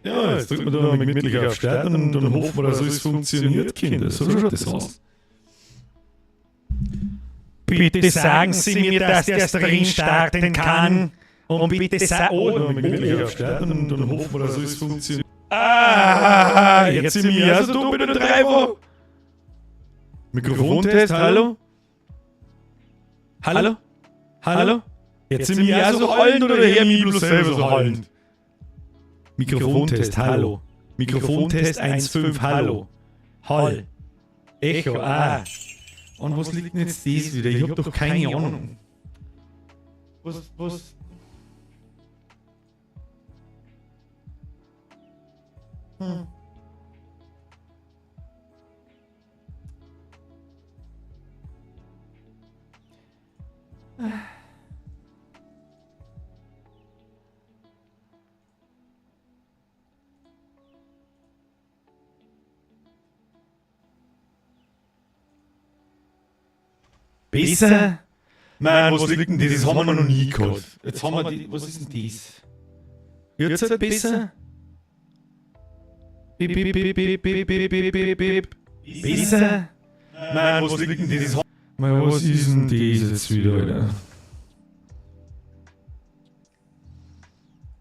Ja, jetzt drückt man da noch gemütlich auf Start und dann hoffen wir, dass alles funktioniert, Kinder. So schaut das aus. Bitte sagen Sie mir, dass der Stream starten kann. Und bitte sagen. Oh, noch gemütlich auf Start und dann hoffen wir, dass alles funktioniert. Ah, jetzt sind wir ja so dumm mit der 3 Wochen. Mikrofontest, hallo? Hallo? Hallo? Jetzt sind wir ja so heulend oder her mich bloß selber so heulend? Mikrofontest, hallo. Mikrofontest 1,5, hallo. Hall. Echo, ah. Und was liegt denn jetzt das wieder? Ich hab doch keine Ahnung. Was, was? Besser? Mann, was liegt denn das? Das haben wir noch nie gehabt. Jetzt haben wir die. Was ist denn das? Jetzt halt besser? Bip, bip, bip, bip, bip, bip, bip, bip, bip. Besser? Mann, was liegt denn das? Mann, was ist denn das jetzt wieder, Alter?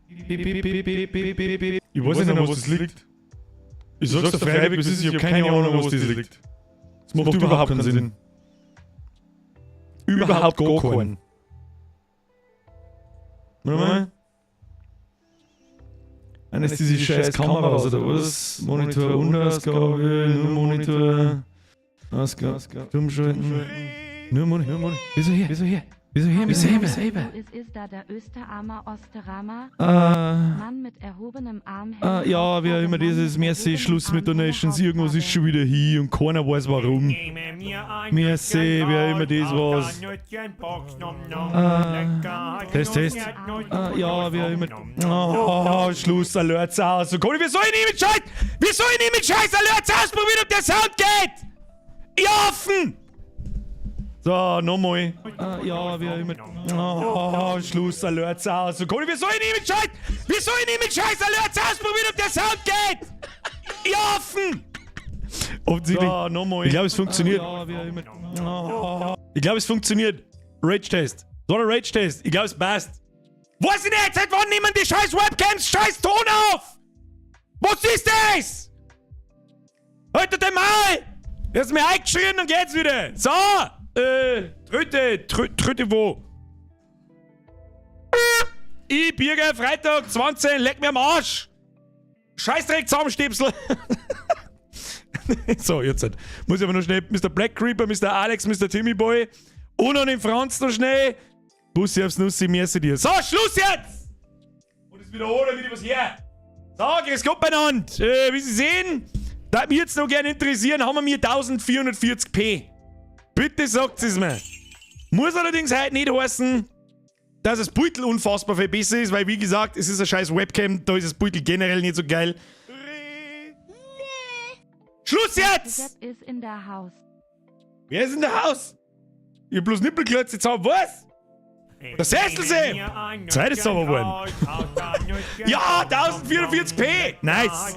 Bip, bip, bip, bip, bip, bip, bip. Ich weiß nicht, an was das liegt. Ich sag's dir frei, wie es ist, ich hab keine Ahnung, was das liegt. Das macht überhaupt keinen Sinn. Überhaupt gar keinen. Warte mal. Eines diese scheiß Kameras oder was? Monitor, Unterausgabe, nur Monitor. Ausgabe, Stummschalten. Nur Monitor, nur Monitor. Wieso hier? Wieso hier? Wieso hier? Wieso hier? Wieso hier? Es ist da der Österarmer Osterama. Ah. Mann mit erhobenem Arm. Ah, ja, wie auch immer das ist, merci, Schluss mit Donations, irgendwas ist schon wieder hier und keiner weiß warum. Merci, wie auch immer das was. Ah, Test, Test. Ah, ja, wie auch immer. Oh, Schluss, Alerts aus. Und Conny, wir sollen nicht mit Scheiß, wir sollen nicht mit Scheiß Alerts ausprobieren, ob der Sound geht! Ihr Affen! So, nochmal. Ah, ja, wie auch immer. Oh, Schluss, Alerts aus. Und Conny, wir sollen nicht mit Scheiß, wir sollen nicht mit Scheiß Alerts ausprobieren, ob der Sound geht! Ihr Affen! Offensichtlich. So, nochmal. Ich glaube, es funktioniert. Ah, ja, wie auch immer. Oh. Ich glaube, es funktioniert. Rage-Test. So der Rage-Test. Ich glaube, es passt. Weiß ich nicht, seit wann nehmen die scheiß Webcams scheiß Ton auf? Was ist das? Haltet den Maul! Er ist mir eingeschrien und geht's wieder. So, Tröte, Tröte wo? Ich, Birger, Freitag, 20, leck mir am Arsch! Scheißdreck zusammenstipsel! So, jetzt halt. Muss ich aber noch schnell Mr. Black Creeper, Mr. Alex, Mr. Timmy Boy und noch den Franz noch schnell. Bussi aufs Nussi, merci dir. So, Schluss jetzt! Und es wiederholen wieder was her. So, grüß Gott beieinander. Wie Sie sehen, da mich jetzt noch gerne interessieren, haben wir mir 1440p. Bitte sagt es mir. Muss allerdings heute nicht heißen, dass das Beutel unfassbar viel besser ist, weil wie gesagt, es ist eine scheiß Webcam, da ist das Beutel generell nicht so geil. Schluss jetzt! Sepp ist in der Haus. Wer ist in der Haus? Ich hab bloß Nippelklötze jetzt haben. Was? Der Sesselsee! Zeit ist aber geworden. Ja, 1044p! Nice!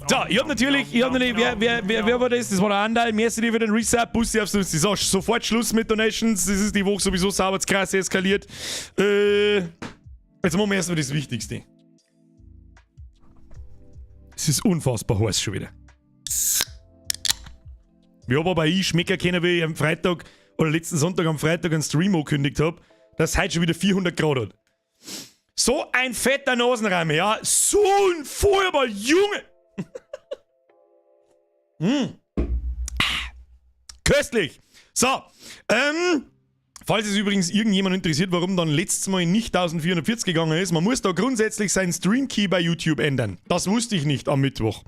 So, ich hab natürlich, wer war das? Das war der Andal. Merci dir für den Resub. Bussi aufs Nussi. So, sofort Schluss mit Donations. Das ist die Woche sowieso sauber krass eskaliert. Jetzt machen wir erstmal das Wichtigste. Es ist unfassbar heiß schon wieder. Ich hab aber ich schmecken können, wie ich am Freitag oder letzten Sonntag am Freitag einen Stream angekündigt hab, dass es heute schon wieder 400 Grad hat. So ein fetter Nasenrahmen, ja. So ein Feuerball, Junge! Köstlich! So, falls es übrigens irgendjemand interessiert, warum dann letztes Mal nicht 1440 gegangen ist, man muss da grundsätzlich seinen Stream-Key bei YouTube ändern. Das wusste ich nicht am Mittwoch.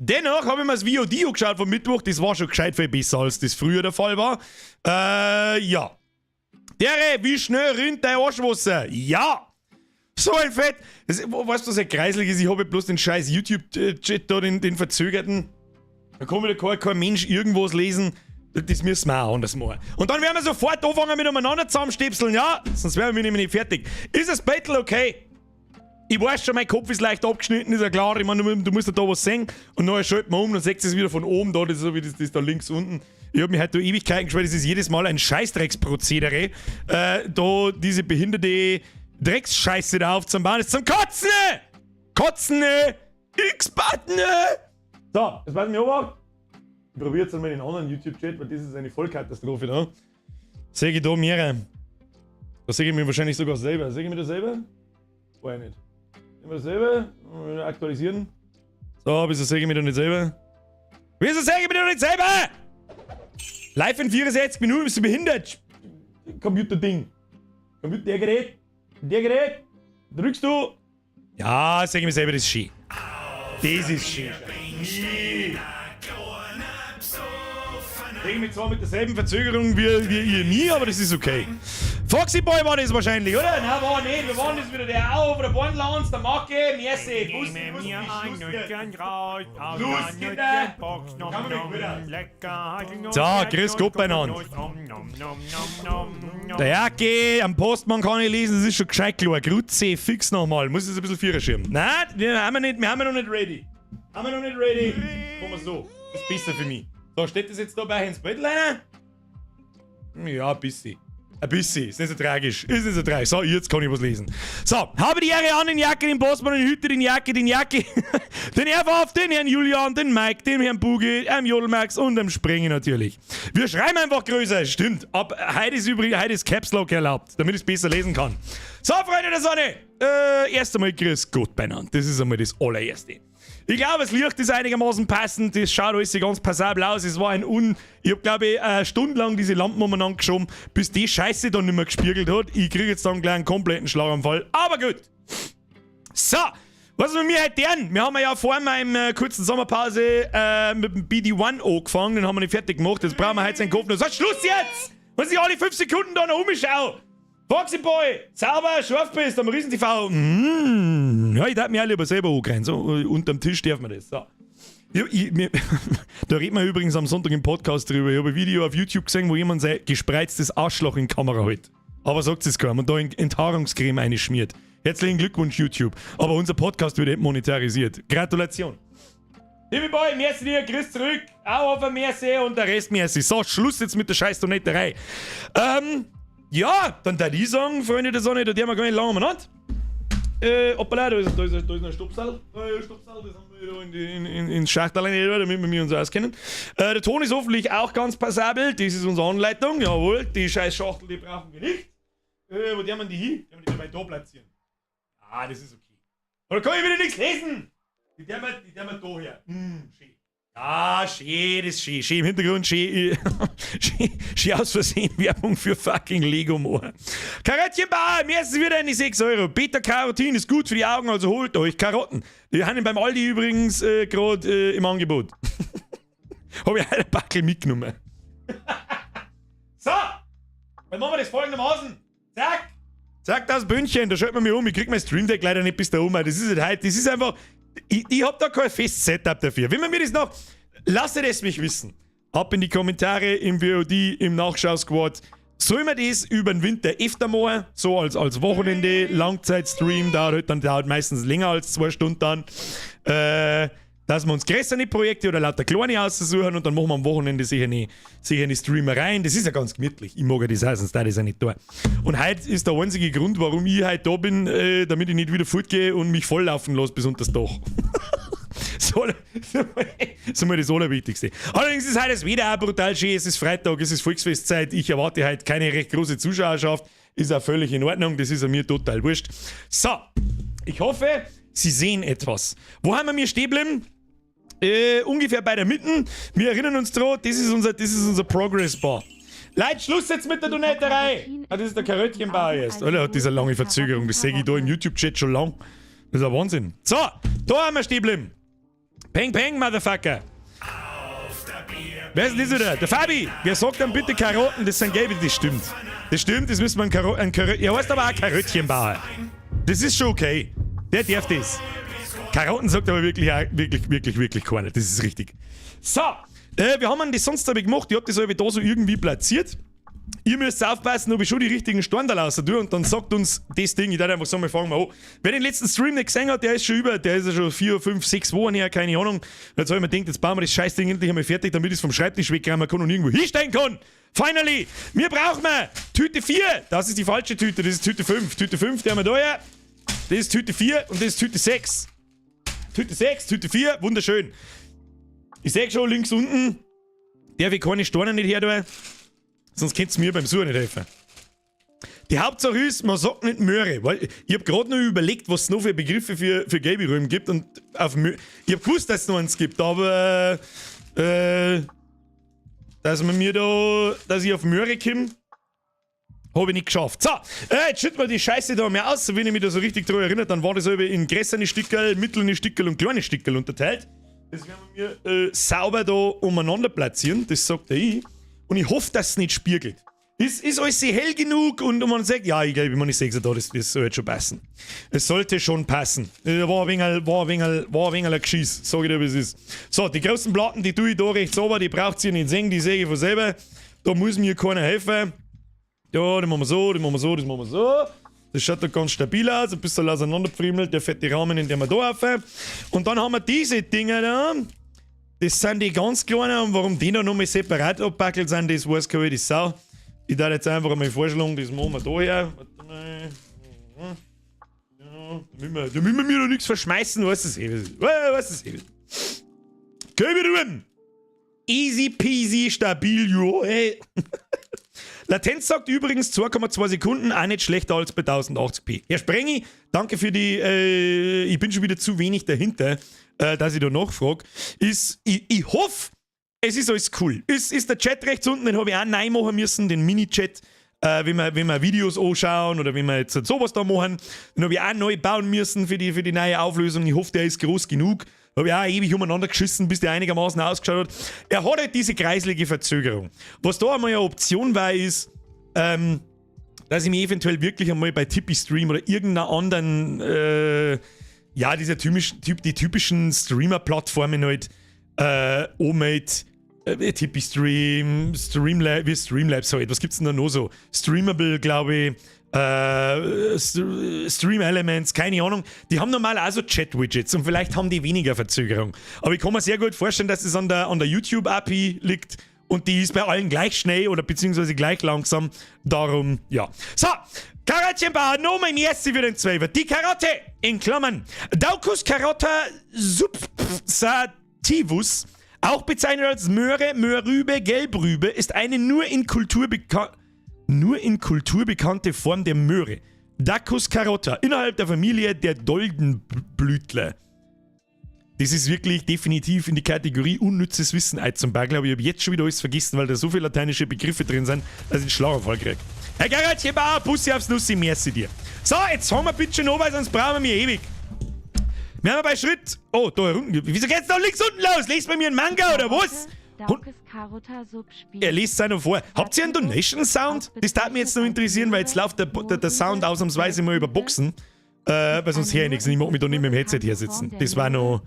Dennoch habe ich mir das VOD angeschaut vom Mittwoch, das war schon gescheit viel besser, als das früher der Fall war. Ja. Dere, wie schnell rinnt dein Arschwasser? Ja! So ein Fett! Das, weißt du, was ja kreislig ist? Ich habe bloß den scheiß YouTube-Chat da, den verzögerten. Da kann wieder kein Mensch irgendwas lesen. Das müssen wir auch anders machen. Und dann werden wir sofort anfangen mit umeinander zusammenstipseln, ja? Sonst wären wir nämlich nicht fertig. Ist das Battle okay? Ich weiß schon, mein Kopf ist leicht abgeschnitten, ist ja klar. Ich meine, du musst ja da was sehen. Und dann schaltet man um, dann seht ihr es wieder von oben da, das ist so wie das da links unten. Ich hab mich heute da Ewigkeiten geschwört, das ist jedes Mal ein Scheißdrecksprozedere, da diese behinderte Drecksscheiße da aufzubauen. Das ist zum Kotzen! Kotzen! X-Button! So, jetzt passen wir auf. Ich probiere jetzt einmal den anderen YouTube-Chat, weil das ist eine Vollkatastrophe da. Sehe ich da mehrere. Da sehe ich mich wahrscheinlich sogar selber. Sehe ich mich da selber? Weiß ich nicht. Sehen wir das selber? Aktualisieren. So, wieso sehe ich mich da nicht selber? Wieso sehe ich mich da nicht selber? Live in 64 Minuten, bist du behindert? Computer-Ding. Computer, der Gerät. Der Gerät. Drückst du. Ja, sag ich mir selber, das ist schön. Das ist schön. Kriege mich zwar mit derselben Verzögerung wie ihr nie, aber das ist okay. Foxy Boy war das wahrscheinlich, oder? Nein, war nicht. Wir waren das wieder der Au, der Bornlands, der Macke, Merci, Bussi, Bussi, Schluss. Schluss, Kinder. So, grüß Gott beieinander. Der Jacke, am Postmann kann ich lesen, das ist schon gescheit klar. Grütze, fix nochmal. Muss es ein bisschen Vierer schirmen. Nein, wir haben wir nicht, wir haben noch nicht ready. Haben wir noch nicht ready. Machen wir so. Das ist besser für mich. So, steht das jetzt da bei ins Bett, leider? Ja, ein bisschen. Ein bisschen, ist nicht so tragisch. Ist nicht so tragisch. So, jetzt kann ich was lesen. So, habe die Ehre an den Jacke, den Bossmann, den Hüter, den Jacke, den Jacke, den Erwaf, den Herrn Julian, den Mike, den Herrn Bugi, dem Jodelmax und dem Springe natürlich. Wir schreiben einfach größer, stimmt. Ab heute ist übrigens, heute ist Caps Lock erlaubt, damit ich es besser lesen kann. So, Freunde der Sonne, erst einmal grüß Gott beieinander. Das ist einmal das allererste. Ich glaube, das Licht ist einigermaßen passend. Das schaut alles ganz passabel aus. Es war ein Un. Ich habe, glaube ich, stundenlang diese Lampen umeinander geschoben, bis die Scheiße dann nicht mehr gespiegelt hat. Ich kriege jetzt dann gleich einen kompletten Schlaganfall. Aber gut. So, was ist mit mir heute gern? Wir haben ja vor meiner kurzen Sommerpause mit dem BD1 angefangen. Den haben wir nicht fertig gemacht. Jetzt brauchen wir heute seinen Kopf noch. So, Schluss jetzt! Was ich alle 5 Sekunden da noch umschaue. Foxy Boy, sauber, scharf bist am Riesen TV. Ja, ich darf mich auch lieber selber angreifen. So, unterm Tisch darf man das. So. Da reden wir übrigens am Sonntag im Podcast drüber. Ich habe ein Video auf YouTube gesehen, wo jemand sein gespreiztes Arschloch in Kamera hält. Aber sagt es keinem und da Enthaarungscreme einschmiert. Herzlichen Glückwunsch, YouTube. Aber unser Podcast wird nicht monetarisiert. Gratulation. Timmy Boy, merci dir, grüß zurück. Auch auf ein Merci und der Rest merci. So, Schluss jetzt mit der scheiß Donetterei. Ja, dann da ich sagen, Freunde der Sonne, da die haben wir gar nicht lange umeinander. Hoppala, da ist noch ein Stopsal. Stopsal, das haben wir da ins Schachtel rein, damit wir uns auskennen. Der Ton ist hoffentlich auch ganz passabel. Das ist unsere Anleitung. Jawohl, die scheiß Schachtel, die brauchen wir nicht. Wo die haben wir die hin? Die haben wir die dabei da platzieren. Ah, das ist okay. Aber da kann ich wieder nichts lesen. Die haben wir da her. Schön. Ja, schön, das ist schön. Schön im Hintergrund, schön, schön, schön aus Versehen Werbung für fucking Lego Moor. Karottchenbauer, mir ist es wieder eine 6 Euro. Beta-Carotin ist gut für die Augen, also holt euch Karotten. Die haben beim Aldi übrigens gerade im Angebot. Hab ich eine Backel mitgenommen. So, dann machen wir das folgendermaßen. Zack. Zack, das Bündchen, da schaut man mich um. Ich krieg mein Stream Deck leider nicht bis da oben. Das ist halt heute, das ist einfach. Ich hab da kein festes Setup dafür. Wenn man mir das noch. Lasst es mich wissen. Ab in die Kommentare, im VOD, im Nachschau-Squad. Soll man das über den Winter öfter machen? So als Wochenende, Langzeitstream, dauert halt dann dauert meistens länger als 2 Stunden dann. Dass wir uns größere Projekte oder lauter kleine aussuchen und dann machen wir am Wochenende sicher eine Streamereien. Das ist ja ganz gemütlich. Ich mag ja das auch, sonst da ist ja nicht da. Und heute ist der einzige Grund, warum ich heute da bin, damit ich nicht wieder fortgehe und mich volllaufen lasse bis unter das Dach. So mal das Allerwichtigste. Allerdings ist heute das Wetter auch brutal schön. Es ist Freitag, es ist Volksfestzeit. Ich erwarte heute keine recht große Zuschauerschaft. Ist auch völlig in Ordnung. Das ist mir total wurscht. So, ich hoffe, Sie sehen etwas. Wo haben wir mir stehen geblieben? Ungefähr bei der Mitte. Wir erinnern uns dran, das ist unser Progress Bar. Leute, Schluss jetzt mit der Donetterei! Ah, das ist der Karöttchenbauer jetzt. Alter, hat diese lange Verzögerung. Das sehe ich da im YouTube-Chat schon lang. Das ist ein Wahnsinn. So, da haben wir stehen geblieben. Peng, peng, Motherfucker. Wer ist denn das wieder? Der Fabi! Wer sagt dann bitte Karotten? Das sind gelbe, das stimmt. Das stimmt, das müssen wir ein Karö Er heißt aber auch Karöttchenbauer. Das ist schon okay. Der darf das. Karotten sagt aber wirklich, wirklich, wirklich, wirklich keiner. Das ist richtig. So, wir haben das sonst habe ich gemacht. Ich hab das da so irgendwie platziert. Ihr müsst aufpassen, ob ich schon die richtigen Standerl raus tue, und dann sagt uns das Ding, ich darf einfach sagen, wir fangen mal an. Wer den letzten Stream nicht gesehen hat, der ist ja schon 4, 5, 6 Wochen her, keine Ahnung. Jetzt habe ich mir gedacht, jetzt bauen wir das Scheißding endlich einmal fertig, damit ich es vom Schreibtisch wegräumen kann und irgendwo hinstellen kann. Finally! Wir brauchen wir Tüte 4. Das ist die falsche Tüte, das ist Tüte 5. Tüte 5, die haben wir da her. Das ist Tüte 4 und das ist Tüte 6. Tüte 6, Tüte 4, wunderschön. Ich sehe schon links unten, darf ich keine Steine nicht her tun, sonst könnt ihr mir beim Suchen nicht helfen. Die Hauptsache ist, man sagt nicht Möhre, weil ich habe gerade noch überlegt, was es noch für Begriffe für gelbe Rüben gibt, und auf Mö ich habe gewusst, dass es noch eins gibt, aber dass ich auf Möhre komme, habe ich nicht geschafft. So, jetzt schütten wir die Scheiße da mal aus. Wenn ich mich da so richtig daran erinnere, dann war das eben in größere Stickerl, mittlere Stickerl und kleine Stickerl unterteilt. Das werden wir sauber da umeinander platzieren, das sagt der ich. Und ich hoffe, dass es nicht spiegelt. Ist alles hell genug und man sagt, ja, ich glaube, ich meine, ich sehe es da, das soll jetzt schon passen. Es sollte schon passen. War ein wenig ein Geschiss, sag ich dir, wie es ist. So, die großen Platten, die tue ich da rechts oben, die braucht ihr nicht sehen, die sehe ich von selber. Da muss mir keiner helfen. Ja, das machen wir so, das machen wir so, das machen wir so. Das schaut da ganz stabil aus, ein bisschen auseinanderpfriemelt, der fette Rahmen, in dem wir da auf. Und dann haben wir diese Dinger da. Das sind die ganz kleinen, und warum die noch nochmal separat abpackelt sind, das weiß keine Sau. Ich darf jetzt einfach einmal vorschlagen, das machen wir da her. Warte mal. Ja, da müssen wir mir doch nichts verschmeißen, weißt du eh. Weißt du eh. Gelbe Rüben. Easy peasy, stabil, jo, ey. Latenz sagt übrigens 2,2 Sekunden, auch nicht schlechter als bei 1080p. Herr Sprengi, danke für die, ich bin schon wieder zu wenig dahinter, dass ich da nachfrage. Ich hoffe, es ist alles cool. Ist der Chat rechts unten, den habe ich auch neu machen müssen, den Mini-Chat. Wenn wir Videos anschauen oder wenn wir jetzt sowas da machen, den habe ich auch neu bauen müssen für die neue Auflösung. Ich hoffe, der ist groß genug. Habe ich auch ewig umeinander geschissen, bis der einigermaßen ausgeschaut hat. Er hat halt diese kreislige Verzögerung. Was da einmal eine Option war, ist, dass ich mich eventuell wirklich einmal bei Tipeeestream oder irgendeiner anderen, ja, diese typischen, die typischen Streamer-Plattformen halt, anmelde, Tipeeestream, Streamlabs, wie Streamlabs halt, was gibt's denn da noch so? Streamable, glaube ich, Stream Elements, keine Ahnung. Die haben normal auch so Chat-Widgets und vielleicht haben die weniger Verzögerung. Aber ich kann mir sehr gut vorstellen, dass es an der YouTube-API liegt und die ist bei allen gleich schnell oder beziehungsweise gleich langsam. Darum, ja. So, Karottchenbauer, nochmal merci für den Zwölfer. Die Karotte, in Klammern, Daucus carota subsativus, auch bezeichnet als Möhre, Möhrrübe, Gelbrübe, ist eine nur in Kultur bekannte Form der Möhre. Daucus carota, innerhalb der Familie der Doldenblütler. Das ist wirklich definitiv in die Kategorie unnützes Wissen einzubauen. Aber ich habe jetzt schon wieder alles vergessen, weil da so viele lateinische Begriffe drin sind, dass ich einen Schlaganfall kriege. Herr Gerhard Bussi aufs Nussi, merci dir. So, jetzt haben wir bitte noch, weil sonst brauchen wir mir ewig. Wir haben bei Schritt. Oh, da unten. Wieso geht's da links unten los? Lest bei mir einen Manga oder was? Er liest es noch vor. Habt ihr einen Donation-Sound? Das darf mich jetzt noch interessieren, weil jetzt läuft der Sound ausnahmsweise mal über Boxen. Weil sonst höre ich nichts und ich mag mich da nicht mit dem Headset hier sitzen. Das war noch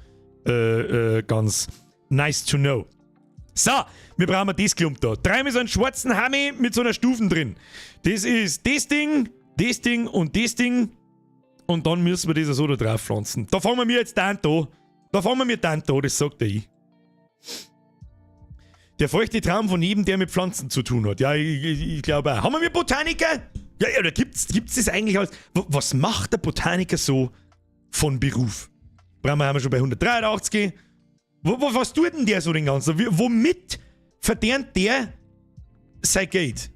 ganz nice to know. So, wir brauchen das Klump da. Dreimal so einen schwarzen Hammi mit so einer Stufen drin. Das ist das Ding, das Ding und das Ding. Und dann müssen wir das so da drauf pflanzen. Da fangen wir jetzt dann da. Da fangen wir dann da, das sagt der ich. Der feuchte Traum von jedem, der mit Pflanzen zu tun hat. Ja, ich glaube auch. Haben wir Botaniker? Ja, oder gibt's das eigentlich als? Was macht der Botaniker so von Beruf? Brauchen wir, haben wir schon bei 183. Was tut denn der so den ganzen? Womit verdient der sein Geld?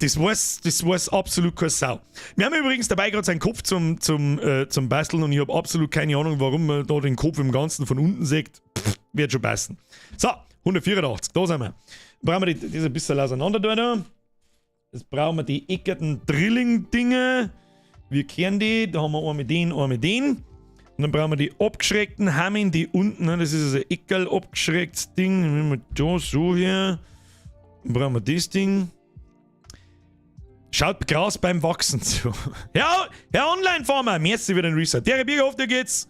Das weiß absolut keine Sau. Wir haben übrigens dabei gerade seinen Kopf zum Basteln und ich habe absolut keine Ahnung, warum man da den Kopf im Ganzen von unten sieht. Pff, wird schon passen. So, 184, da sind wir. Brauchen wir das ein bisschen auseinander da. Jetzt brauchen wir die eckerten Drilling-Dinge. Wir kennen die, da haben wir einen mit den, einen mit den. Und dann brauchen wir die abgeschrägten Hammen, die unten, ne, das ist also ein Eckerl abgeschrägtes Ding. Dann nehmen wir da so her. Dann brauchen wir das Ding. Schaut Gras beim Wachsen zu. Ja, Herr Online-Farmer, merci für den Resub. Der Birger, hofft, dir geht's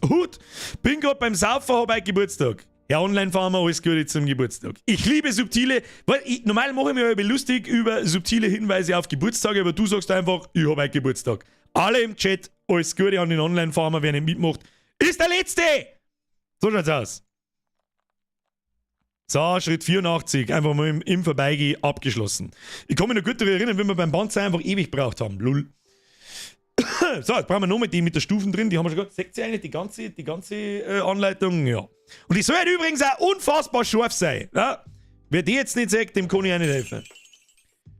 gut. Bin gerade beim Saufen, hab heute Geburtstag. Herr Online-Farmer, alles Gute zum Geburtstag. Ich liebe subtile, weil ich, normal mache ich mich ja lustig über subtile Hinweise auf Geburtstage, aber du sagst einfach, ich habe heute Geburtstag. Alle im Chat, alles Gute an den Online-Farmer, wer nicht mitmacht, ist der Letzte! So schaut's aus. So, Schritt 84, einfach mal im Vorbeigehen abgeschlossen. Ich kann mich noch gut daran erinnern, wenn wir beim Panzer einfach ewig braucht haben. Lull. So, jetzt brauchen wir noch mit die mit der Stufen drin, die haben wir schon gehabt. Seht ihr eigentlich die ganze Anleitung? Ja. Und die soll halt übrigens auch unfassbar scharf sein. Ja? Wer die jetzt nicht sagt, dem kann ich auch nicht helfen.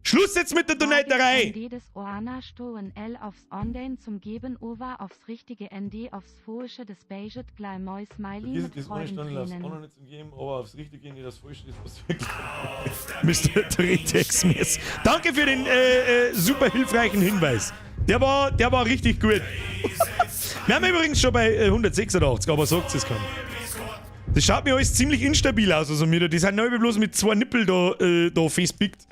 Schluss jetzt mit der Donaterei! D des Oana Stoen L aufs Online zum Geben Ova aufs richtige ND aufs Foische des Beiget glei Moi Smiley mit Freudentränen. Nicht zum Geben, aber aufs richtige Ende das Falsche, das was wirklich. Mr. Drehtex. Danke für den super hilfreichen Hinweis. Der war richtig gut. Wir haben übrigens schon bei 186, aber sagt es keinem. Das schaut mir alles ziemlich instabil aus. Also mir, die sind neu bloß mit zwei Nippel da festpickt.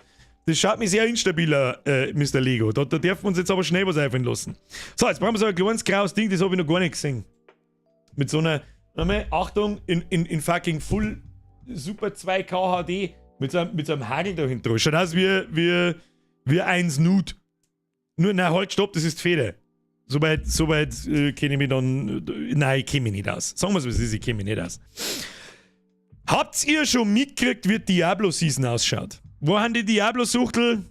Das schaut mir sehr instabil aus, Mr. Lego. Da dürfen wir uns jetzt aber schnell was einfallen lassen. So, jetzt brauchen wir so ein kleines graues Ding, das habe ich noch gar nicht gesehen. Mit so einer, warte mal, Achtung, in fucking Full Super 2K HD mit so einem Hagel dahinter. Schaut aus wie eins Nut. Nur, nein, halt, stopp, das ist Feder. Soweit kenne ich mich dann. Nein, ich kenne mich nicht aus. Sagen wir es, wie es ist, ich kenne mich nicht aus. Habt ihr schon mitgekriegt, wie Diablo Season ausschaut? Wo haben die Diablo-Suchtel?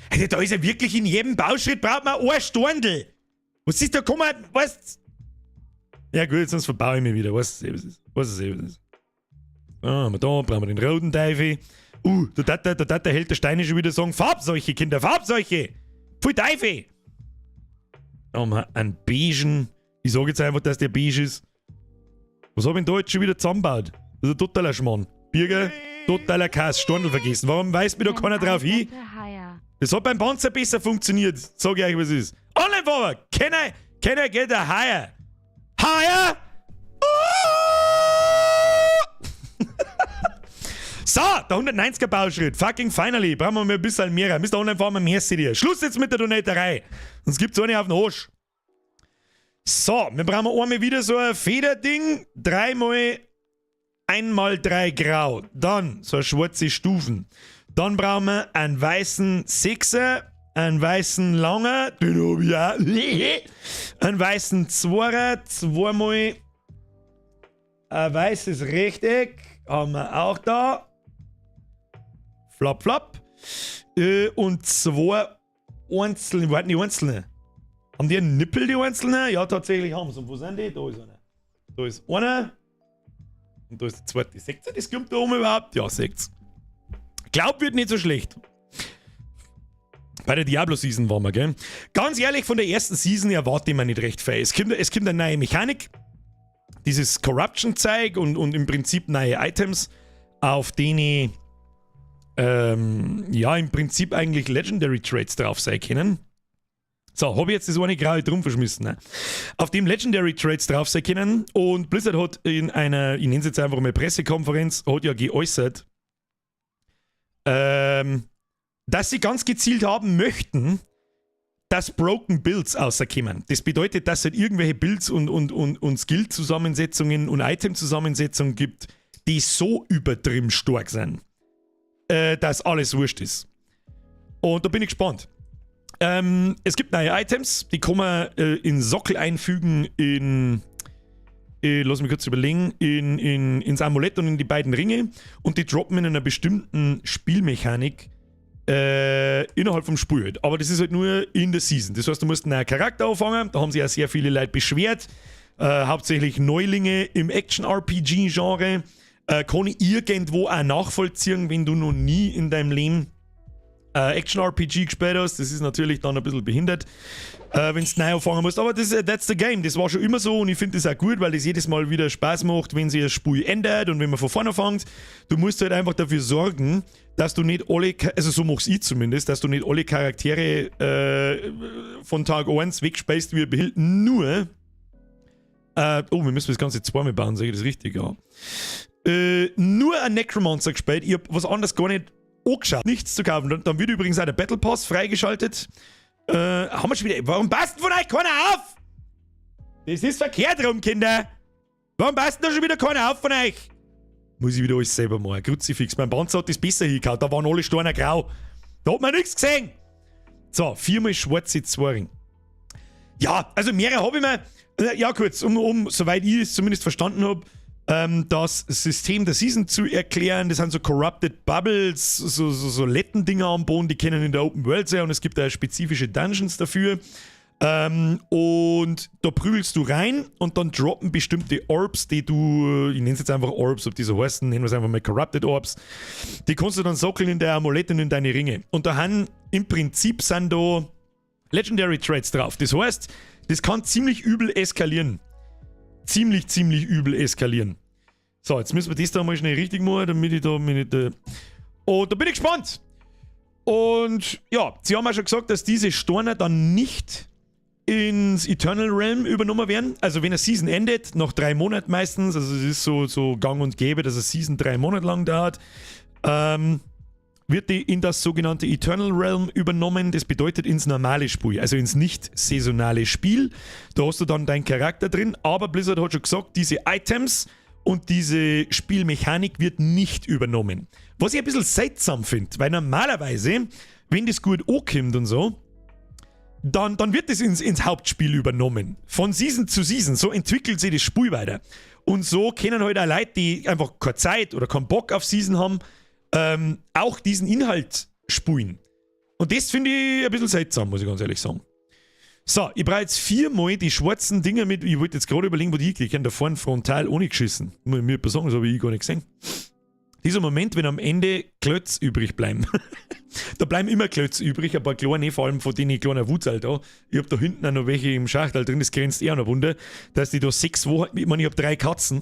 Alter, da ist ja wirklich in jedem Bauschritt braucht man ein Storndl. Was ist da? Komm mal, weißt. Ja gut, sonst verbaue ich mich wieder. Weißt du, was ist? Weißt du, was ist? Ah, haben wir da, brauchen wir den roten Teufel. Da der Held der Steine schon wieder sagen: Farbseuche, Kinder, Farbseuche! Pfui Teufel! Da haben wir einen beigen. Ich sage jetzt einfach, dass der beige ist. Was hab ich denn da jetzt schon wieder zusammengebaut? Das ist ein totaler Schmarrn. Birger, totaler Kass, Storndl vergessen. Warum weist mir da keiner drauf hin? Das hat beim Panzer besser funktioniert. Sag ich euch, was ist. Online-Fahrer, can I get a higher? Higher? Oh! So, der 190er Bauschritt. Fucking finally. Brauchen wir mal ein bisschen mehr. Mr. Online-Farmer, merci dir. Schluss jetzt mit der Donaterei. Sonst gibt's eine auf den Arsch. So, wir brauchen einmal wieder so ein Federding. Dreimal, einmal drei grau. Dann so schwarze Stufen. Dann brauchen wir einen weißen Sechser, einen weißen Langer, den hab ich auch, einen weißen Zweier, zweimal ein weißes Rechteck haben wir auch da. Flop, flop. Und zwei einzelne, warten, die einzelne. Haben die einen Nippel, die einzelnen? Ja, tatsächlich haben sie. Und wo sind die? Da ist einer. Da ist einer. Und da ist der zweite. Seht ihr, das kommt da oben überhaupt? Ja, seht's. Glaub, wird nicht so schlecht. Bei der Diablo Season waren wir, gell? Ganz ehrlich, von der ersten Season erwarte ich mir nicht recht viel. Es kommt eine neue Mechanik, dieses Corruption-Zeug und im Prinzip neue Items, auf denen ja im Prinzip eigentlich Legendary Traits drauf sein können. So, habe ich jetzt das eine graue drum verschmissen. Ne? Auf dem Legendary Traits drauf sein können, und Blizzard hat in einer, ich nenne es jetzt einfach mal Pressekonferenz, hat ja geäußert, dass sie ganz gezielt haben möchten, dass Broken Builds außerkommen. Das bedeutet, dass es halt irgendwelche Builds und Skill-Zusammensetzungen und Item-Zusammensetzungen gibt, die so übertrieben stark sind, dass alles wurscht ist. Und da bin ich gespannt. Es gibt neue Items, die kann man in Sockel einfügen, lass mich kurz überlegen, ins Amulett und in die beiden Ringe und die droppen in einer bestimmten Spielmechanik innerhalb vom Spiel halt. Aber das ist halt nur in der Season. Das heißt, du musst einen neuen Charakter anfangen. Da haben sich ja sehr viele Leute beschwert. Hauptsächlich Neulinge im Action-RPG-Genre. Kann ich irgendwo auch nachvollziehen, wenn du noch nie in deinem Leben Action-RPG gespielt hast. Das ist natürlich dann ein bisschen behindert, wenn du neu anfangen musst. Aber that's the game. Das war schon immer so und ich finde das auch gut, weil das jedes Mal wieder Spaß macht, wenn sich das Spiel ändert und wenn man von vorne anfängt. Du musst halt einfach dafür sorgen, dass du nicht alle, also so mach's ich zumindest, dass du nicht alle Charaktere von Tag 1 wegspielst wie behillt. Nur, oh, wir müssen das Ganze zweimal bauen, sage ich das richtig, ja. Nur ein Necromancer gespielt, ich hab was anderes gar nicht angeschaut. Nichts zu kaufen. Dann wird übrigens auch der Battle Pass freigeschaltet. Haben wir schon wieder. Warum passt von euch keiner auf? Das ist verkehrt rum, Kinder. Warum passt denn da schon wieder keiner auf von euch? Muss ich wieder alles selber machen. Kruzifix. Mein Panzer hat das besser hingehauen. Da waren alle Steine grau. Da hat man nichts gesehen. So, viermal schwarze Zwaring. Ja, also mehrere habe ich mir. Ja, kurz, um, soweit ich es zumindest verstanden habe, das System der Season zu erklären. Das sind so Corrupted Bubbles, so Lettendinger am Boden, die können in der Open World sein und es gibt da spezifische Dungeons dafür. Und da prügelst du rein und dann droppen bestimmte Orbs, die du, ich nenne es jetzt einfach Orbs, ob die so heißen, nennen wir es einfach mal Corrupted Orbs, die kannst du dann sockeln in deine Amulette und in deine Ringe. Und da haben im Prinzip sind da Legendary Traits drauf. Das heißt, das kann ziemlich übel eskalieren. Ziemlich, ziemlich übel eskalieren. So, jetzt müssen wir das da mal schnell richtig machen, damit ich da mich nicht. Und da bin ich gespannt. Und ja, sie haben auch schon gesagt, dass diese Steine dann nicht ins Eternal Realm übernommen werden. Also wenn eine Season endet, nach 3 Monaten meistens, also es ist so gang und gäbe, dass eine Season 3 Monate lang dauert, wird die in das sogenannte Eternal Realm übernommen. Das bedeutet ins normale Spiel, also ins nicht saisonale Spiel. Da hast du dann deinen Charakter drin, aber Blizzard hat schon gesagt, diese Items und diese Spielmechanik wird nicht übernommen. Was ich ein bisschen seltsam finde, weil normalerweise, wenn das gut ankommt und so, dann wird das ins Hauptspiel übernommen. Von Season zu Season. So entwickelt sich das Spiel weiter. Und so können halt auch Leute, die einfach keine Zeit oder keinen Bock auf Season haben, auch diesen Inhalt spielen. Und das finde ich ein bisschen seltsam, muss ich ganz ehrlich sagen. So, ich brauche jetzt viermal die schwarzen Dinger mit. Ich wollte jetzt gerade überlegen, wo die hingehen. Da vorne frontal ohne geschissen. Muss ich mir sagen, das habe ich gar nicht gesehen. Dieser Moment, wenn am Ende Klötz übrig bleiben. Da bleiben immer Klötz übrig, ein paar kleine, vor allem von denen kleinen Wutzel da. Ich habe da hinten auch noch welche im Schachtel drin, das grenzt eher an ein Wunder, dass die da 6 Wochen, ich meine, ich habe drei Katzen,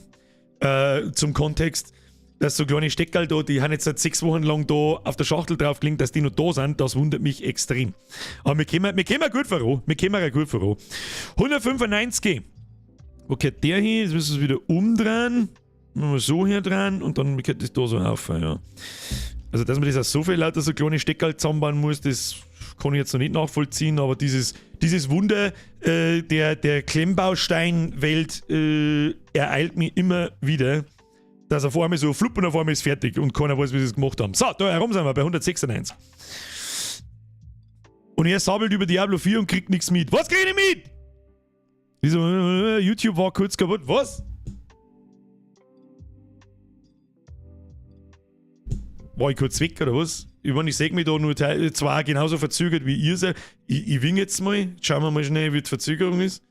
zum Kontext, dass so kleine Steckerl da, die haben jetzt seit 6 Wochen lang da auf der Schachtel drauf gelegen, dass die noch da sind, das wundert mich extrem. Aber wir kommen gut voran, wir kommen auch gut voran. 195. Wo geht der hin? Jetzt müssen wir es wieder umdrehen. Machen wir so hier dran und dann geht das da so auf. Ja. Also, dass man das auch so viel lauter so kleine Steckerl zusammenbauen muss, das kann ich jetzt noch nicht nachvollziehen, aber dieses Wunder der Klemmbausteinwelt ereilt mich immer wieder, dass auf einmal so flupp und auf einmal ist fertig und keiner weiß, wie sie es gemacht haben. So, da herum sind wir bei 196. Und er sabbelt über Diablo 4 und kriegt nichts mit. Was krieg ich nicht mit? Wieso, YouTube war kurz kaputt. Was? War ich kurz weg oder was? Ich meine, ich sehe mich da nur zwar genauso verzögert wie ihr seid. Ich wing jetzt mal. Schauen wir mal schnell, wie die Verzögerung ist.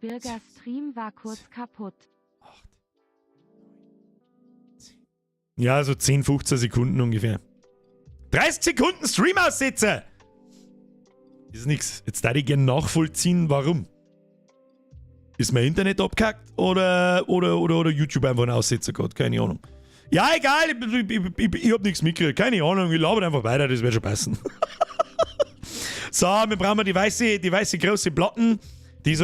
Bürger Stream war kurz kaputt. 8, 9, 10. Ja, so 10, 15 Sekunden ungefähr. 30 Sekunden Stream-Aussetzer! Das ist nix. Jetzt darf ich gerne nachvollziehen, warum. Ist mein Internet abgekackt oder YouTube einfach einen Aussetzer gehabt? Keine Ahnung. Ja, egal, ich hab nichts mitgekriegt. Keine Ahnung, ich laber einfach weiter, das wird schon passen. So, wir brauchen die weiße große Platten. Die ist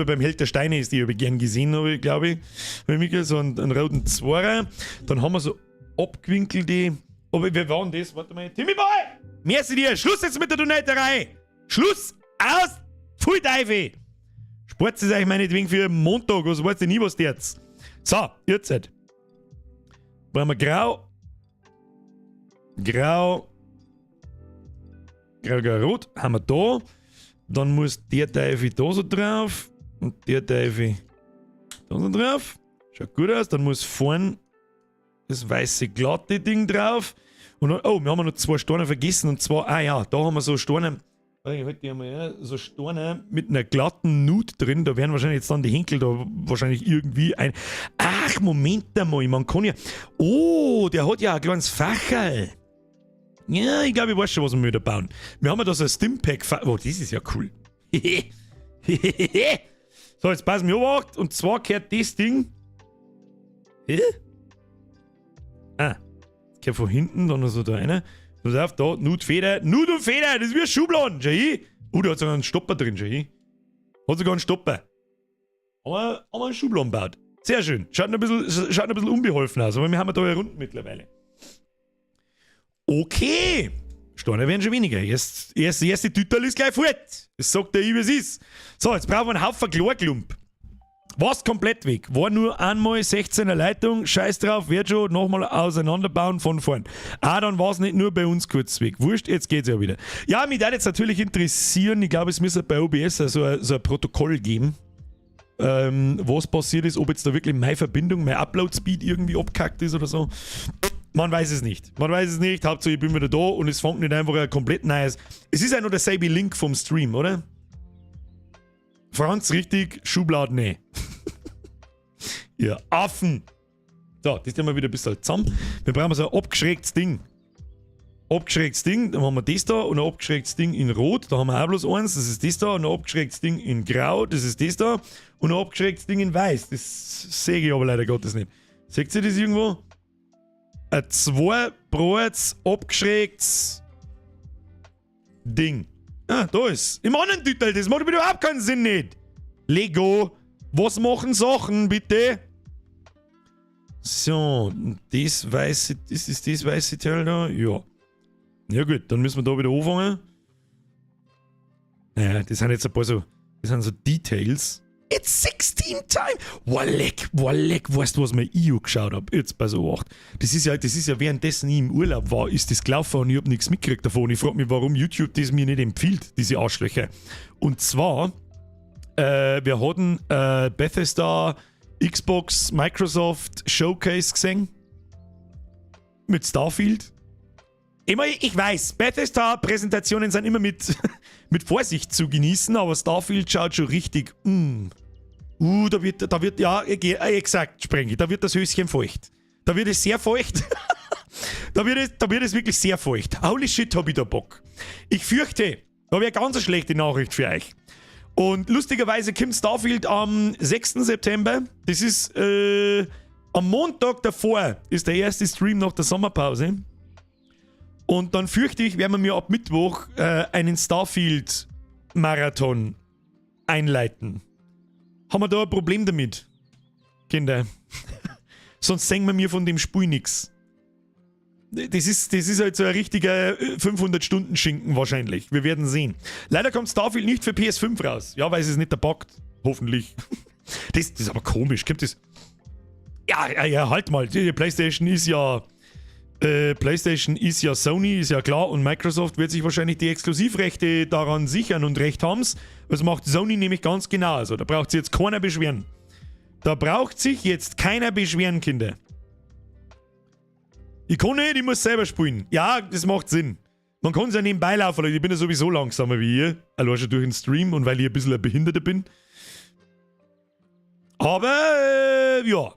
beim Held der Steine, ist die habe ich gern gesehen, glaube ich. Hab ich so einen roten Zwarer. Dann haben wir so abgewinkelte. Aber wir waren das? Warte mal. Timmy Boy! Merci dir! Schluss jetzt mit der Donaterei! Schluss! Aus! Pfui Teufel! Spart es euch meinetwegen für Montag, was weiß ich nie, was jetzt. So, jetzt. Brauchen wir grau. Grau. Grau, grau, rot. Haben wir da. Dann muss der Teufel da so drauf. Und der Teufel da so drauf. Schaut gut aus. Dann muss vorn das weiße glatte Ding drauf. Und dann, oh, wir haben noch zwei Steine vergessen. Und zwar, ah ja, da haben wir so Steine. Warte, mal, ja, so Steine mit einer glatten Nut drin. Da werden wahrscheinlich jetzt dann die Henkel da wahrscheinlich irgendwie ein. Ach, Moment einmal, man kann ja. Oh, der hat ja ein kleines Facherl. Ja, ich glaube, ich weiß schon, was wir wieder bauen. Wir haben ja da so ein Stimpack. Oh, das ist ja cool. So, jetzt passen wir auf. Und zwar gehört das Ding. Hä? Ah. Das gehört von hinten, dann noch so da rein. Pass auf, da, Nutfeder. Nut und Feder, das ist wie ein Schubladen, schau hin. Oh, da hat sogar einen Stopper drin, schau hin. Hat sogar einen Stopper. Haben wir einen Schubladen gebaut. Sehr schön. Schaut ein bisschen unbeholfen aus, aber wir haben da ja rund mittlerweile. Okay. Stopp. Kleiner werden schon weniger. Erst, erste Tüttel ist gleich fort. Das sagt der ich, wie es ist. So, jetzt brauchen wir einen Haufen Chlorklump. War's komplett weg. War nur einmal 16er Leitung, scheiß drauf, wird schon nochmal auseinanderbauen von vorn. Ah, dann war es nicht nur bei uns kurz weg. Wurscht, jetzt geht's ja wieder. Ja, mich würde jetzt natürlich interessieren, ich glaube, es müsste bei OBS so ein Protokoll geben, was passiert ist, ob jetzt da wirklich meine Verbindung, mein Upload-Speed irgendwie abkackt ist oder so. Man weiß es nicht. Man weiß es nicht. Hauptsache, ich bin wieder da und es fängt nicht einfach ein komplett neues. Es ist ja nur derselbe Link vom Stream, oder? Franz, richtig, Schubladen, ne. Ihr Affen. So, das tun wir wieder ein bisschen zusammen. Wir brauchen so ein abgeschrägtes Ding. Abgeschrägtes Ding, dann haben wir das da und ein abgeschrägtes Ding in Rot, da haben wir auch bloß eins, das ist das da, und ein abgeschrägtes Ding in Grau, das ist das da, und ein abgeschrägtes Ding in Weiß. Das sehe ich aber leider Gottes nicht. Seht ihr das irgendwo? Ein zwei breites, abgeschrägtes Ding. Ah, da ist. Im anderen Titel, das macht überhaupt keinen Sinn nicht. Lego, was machen Sachen, bitte? So, das weiße, das ist das weiße Teil da? Ja. Ja gut, dann müssen wir da wieder anfangen. Naja, das sind jetzt ein paar so, das sind so Details. It's 16 time! Walleck, walleck, weißt du, was mir ich geschaut hab? Jetzt bei so 8. Das ist ja währenddessen ich im Urlaub war, ist das gelaufen und ich hab nichts mitgekriegt davon. Ich frag mich, warum YouTube das mir nicht empfiehlt, diese Arschlöcher. Und zwar, wir hatten Bethesda, Xbox, Microsoft Showcase gesehen. Mit Starfield. Immer, ich weiß, Bethesda-Präsentationen sind immer mit Vorsicht zu genießen, aber Starfield schaut schon richtig. Da wird, ja, exakt, Sprengi, da wird das Höschen feucht. Da wird es sehr feucht. Da wird es wirklich sehr feucht. Holy shit, hab ich da Bock. Ich fürchte, da habe ich eine ganz schlechte Nachricht für euch. Und lustigerweise kommt Starfield am 6. September. Das ist am Montag davor, ist der erste Stream nach der Sommerpause. Und dann fürchte ich, werden wir mir ab Mittwoch einen Starfield-Marathon einleiten. Haben wir da ein Problem damit, Kinder? Sonst sehen wir mir von dem Spiel nichts. Das ist halt so ein richtiger 500-Stunden-Schinken wahrscheinlich. Wir werden sehen. Leider kommt Starfield nicht für PS5 raus. Ja, weil es nicht der bockt. Hoffentlich. Das ist aber komisch. Kommt das. Ja, halt mal. Die PlayStation ist ja Sony, ist ja klar, und Microsoft wird sich wahrscheinlich die Exklusivrechte daran sichern und Recht haben's. Das macht Sony nämlich ganz genau. Also da braucht sich jetzt keiner beschweren. Da braucht sich jetzt keiner beschweren, Kinder. Ich kann nicht, ich muss selber spielen. Ja, das macht Sinn. Man kann es ja nebenbei laufen, ich bin ja sowieso langsamer wie ihr. Allein schon durch den Stream und weil ich ein bisschen ein Behinderter bin. Aber, ja.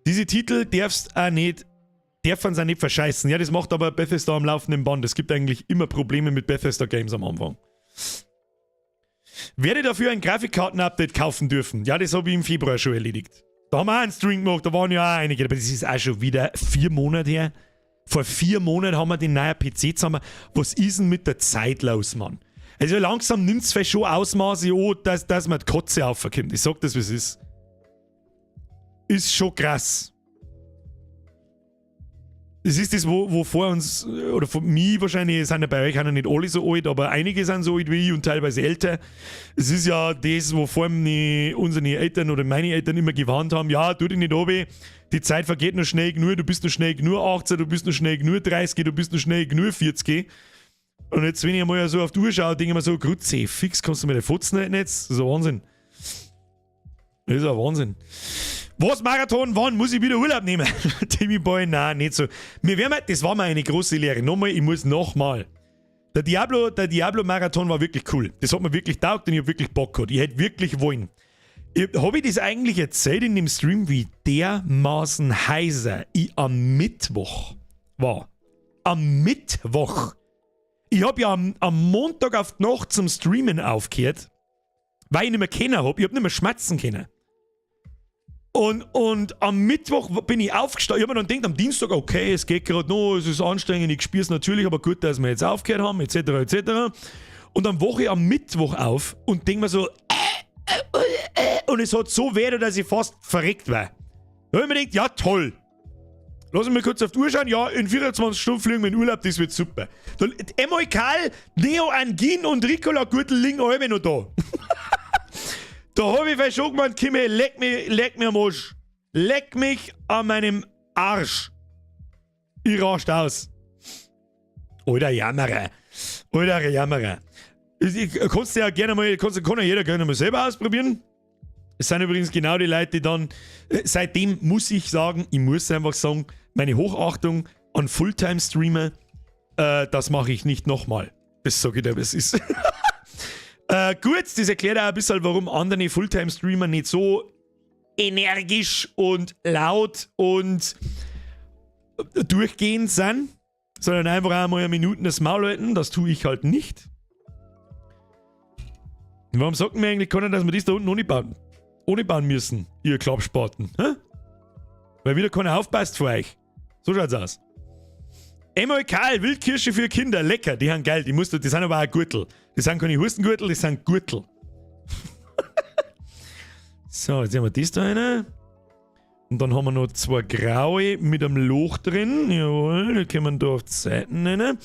Diese Titel darfst auch nicht, dürfen sie auch nicht verscheißen. Ja, das macht aber Bethesda am laufenden Band. Es gibt eigentlich immer Probleme mit Bethesda Games am Anfang. Werde dafür ein Grafikkarten-Update kaufen dürfen. Ja, das habe ich im Februar schon erledigt. Da haben wir auch einen Stream gemacht, da waren ja auch einige, aber das ist auch schon wieder 4 Monate her. Vor 4 Monaten haben wir den neuen PC zusammen. Was ist denn mit der Zeit los, Mann? Also langsam nimmt es vielleicht schon Ausmaße an, dass man die Kotze aufkommt. Ich sag das, wie es ist. Ist schon krass. Das ist das, wo vor uns, oder von mir wahrscheinlich, sind ja bei euch auch noch nicht alle so alt, aber einige sind so alt wie ich und teilweise älter. Es ist ja das, wo vor allem die, unsere Eltern oder meine Eltern immer gewarnt haben: Ja, tu dich nicht runter, die Zeit vergeht noch schnell genug, du bist noch schnell genug 18, du bist noch schnell genug 30, du bist noch schnell genug 40. Und jetzt, wenn ich einmal so auf die Uhr schaue, denke ich mir so: Kruzifix, kannst du mir die Fotzen nicht jetzt? Das ist ein Wahnsinn. Das ist ein Wahnsinn. Was, Marathon? Wann muss ich wieder Urlaub nehmen? Timmy Boy, nein, nicht so. Wir werden, das war mir eine große Lehre. Nochmal, ich muss nochmal. Der Diablo Marathon war wirklich cool. Das hat mir wirklich taugt und ich habe wirklich Bock gehabt. Ich hätte wirklich wollen. Habe ich das eigentlich erzählt in dem Stream, wie dermaßen heiser ich am Mittwoch war? Am Mittwoch. Ich habe ja am Montag auf die Nacht zum Streamen aufgehört, weil ich nicht mehr können habe. Ich habe nicht mehr schmatzen können. Und am Mittwoch bin ich aufgestanden. Ich habe mir dann gedacht, am Dienstag, okay, es geht gerade noch, es ist anstrengend, ich spüre es natürlich, aber gut, dass wir jetzt aufgehört haben, etc., etc. Und dann wache ich am Mittwoch auf und denke mir so, und es hat so weh, dass ich fast verreckt war. Da habe ich mir gedacht, ja toll. Lass mich mal kurz auf die Uhr schauen. Ja, in 24 Stunden fliegen wir in Urlaub, das wird super. Da, Emoi Karl, Neo Angin und Ricola Gürtel liegen alle noch da. Da hab ich vielleicht schon gemeint, Kimi, leck mich am Arsch. Leck mich an meinem Arsch. Ich rast aus. Alter Jammerer. Alter Jammerer. Ich, kannst du ja gerne mal, kannst, kann ja jeder gerne mal selber ausprobieren. Es sind übrigens genau die Leute, die dann, seitdem muss ich sagen, ich muss einfach sagen, meine Hochachtung an Fulltime-Streamer, das mache ich nicht nochmal. Das sage ich dir, was ist. Gut, das erklärt auch ein bisschen, warum andere Fulltime-Streamer nicht so energisch und laut und durchgehend sind, sondern einfach auch mal eine Minute das Maul halten. Das tue ich halt nicht. Warum sagt mir eigentlich keiner, dass wir das da unten ohne bauen müssen, ihr Klappspaten? Hä? Weil wieder keiner aufpasst für euch. So schaut's aus. Emoi Karl, Wildkirsche für Kinder, lecker, die haben geil, die, musst du, die sind aber auch Gürtel. Das sind keine Hustengürtel, das sind Gürtel. So, jetzt haben wir das da rein. Und dann haben wir noch zwei graue mit einem Loch drin. Jawohl, die können wir da auf die Seiten nennen.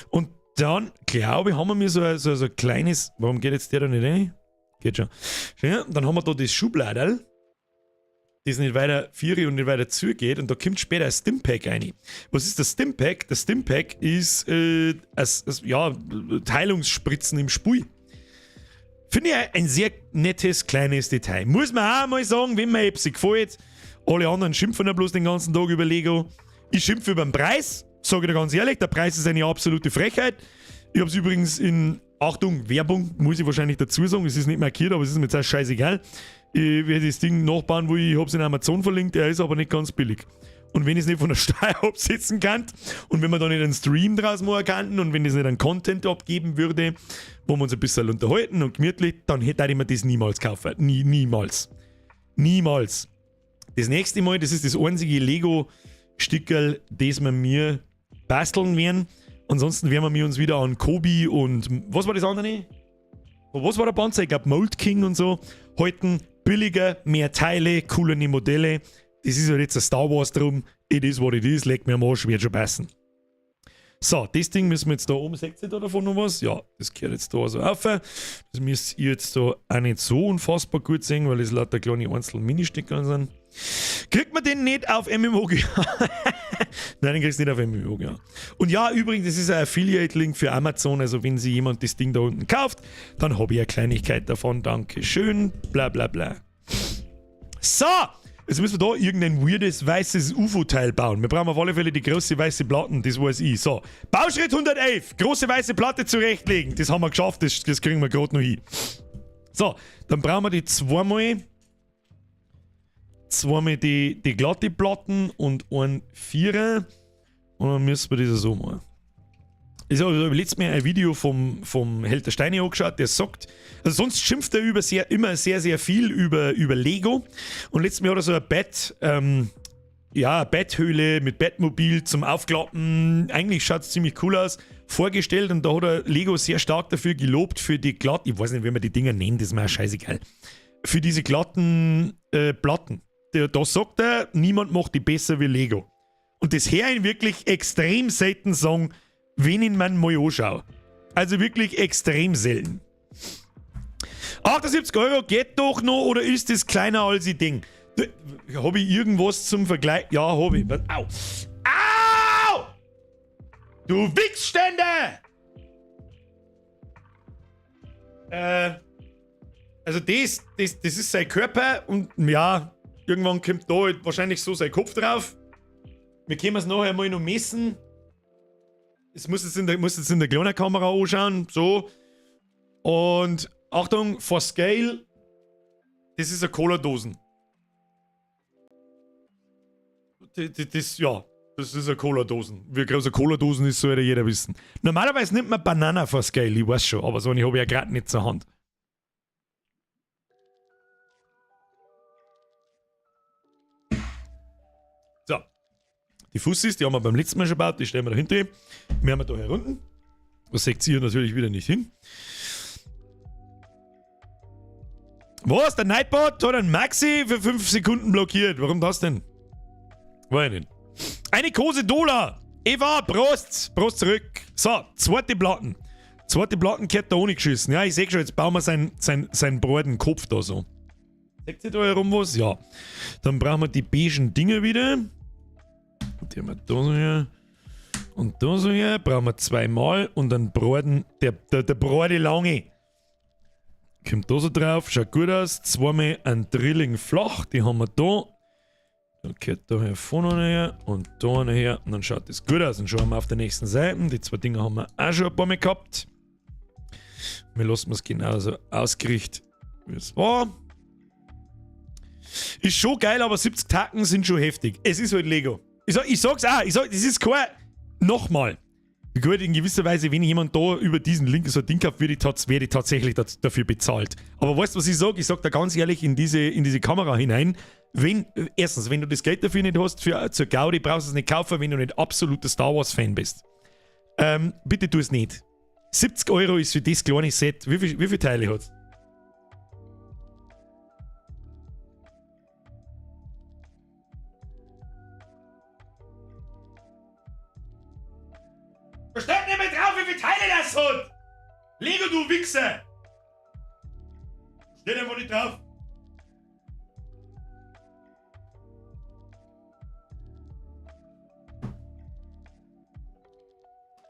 Und dann, glaube ich, haben wir mir so ein kleines. Warum geht jetzt der da nicht rein? Geht schon. Ja, dann haben wir da das Schubladerl, das nicht weiter vier und nicht weiter zugeht. Und da kommt später ein Stimpack rein. Was ist das Stimpack? Das Stimpack ist ja, Teilungsspritzen im Spui. Finde ich ein sehr nettes kleines Detail. Muss man auch mal sagen, wenn mir etwas gefällt. Alle anderen schimpfen ja bloß den ganzen Tag über Lego. Ich schimpfe über den Preis, sage ich dir ganz ehrlich. Der Preis ist eine absolute Frechheit. Ich habe es übrigens in, Achtung, Werbung, muss ich wahrscheinlich dazu sagen. Es ist nicht markiert, aber es ist mir jetzt auch scheißegal. Ich werde das Ding nachbauen, wo ich habe es in Amazon verlinkt, er ist aber nicht ganz billig. Und wenn ich es nicht von der Steuer absetzen kann und wenn man da nicht einen Stream draus machen kann und wenn das nicht einen Content abgeben würde, wo wir uns ein bisschen unterhalten und gemütlich, dann hätte ich mir das niemals kaufen. Nie, niemals. Niemals. Das nächste Mal, das ist das einzige Lego-Stickerl, das wir mir basteln werden. Ansonsten werden wir uns wieder an Kobi und was war das andere? Was war der Panzer? Ich glaube Mold King und so. Halten billiger, mehr Teile, coolere Modelle. Das ist halt jetzt ein Star Wars drum. It is what it is. Leck mir am Arsch, wird schon passen. So, das Ding müssen wir jetzt da oben. Seht ihr da davon noch was? Ja, das gehört jetzt da so auf. Das müsst ihr jetzt da auch nicht so unfassbar gut sehen, weil es lauter kleine einzelne Ministicker sind. Kriegt man den nicht auf MMOG? Nein, den kriegst du nicht auf MMOG. Und ja, übrigens, das ist ein Affiliate-Link für Amazon. Also, wenn sich jemand das Ding da unten kauft, dann habe ich eine Kleinigkeit davon. Dankeschön. Bla bla bla. So! Jetzt müssen wir da irgendein weirdes weißes UFO-Teil bauen. Wir brauchen auf alle Fälle die große weiße Platten, das weiß ich. So, Bauschritt 111, große weiße Platte zurechtlegen. Das haben wir geschafft, das kriegen wir gerade noch hin. So, dann brauchen wir die zweimal die glatte Platten und einen Vierer. Und dann müssen wir das so machen. Ich habe letztes Mal ein Video vom Held der Steine angeschaut, der sagt, also sonst schimpft er immer sehr, sehr viel über Lego. Und letztes Mal hat er so ein Bett, ja, eine Betthöhle mit Bettmobil zum Aufklappen. Eigentlich schaut es ziemlich cool aus, vorgestellt. Und da hat er Lego sehr stark dafür gelobt, für die glatten, ich weiß nicht, wie man die Dinger nennt, ist mir auch scheißegal. Für diese glatten Platten. Da sagt er, niemand macht die besser wie Lego. Und das höre ich wirklich extrem selten sagen, wenn ich mir mal anschaue. Also wirklich extrem selten. 78 Euro geht doch noch, oder ist das kleiner als ich denk? Hab ich irgendwas zum Vergleich? Ja, hab ich. Au! Au! Du Wichsständer! Also das ist sein Körper und ja, irgendwann kommt da halt wahrscheinlich so sein Kopf drauf. Wir können es nachher mal noch messen. Es muss jetzt in der kleinen Kamera anschauen. So. Und Achtung, for Scale. Das ist eine Cola-Dosen. Ja, das ist eine Cola-Dosen. Wie groß eine Cola-Dosen ist, sollte jeder wissen. Normalerweise nimmt man Banana for Scale, ich weiß schon, aber so eine habe ich ja gerade nicht zur Hand. So. Die Fussis, die haben wir beim letzten Mal schon gebaut, die stellen wir da hinten. Wir haben da hier unten. Das seht ihr natürlich wieder nicht hin. Was? Der Nightbot hat einen Maxi für 5 Sekunden blockiert. Warum das denn? Weiß ich nicht. Eine Kose Dola. Eva, Prost. Prost zurück. So, zweite Platten. Zweite Platten gehört da ohne geschissen. Ja, ich seh schon, jetzt bauen wir seinen breiten Kopf da so. Seht ihr da herum was? Ja. Dann brauchen wir die beigen Dinger wieder. Die haben wir da so her. Und da so her. Brauchen wir zweimal. Und dann breiten, der breite Lange. Kommt da so drauf. Schaut gut aus. Zweimal ein Drilling flach. Die haben wir da. Dann geht da hier vorne her und da her. Und dann schaut das gut aus. Dann schauen wir auf der nächsten Seite. Die zwei Dinger haben wir auch schon ein paar Mal gehabt. Wir lassen es genauso ausgerichtet, wie es war. Ist schon geil, aber 70 Tacken sind schon heftig. Es ist halt Lego. Ich sag's auch, ich sag, das ist kein. Nochmal. Gut, in gewisser Weise, wenn jemand da über diesen Link so ein Ding kauft, werde ich tatsächlich dafür bezahlt. Aber weißt du, was ich sag? Ich sag da ganz ehrlich in diese Kamera hinein, erstens, wenn du das Geld dafür nicht hast, zur Gaudi, brauchst du es nicht kaufen, wenn du nicht absoluter Star Wars-Fan bist. Bitte tu es nicht. 70 Euro ist für das kleine Set. Wie viele Teile hat's? Da steht nicht mehr drauf, wie viele Teile das hat! Lego, du Wichser! Steht einfach nicht drauf.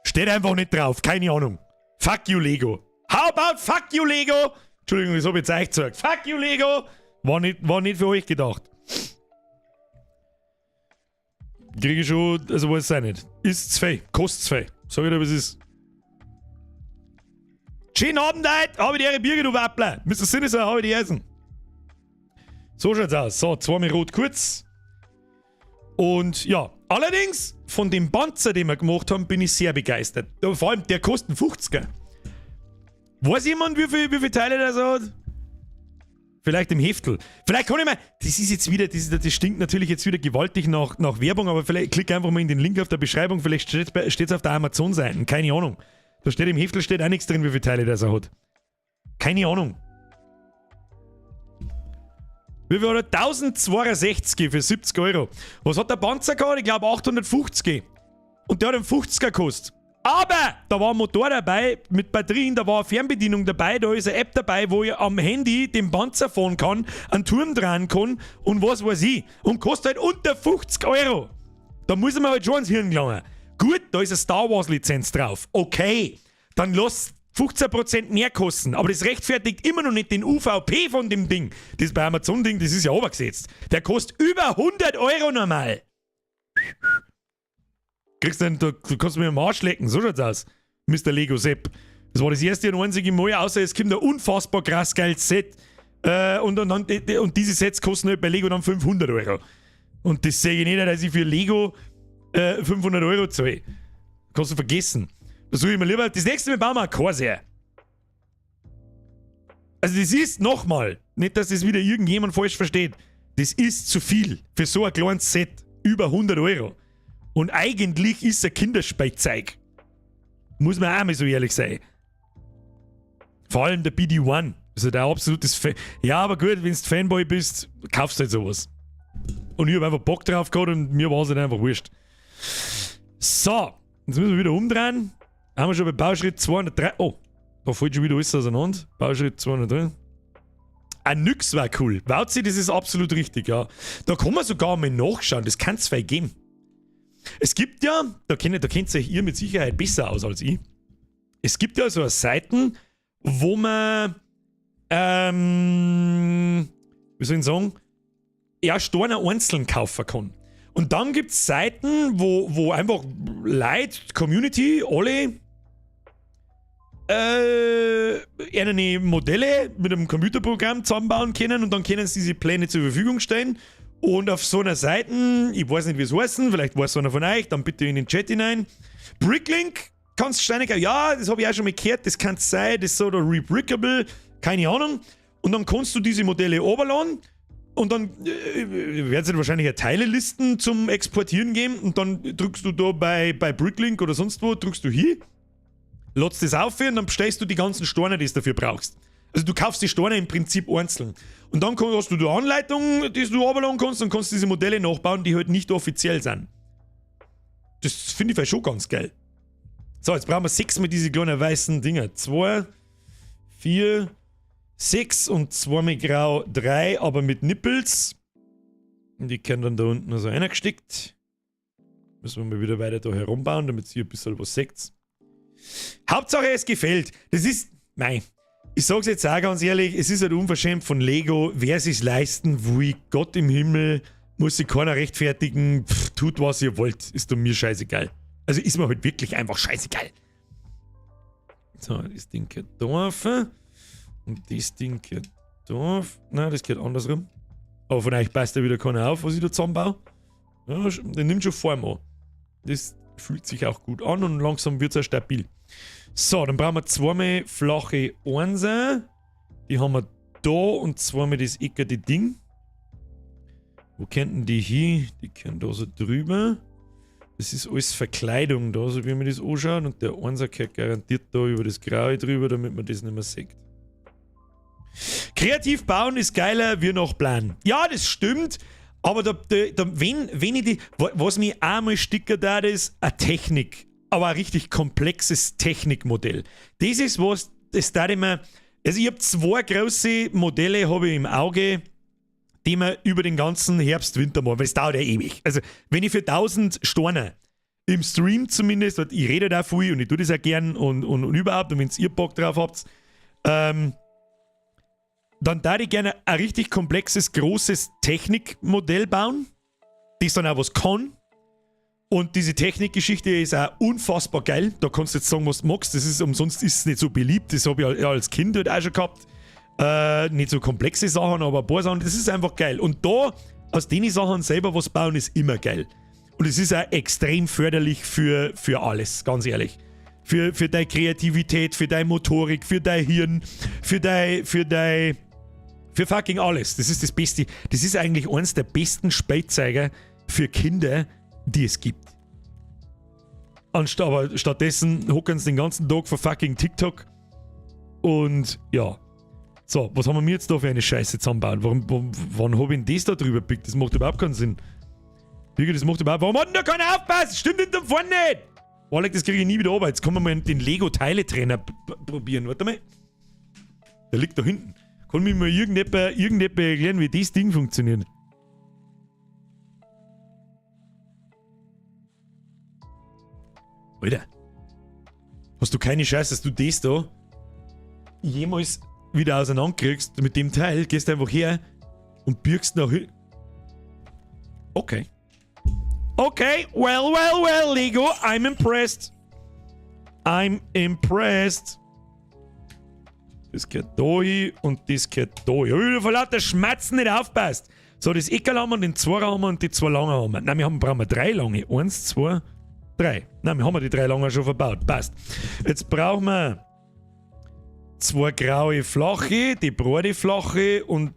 Steht einfach nicht drauf, keine Ahnung. Fuck you, Lego. How about fuck you, Lego? Entschuldigung, das hab ich jetzt euch gesagt. Fuck you, Lego! War nicht für euch gedacht. Kriege ich schon, also weiß ich auch nicht. Ist zu viel, kostet zu viel. Sag ich dir, was ist. Schönen Abend, Leute! Habe die Ehre, Birgit, du Wappler! Mr. Sinister, habe die Eisen. So schaut's aus. So, zweimal rot kurz. Und ja, allerdings, von dem Panzer, den wir gemacht haben, bin ich sehr begeistert. Vor allem, der kostet einen 50er. Weiß jemand, wie viele Teile das hat? Vielleicht im Heftel. Vielleicht kann ich mal. Das ist jetzt wieder, das, ist, das stinkt natürlich jetzt wieder gewaltig nach Werbung, aber vielleicht klick einfach mal in den Link auf der Beschreibung, vielleicht steht's auf der Amazon-Seite. Keine Ahnung. Da steht im Heftel steht auch nichts drin, wie viele Teile das er hat. Keine Ahnung. Wie viel hat er? 1062 für 70 Euro. Was hat der Panzer gehabt? Ich glaub 850. Und der hat einen 50er gekostet. Aber da war ein Motor dabei mit Batterien, da war eine Fernbedienung dabei, da ist eine App dabei, wo ich am Handy den Panzer fahren kann, einen Turm drehen kann und was weiß ich. Und kostet halt unter 50 Euro. Da muss man halt schon ans Hirn gelangen. Gut, da ist eine Star Wars Lizenz drauf. Okay, dann lass 15% mehr kosten. Aber das rechtfertigt immer noch nicht den UVP von dem Ding. Das bei Amazon-Ding, das ist ja runtergesetzt. Der kostet über 100 Euro normal. Kriegst du denn, du kannst mir am Arsch lecken, so schaut's aus, Mister Lego Sepp. Das war das erste und einzige Mal, außer es kommt ein unfassbar krass geiles Set. Und diese Sets kosten halt bei Lego dann 500 Euro. Und das sehe ich nicht, dass ich für Lego 500 Euro zahle. Kannst du vergessen. Das suche ich mir lieber. Das nächste Mal bauen wir ein Corsair. Also das ist, nochmal, nicht, dass das wieder irgendjemand falsch versteht, das ist zu viel für so ein kleines Set. Über 100 Euro. Und eigentlich ist es ein Kinderspielzeug. Muss man auch mal so ehrlich sein. Vor allem der BD-1. Also der absolutes Ja, aber gut, wenn du Fanboy bist, kaufst du halt sowas. Und ich hab einfach Bock drauf gehabt und mir war's halt einfach wurscht. So, jetzt müssen wir wieder umdrehen. Haben wir schon bei Bauschritt 203. Oh, da fällt schon wieder alles auseinander. Bauschritt 203. Ein Nyx war cool. Wauzi, das ist absolut richtig, ja. Da kann man sogar mal nachschauen. Das kann's zwei geben. Es gibt ja, da kennt sich ihr mit Sicherheit besser aus als ich. Es gibt ja so Seiten, wo man, wie soll ich sagen, ja, Steine einzeln kaufen kann. Und dann gibt's Seiten, wo einfach Leute, Community, alle eine Modelle mit einem Computerprogramm zusammenbauen können und dann können sie diese Pläne zur Verfügung stellen. Und auf so einer Seite, ich weiß nicht, wie es heißen, vielleicht weiß einer von euch, dann bitte in den Chat hinein. Bricklink, kannst du Steine kaufen? Ja, das hab ich auch schon mal gehört, das kann's sein, das ist so der Rebrickable, keine Ahnung. Und dann kannst du diese Modelle runterladen und dann werden es wahrscheinlich eine Teilelisten zum Exportieren geben und dann drückst du da bei Bricklink oder sonst wo, drückst du hier, lädst das auf und dann bestellst du die ganzen Steine, die du dafür brauchst. Also du kaufst die Steine im Prinzip einzeln. Und dann hast du die Anleitung, die du runterladen kannst, und kannst diese Modelle nachbauen, die halt nicht offiziell sind. Das finde ich vielleicht schon ganz geil. So, jetzt brauchen wir 6 mit diese kleinen weißen Dinger. 2, 4, 6 und 2 mit Grau 3, aber mit Nippels. Und die können dann da unten so reingesteckt. Müssen wir mal wieder weiter da herumbauen, damit ihr ein bisschen was seht. Hauptsache es gefällt. Das ist, mei, ich sag's jetzt auch ganz ehrlich, es ist halt unverschämt von Lego, wer sich's leisten will, Gott im Himmel, muss sich keiner rechtfertigen, pff, tut was ihr wollt, ist doch mir scheißegal. Also ist mir halt wirklich einfach scheißegal. So, das Ding gehört da rauf. Und das Ding gehört da rauf. Nein, das geht andersrum. Aber von euch passt ja wieder keiner auf, was ich da zusammenbaue. Ja, der nimmt schon Form an. Das fühlt sich auch gut an und langsam wird's auch stabil. So, dann brauchen wir zweimal flache Einser. Die haben wir da und zweimal das eckige Ding. Wo könnten die hin? Die können da so drüber. Das ist alles Verkleidung da, so wie man das anschaut. Und der Einser gehört garantiert da über das Graue drüber, damit man das nicht mehr sieht. Kreativ bauen ist geiler wie noch planen. Ja, das stimmt. Aber wenn ich die, was mich einmal stickert da ist, eine Technik. Aber ein richtig komplexes Technikmodell. Das ist was, das da immer. Also ich hab 2 große Modelle hab ich im Auge, die wir über den ganzen Herbst, Winter machen, weil es dauert ja ewig. Also wenn ich für 1000 Steine im Stream zumindest, weil ich rede da viel und ich tue das auch gern und überhaupt, und wenn ihr Bock drauf habt, dann da ich gerne ein richtig komplexes, großes Technikmodell bauen, das dann auch was kann. Und diese Technikgeschichte ist auch unfassbar geil. Da kannst du jetzt sagen, was du magst. Das ist, umsonst ist es nicht so beliebt. Das hab ich ja als Kind halt auch schon gehabt. Nicht so komplexe Sachen, aber ein paar Sachen. Das ist einfach geil. Und da, aus den Sachen selber was bauen, ist immer geil. Und es ist auch extrem förderlich für alles, ganz ehrlich. Für deine Kreativität, für deine Motorik, für dein Hirn, für fucking alles. Das ist das Beste. Das ist eigentlich eins der besten Spielzeuge für Kinder, die es gibt. Aber stattdessen hocken sie den ganzen Tag vor fucking TikTok. Und ja. So, was haben wir jetzt da für eine Scheiße zusammenbauen? Wann hab ich denn das da drüber gepickt? Das macht überhaupt keinen Sinn. Digga, das macht überhaupt... Warum hat denn da keiner aufpasst? Stimmt hinterm vorne nicht! Boah, das kriege ich nie wieder runter. Jetzt können wir mal den Lego-Teile-Trainer probieren. Warte mal. Der liegt da hinten. Kann mir mal irgendjemand erklären, wie das Ding funktioniert? Alter. Hast du keine Chance, dass du das da jemals wieder auseinanderkriegst mit dem Teil? Gehst einfach her und birgst nach hin. Okay. Okay, well, well, well, Lego, I'm impressed. I'm impressed. Das gehört da hin und das gehört da hin. Ich hab wieder vor lauter Schmerzen nicht aufpasst. So, das Eckerl haben wir, den Zweier haben wir und die 2 lange haben wir. Nein, wir brauchen wir 3 lange. 1, 2, 3. Nein, wir haben die 3 lange schon verbaut. Passt. Jetzt brauchen wir 2 graue flache, die breite flache und...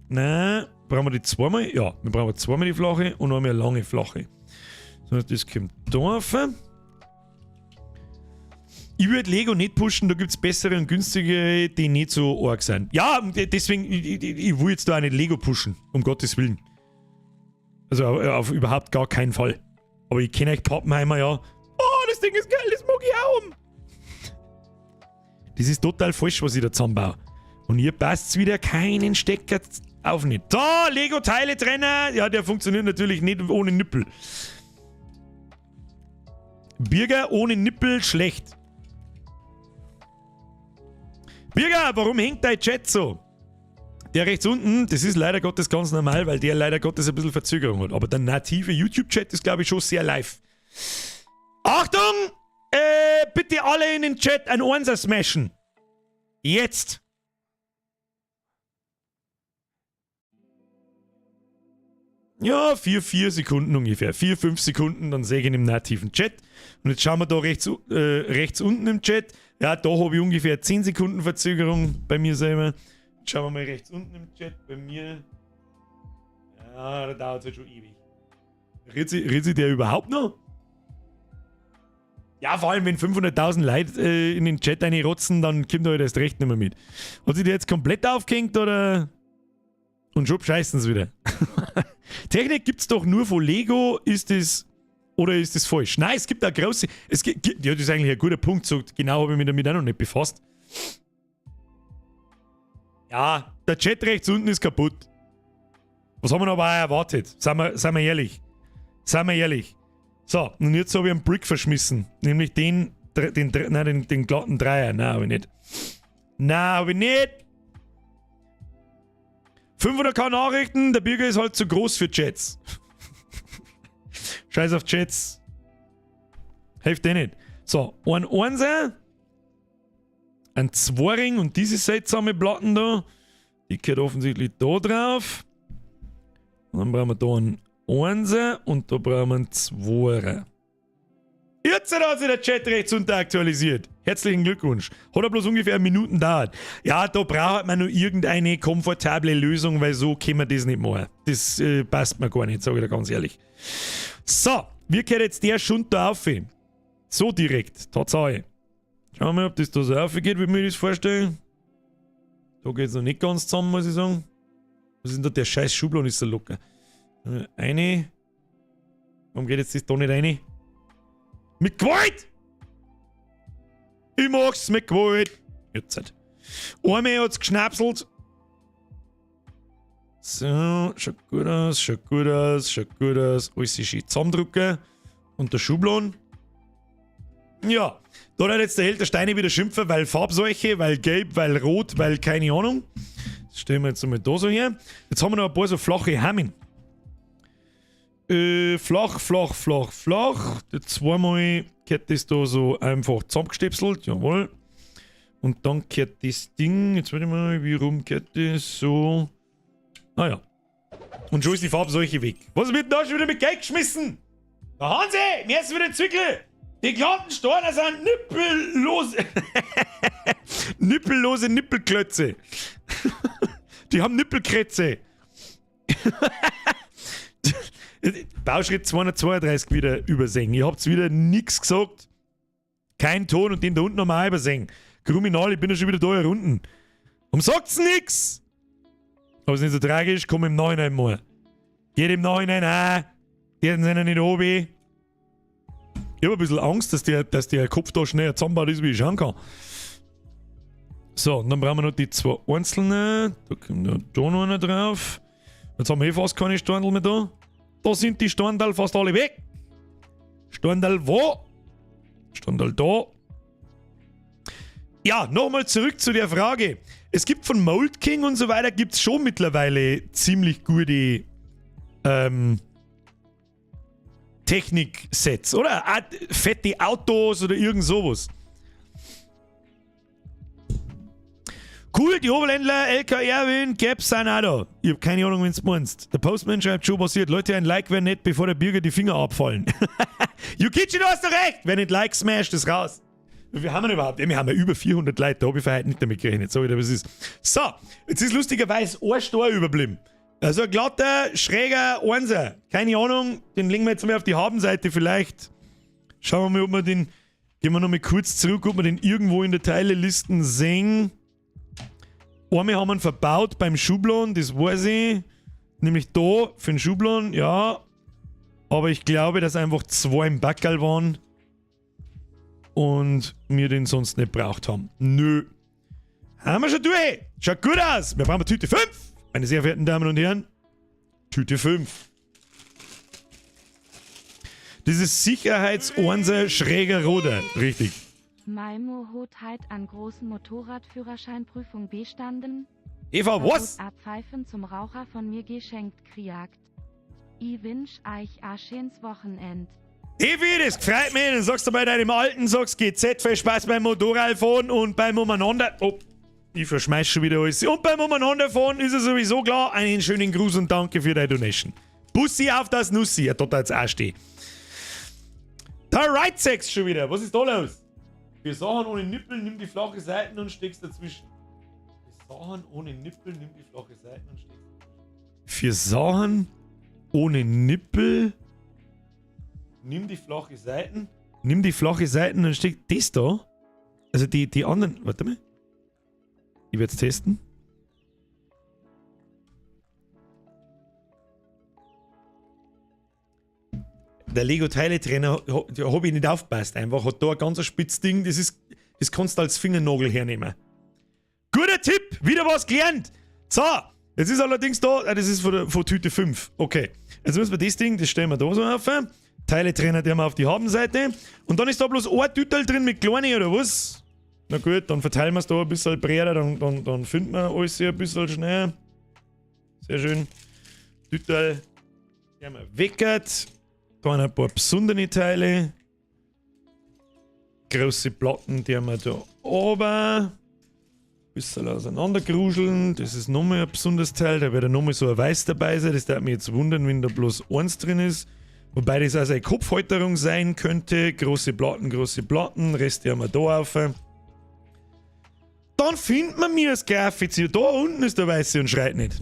Nein, brauchen wir die zweimal? Ja, wir brauchen zweimal die flache und einmal eine lange flache. So, das kommt da rauf. Ich würde Lego nicht pushen, da gibt's bessere und günstigere, die nicht so arg sind. Ja, deswegen, ich will jetzt da auch nicht Lego pushen, um Gottes Willen. Also auf überhaupt gar keinen Fall. Aber ich kenne euch Pappenheimer ja. Oh, das Ding ist geil, das mag ich auch um. Das ist total falsch, was ich da zusammenbaue. Und hier passt's wieder keinen Stecker auf nicht. Da, Lego-Teile-Trenner. Ja, der funktioniert natürlich nicht ohne Nippel. Birger ohne Nippel schlecht. Birger, warum hängt dein Chat so? Der rechts unten, das ist leider Gottes ganz normal, weil der leider Gottes ein bisschen Verzögerung hat. Aber der native YouTube-Chat ist, glaube ich, schon sehr live. Achtung! Bitte alle in den Chat ein Einser smashen. Jetzt! Ja, 4 Sekunden ungefähr. 4, 5 Sekunden, dann sehe ich ihn im nativen Chat. Und jetzt schauen wir da rechts unten im Chat. Ja, da habe ich ungefähr 10 Sekunden Verzögerung bei mir selber. Jetzt schauen wir mal rechts unten im Chat. Bei mir. Ja, da dauert es halt schon ewig. Redet sich der überhaupt noch? Ja, vor allem, wenn 500.000 Leute in den Chat reinrotzen, dann kommt da halt erst recht nicht mehr mit. Hat sich der jetzt komplett aufgehängt oder? Und schon scheißen sie wieder. Technik gibt's doch nur von Lego. Ist es Oder ist das falsch? Nein, es gibt da große. Es gibt, ja, das ist eigentlich ein guter Punkt. So genau habe ich mich damit auch noch nicht befasst. Ja, der Chat rechts unten ist kaputt. Was haben wir aber auch erwartet? Seien wir ehrlich. Seien wir ehrlich. So, und jetzt habe ich einen Brick verschmissen. Nämlich den, den, nein, den glatten Dreier. Nein, habe ich nicht. Nein, habe ich nicht. 500k Nachrichten, der Birger ist halt zu groß für Chats. Scheiß auf Chats. Hilft eh nicht. So, ein Einser, ein Zweiring und diese seltsame Platten da, die gehört offensichtlich da drauf. Und dann brauchen wir da einen Einser und da brauchen wir einen Zweier. Jetzt hat sich der Chat rechts unten aktualisiert. Herzlichen Glückwunsch. Hat er bloß ungefähr Minuten dauert. Ja, da braucht man nur irgendeine komfortable Lösung, weil so können wir das nicht machen. Das passt mir gar nicht, sage ich dir ganz ehrlich. So, wie geht jetzt der Schund da auf? So direkt, Tatsache. Schauen wir mal, ob das da so aufgeht, wie mir das vorstellen. Da geht es noch nicht ganz zusammen, muss ich sagen. Was ist denn da? Der scheiß Schubladen ist so locker. Eine. Warum geht jetzt das da nicht rein? Mit Gewalt! Ich mach's mit Gewalt! Jetzt halt. Einmal hat's geschnapselt. So, schaut gut aus, schaut gut aus, schaut gut aus. Alles ist schön zusammendrücken. Und der Schubladen. Ja, da hat jetzt der Held der Steine wieder schimpfen, weil Farbseuche, weil gelb, weil rot, weil keine Ahnung. Das stellen wir jetzt einmal da so her. Jetzt haben wir noch ein paar so flache Hammen. Flach, flach, flach, flach. Zweimal gehört das da so einfach zusammengestepselt. Jawohl. Und dann gehört das Ding, jetzt warte mal, wie rum gehört das so. Naja. Und schon ist die Farbseuche weg. Was wird denn da schon wieder mit Geld geschmissen? Da Hansi, mir ist wieder Zwickel. Die glatten Steine sind nippellose. Nippellose Nippelklötze. Die haben Nippelkrätze. Bauschritt 232 wieder übersehen. Ihr habt wieder nichts gesagt. Kein Ton und den da unten nochmal übersehen. Kriminal, ich bin ja schon wieder da hier unten. Warum sagt's nix? Aber ist nicht so tragisch, komm im Nachhinein mal. Geht im Nachhinein auch. Die sind ja nicht oben. Ich hab ein bisschen Angst, dass der Kopf da schnell zusammenbaut ist, wie ich schauen kann. So, und dann brauchen wir noch die zwei einzelnen. Da kommt noch da noch einer drauf. Jetzt haben wir eh fast keine Storndl mehr da. Da sind die Storndl fast alle weg. Storndl wo? Storndl da. Ja, nochmal zurück zu der Frage. Es gibt von Mold King und so weiter, gibt's schon mittlerweile ziemlich gute Technik-Sets, oder? Auch fette Autos oder irgend sowas. Cool, die Oberländler, LK Erwin, Gaps sind auch da. Ich hab keine Ahnung, wenn's meinst. Der Postman schreibt schon passiert. Leute, ein Like wäre nett, bevor der Bürger die Finger abfallen. Yukichi, du hast doch recht! Wer nicht Like smasht, ist raus. Wie viel haben wir denn überhaupt? Ja, wir haben ja über 400 Leute, da hab ich für heute nicht damit gerechnet. Sag ich dir, was ist. So, jetzt ist lustigerweise ein Stor überblieben. Also ein glatter, schräger Einser. Keine Ahnung, den legen wir jetzt mal auf die Habenseite vielleicht. Schauen wir mal, ob wir den... Gehen wir nochmal kurz zurück, ob wir den irgendwo in der Teilelisten sehen. Einmal haben wir ihn verbaut beim Schublon, das weiß ich. Nämlich da für den Schublon, ja. Aber ich glaube, dass einfach zwei im Backerl waren. Und wir den sonst nicht braucht haben. Nö. Haben wir schon durch. Schaut gut aus. Wir brauchen Tüte 5. Meine sehr verehrten Damen und Herren. Tüte 5. Dieses Sicherheits-Einser schräger Roder. Richtig. Maimo hat heit an großen Motorradführerscheinprüfung bestanden. Eva, was? A Pfeifen zum Raucher von mir geschenkt kriagt. I wünsch euch a schönes Wochenend. Evi, das freut mich. Dann sagst du bei deinem Alten, sagst GZ, viel Spaß beim Motorradfahren und beim Umeinander. Oh, ich verschmeiß schon wieder alles. Und beim Umeinanderfahren ist es sowieso klar. Einen schönen Gruß und danke für deine Donation. Bussi auf das Nussi. Ja, da jetzt auch stehen. Der Right Sex schon wieder. Was ist da los? Für Sachen ohne Nippel, nimm die flache Seiten und steckst dazwischen. Für Sachen ohne Nippel, nimm die flache Seiten und steckst dazwischen. Für Sachen ohne Nippel, nimm die flache Seiten. Nimm die flache Seiten und steck das da. Also die anderen. Warte mal. Ich werde es testen. Der Lego-Teile-Trenner, habe ich nicht aufgepasst einfach, hat da ein ganz spitz Ding, das ist, das kannst du als Fingernagel hernehmen. Guter Tipp, wieder was gelernt. So, jetzt ist allerdings da, das ist von Tüte 5. Okay, jetzt müssen wir das Ding, das stellen wir da so auf. Teiletrenner, der wir auf die Habenseite. Und dann ist da bloß ein Tütel drin mit kleinen oder was? Na gut, dann verteilen wir es da ein bisschen breiter, dann finden wir alles hier ein bisschen schneller. Sehr schön. Tütel, der wir weckert. Da ein paar besondere Teile. Große Platten, die haben wir da oben. Bisschen auseinandergruscheln. Das ist nochmal ein besonderes Teil. Da wird ja nochmal so ein Weiß dabei sein. Das darf mich jetzt wundern, wenn da bloß eins drin ist. Wobei das also eine Kopfhalterung sein könnte. Große Platten, große Platten. Rest haben wir da auf. Dann findet man mir das Graffiti. Da unten ist der Weiße und schreit nicht.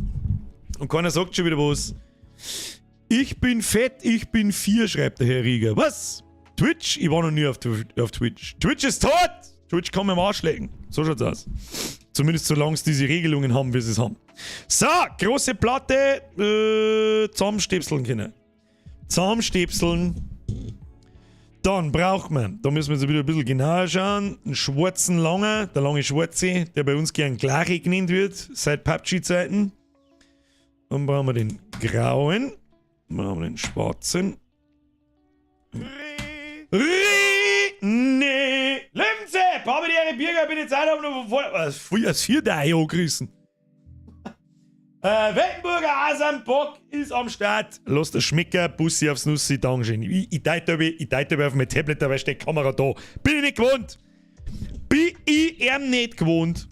Und keiner sagt schon wieder was. Ich bin fett, ich bin 4, schreibt der Herr Rieger. Was? Twitch? Ich war noch nie auf Twitch. Twitch ist tot! Twitch kann mir am Arsch lecken. So schaut's aus. Zumindest solange es diese Regelungen haben, wie sie es haben. So, große Platte. Zusammenstäpseln können. Zusammenstäpseln. Dann braucht man, da müssen wir jetzt wieder ein bisschen genauer schauen, einen schwarzen Lange, der lange Schwarze, der bei uns gern Glari genannt wird, seit PUBG-Zeiten. Dann brauchen wir den grauen. Dann brauchen wir den schwarzen. René! Löwense! Papi, die Ehre Birger, bin jetzt auch noch vor. Was, als vierte Ei angerissen. Wettenburger Asam Bock ist am Start. Lass das schmecken, Bussi aufs Nussi, Dankeschön. Ich deute auf mein Tablet, dabei steht die Kamera da. Bin ich nicht gewohnt. Bin ich ihm nicht gewohnt.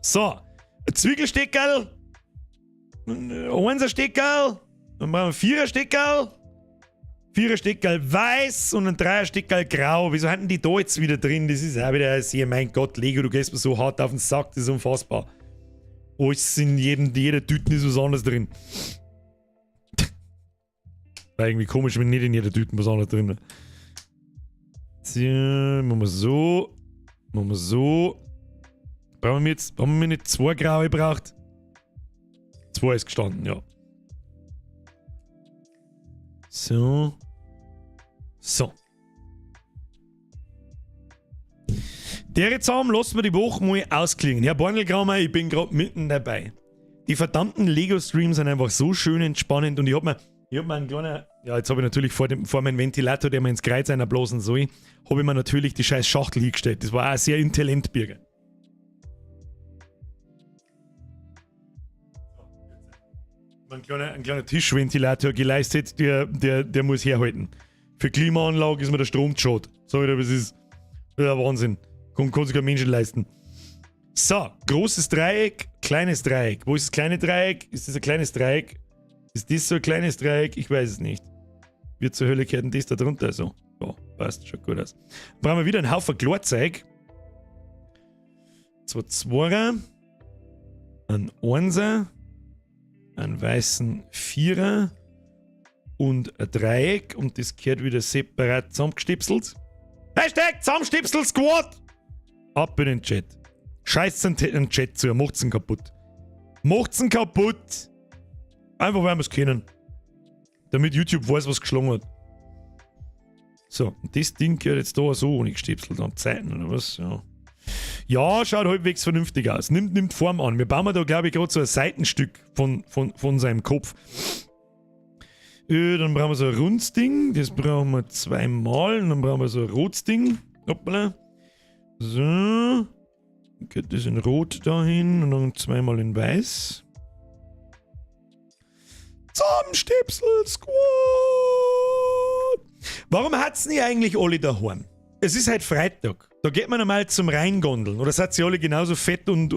So, ein Zwiegelsteckerl. Ein Einsersteckerl. Dann brauchen wir Vierersteckerl. Vierersteckerl weiß und ein Dreiersteckerl grau. Wieso hatten die da jetzt wieder drin? Das ist auch wieder sehr, mein Gott, Lego, du gehst mir so hart auf den Sack, das ist unfassbar. Alles in jeder Tüte ist was anderes drin. War irgendwie komisch, wenn nicht in jeder Tüte was anderes drin ist. So, machen wir so. Machen wir so. Brauchen wir jetzt, haben wir nicht zwei graue gebraucht? Zwei ist gestanden, ja. So. So. Der zusammen lassen wir die Woche mal ausklingen. Herr Bornelkramer, ich bin gerade mitten dabei. Die verdammten Lego-Streams sind einfach so schön entspannend und ich hab mir einen kleinen. Ja, jetzt habe ich natürlich vor meinem Ventilator, der mir ins Kreuz einer blasen soll, habe ich mir natürlich die scheiß Schachtel hingestellt. Das war auch sehr intelligent, Birger. Ein kleiner Tischventilator geleistet, der muss herhalten. Für Klimaanlage ist mir der Strom zu schade. Sag ich dir, das ist ja Wahnsinn. Kann sich kein Mensch leisten. So, großes Dreieck, kleines Dreieck. Wo ist das kleine Dreieck? Ist das ein kleines Dreieck? Ist das so ein kleines Dreieck? Ich weiß es nicht. Wird zur Hölle gehört denn das da drunter? So, ja, passt, schaut gut aus. Brauchen wir wieder einen Haufen Chlorzeug. Zwei Zweier, ein Einser, einen weißen Vierer und ein Dreieck. Und das gehört wieder separat zusammengestipselt. Hashtag Zusammenstipsel Squad! Ab in den Chat. Scheißt den Chat zu, macht's ihn kaputt. Macht's ihn kaputt! Einfach weil wir's kennen. Damit YouTube weiß, was geschlagen hat. So, und das Ding gehört jetzt da so ohne gestipselt an Zeiten, oder was? Ja. Ja, schaut halbwegs vernünftig aus. Nimmt Form an. Wir bauen da, glaube ich, gerade so ein Seitenstück von seinem Kopf. Dann brauchen wir so ein rundes Ding. Das brauchen wir zweimal. Und dann brauchen wir so ein rotes Ding. Hoppala. So. Dann geht das in Rot dahin und dann zweimal in Weiß. Zusammenstipsel Squad! Warum hat's nie eigentlich alle daheim? Es ist halt Freitag. Da geht man einmal zum Reingondeln. Oder seid ihr alle genauso fett und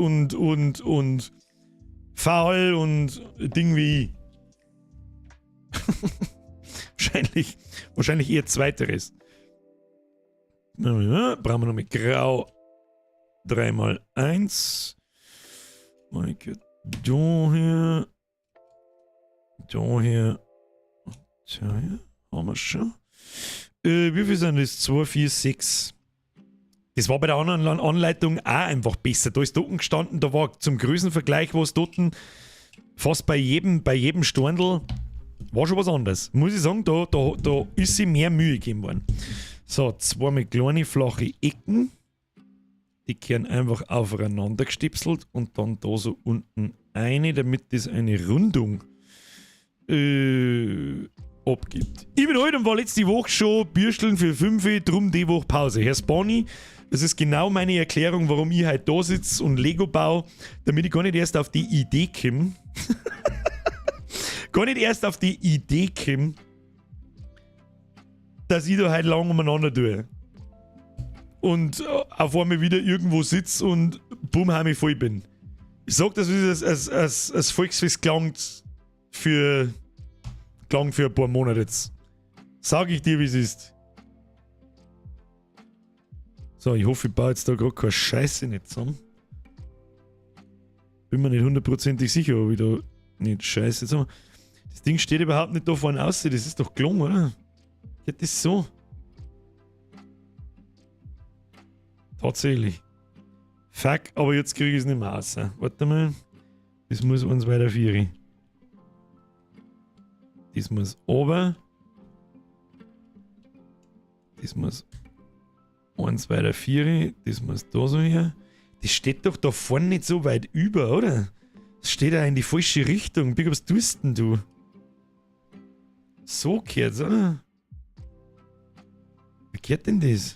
faul und Ding wie ich? Wahrscheinlich eher zweiteres. Brauchen wir noch mit Grau 3 x 1. Da hier. Da hier. Da hier. Haben wir schon. Wie viel sind das? 2, 4, 6. Das war bei der anderen Anleitung auch einfach besser. Da ist dort gestanden, da war zum Größenvergleich was dort fast bei jedem Storndl. War schon was anderes. Muss ich sagen, da ist sich mehr Mühe gegeben worden. So, zwei mit kleinen flache Ecken. Die kehren einfach aufeinander gestipselt und dann da so unten eine, damit das eine Rundung abgibt. Ich bin heute und war letzte Woche schon Bürsteln für 5, drum die Woche Pause. Herr Spawny, das ist genau meine Erklärung, warum ich heute da sitze und Lego baue, damit ich gar nicht erst auf die Idee komme. Gar nicht erst auf die Idee komme, dass ich da heute lang umeinander tue. Und auf einmal wieder irgendwo sitze und bumm, heim ich voll bin. Ich sag das, wie es als Volksfest klangt für ein paar Monate jetzt. Sag ich dir, wie es ist. So, ich hoffe, ich baue jetzt da grad keine Scheiße nicht zusammen. Bin mir nicht hundertprozentig sicher, ob ich da nicht Scheiße zusammen. Das Ding steht überhaupt nicht da vorne aus, das ist doch gelungen, oder? Geht das so? Tatsächlich. Fuck, aber jetzt krieg ich's nicht mehr raus. Warte mal. Das muss uns weiter vier. Das muss oben. Das muss 1, 2, 3, 4. Das muss da so her. Das steht doch da vorne nicht so weit über, oder? Das steht ja in die falsche Richtung. Big, was tust denn du? So geht's, oder? Wie geht denn das?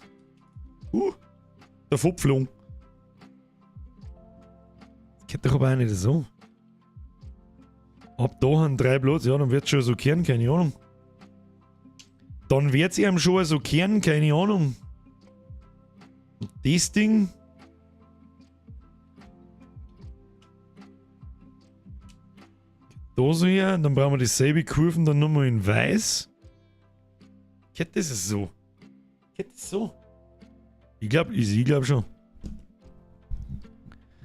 Der Fopflung. Das geht doch aber auch nicht so. Ab da haben 3 Platz, ja, dann wird's schon so kehren, keine Ahnung. Dann wird's ihm schon so kehren, keine Ahnung. Und das Ding. Da so her, dann brauchen wir dieselbe Kurven dann nochmal in weiß. Geht das so? Geht das so? Ich glaub schon.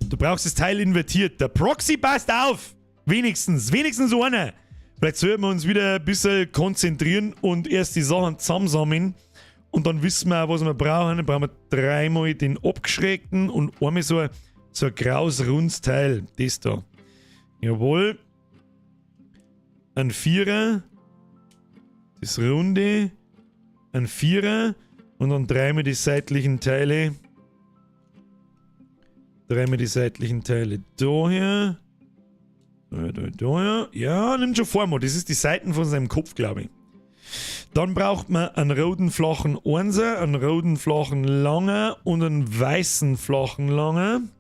Du brauchst das Teil invertiert. Der Proxy passt auf! Wenigstens, wenigstens einer. Vielleicht sollten wir uns wieder ein bisschen konzentrieren und erst die Sachen zusammensammeln. Und dann wissen wir auch, was wir brauchen. Dann brauchen wir dreimal den abgeschrägten und einmal so ein graues, rundes Teil. Das da. Jawohl. Ein Vierer. Das Runde. Ein Vierer. Und dann dreimal die seitlichen Teile. Dreimal die seitlichen Teile daher. Da, da, da, ja. Ja, nimmt schon Form an. Das ist die Seiten von seinem Kopf, glaub ich. Dann braucht man einen roten flachen Einser, einen roten flachen Langen und einen weißen flachen Langen.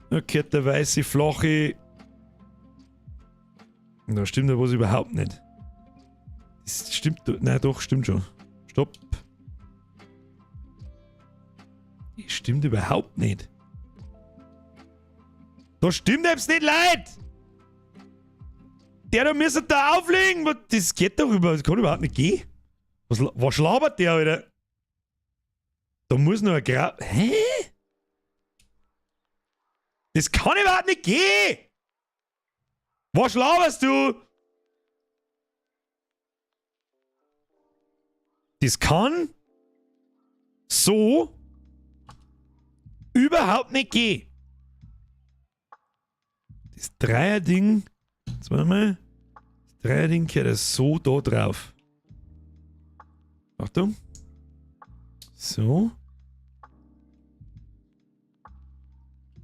Da gehört der weiße flache. Da stimmt ja was überhaupt nicht. Das stimmt. Nein, doch, stimmt schon. Stopp. Das stimmt überhaupt nicht. Da stimmt etwas nicht, Leute! Der da müsste da auflegen! Das geht doch über, das kann überhaupt nicht gehen. Was labert der, Alter? Da muss noch ein Gra-, hä? Das kann überhaupt nicht gehen! Was laberst du? Das kann so überhaupt nicht gehen. Das Dreierding, zweimal, das Dreierding gehört so da drauf. Achtung. So.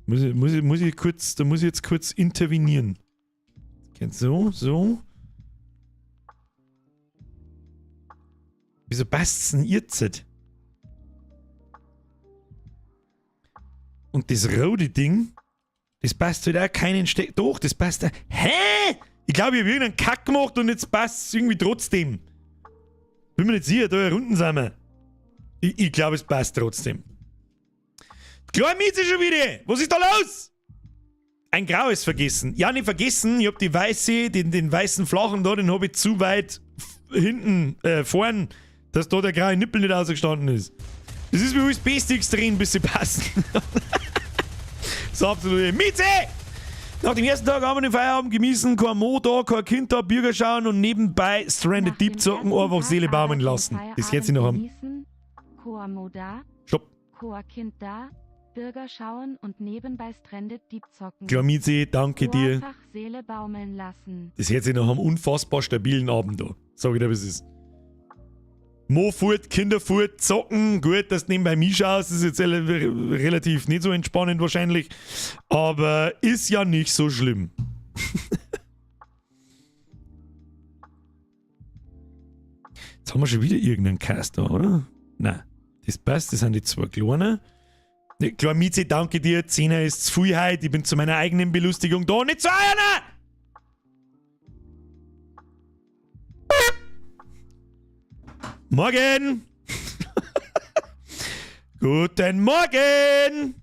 Muss ich, muss ich, muss ich kurz, da muss ich jetzt kurz intervenieren. Geht so, so. Wieso passt's denn jetzt? Und das rote Ding, das passt halt auch keinen Steck. Doch, das passt auch. Hä? Ich glaube, ich hab irgendeinen Kack gemacht und jetzt passt's irgendwie trotzdem. Bin mir nicht sicher, da unten sind wir. Ich glaube, es passt trotzdem. Kleine Mieze schon wieder! Was ist da los? Ein graues vergessen. Ja, nicht vergessen. Ich hab die weiße, den weißen flachen da, den hab ich zu weit hinten, vorn, dass da der graue Nippel nicht ausgestanden ist. Das ist wie USB-Sticks drin, bis sie passen. So absolut. Mieze! Nach dem ersten Tag haben wir den Feierabend genießen, kein Mo da, kein Kind da, Bürger schauen und nebenbei Stranded Nach Deep dem zocken, ersten einfach Tag Seele baumeln Arbeit lassen. den Das hört sich noch an. Feierabend genießen, Koa Mo da, Stopp. Koa Kind da, Birger schauen und nebenbei Stranded Deep zocken. Klamizi, danke dir. Einfach Seele baumeln lassen. Das hört sich nach einem unfassbar stabilen Abend an. Sag ich dir, was es ist. Mo fort, Kinder fort, zocken. Gut, dass du nebenbei mich schaust, ist jetzt relativ nicht so entspannend wahrscheinlich. Aber ist ja nicht so schlimm. Jetzt haben wir schon wieder irgendeinen Cast da, oder? Nein. Das passt, das sind die zwei Kleinen. Ne, Klar, Mieze, danke dir. Zehner ist zu viel heute. Ich bin zu meiner eigenen Belustigung da, nicht zu einer! Morgen! Guten Morgen!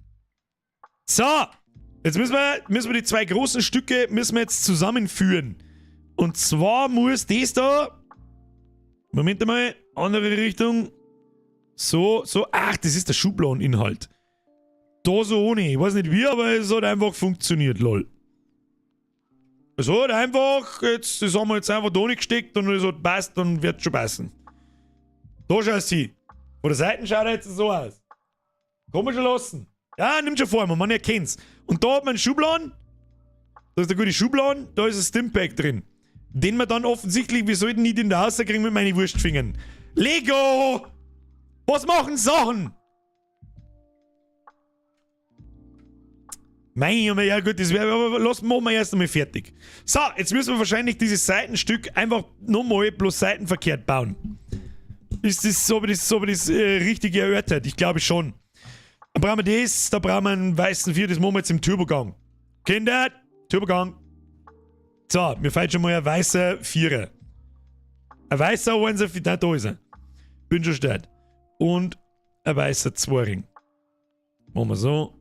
So, jetzt müssen wir die zwei großen Stücke müssen wir jetzt zusammenführen. Und zwar muss das da. Moment einmal, andere Richtung. So, so. Ach, das ist der Schubladeninhalt. Da so ohne. Ich weiß nicht wie, aber es hat einfach funktioniert, lol. Es hat einfach, jetzt, das haben wir jetzt einfach da nicht gesteckt und es hat passt und wird schon passen. Da schaut sie. Von der Seite schaut er jetzt so aus. Kann man schon lassen. Ja, nimmt schon vor, man erkennt's. Und da hat man einen Schubladen. Da ist der gute Schubladen, da ist ein Stimpack drin. Den wir dann offensichtlich, wir sollten nicht in der Haus kriegen mit meinen Wurstfingern. Lego! Was machen Sachen? Mein Junge, ja gut, das wäre, aber lass, machen wir erst einmal fertig. So, jetzt müssen wir wahrscheinlich dieses Seitenstück einfach nochmal bloß seitenverkehrt bauen. Ist das so, ob ich das richtig erörtert? Ich glaube schon. Dann brauchen wir das, da brauchen wir einen weißen 4, das machen wir jetzt im Turbogang. Kinder, Turbogang. So, mir fällt schon mal ein weißer Vierer. Ein weißer 1er, nein, da ist er. Bin schon stark. Und ein weißer Zweiring. Machen wir so,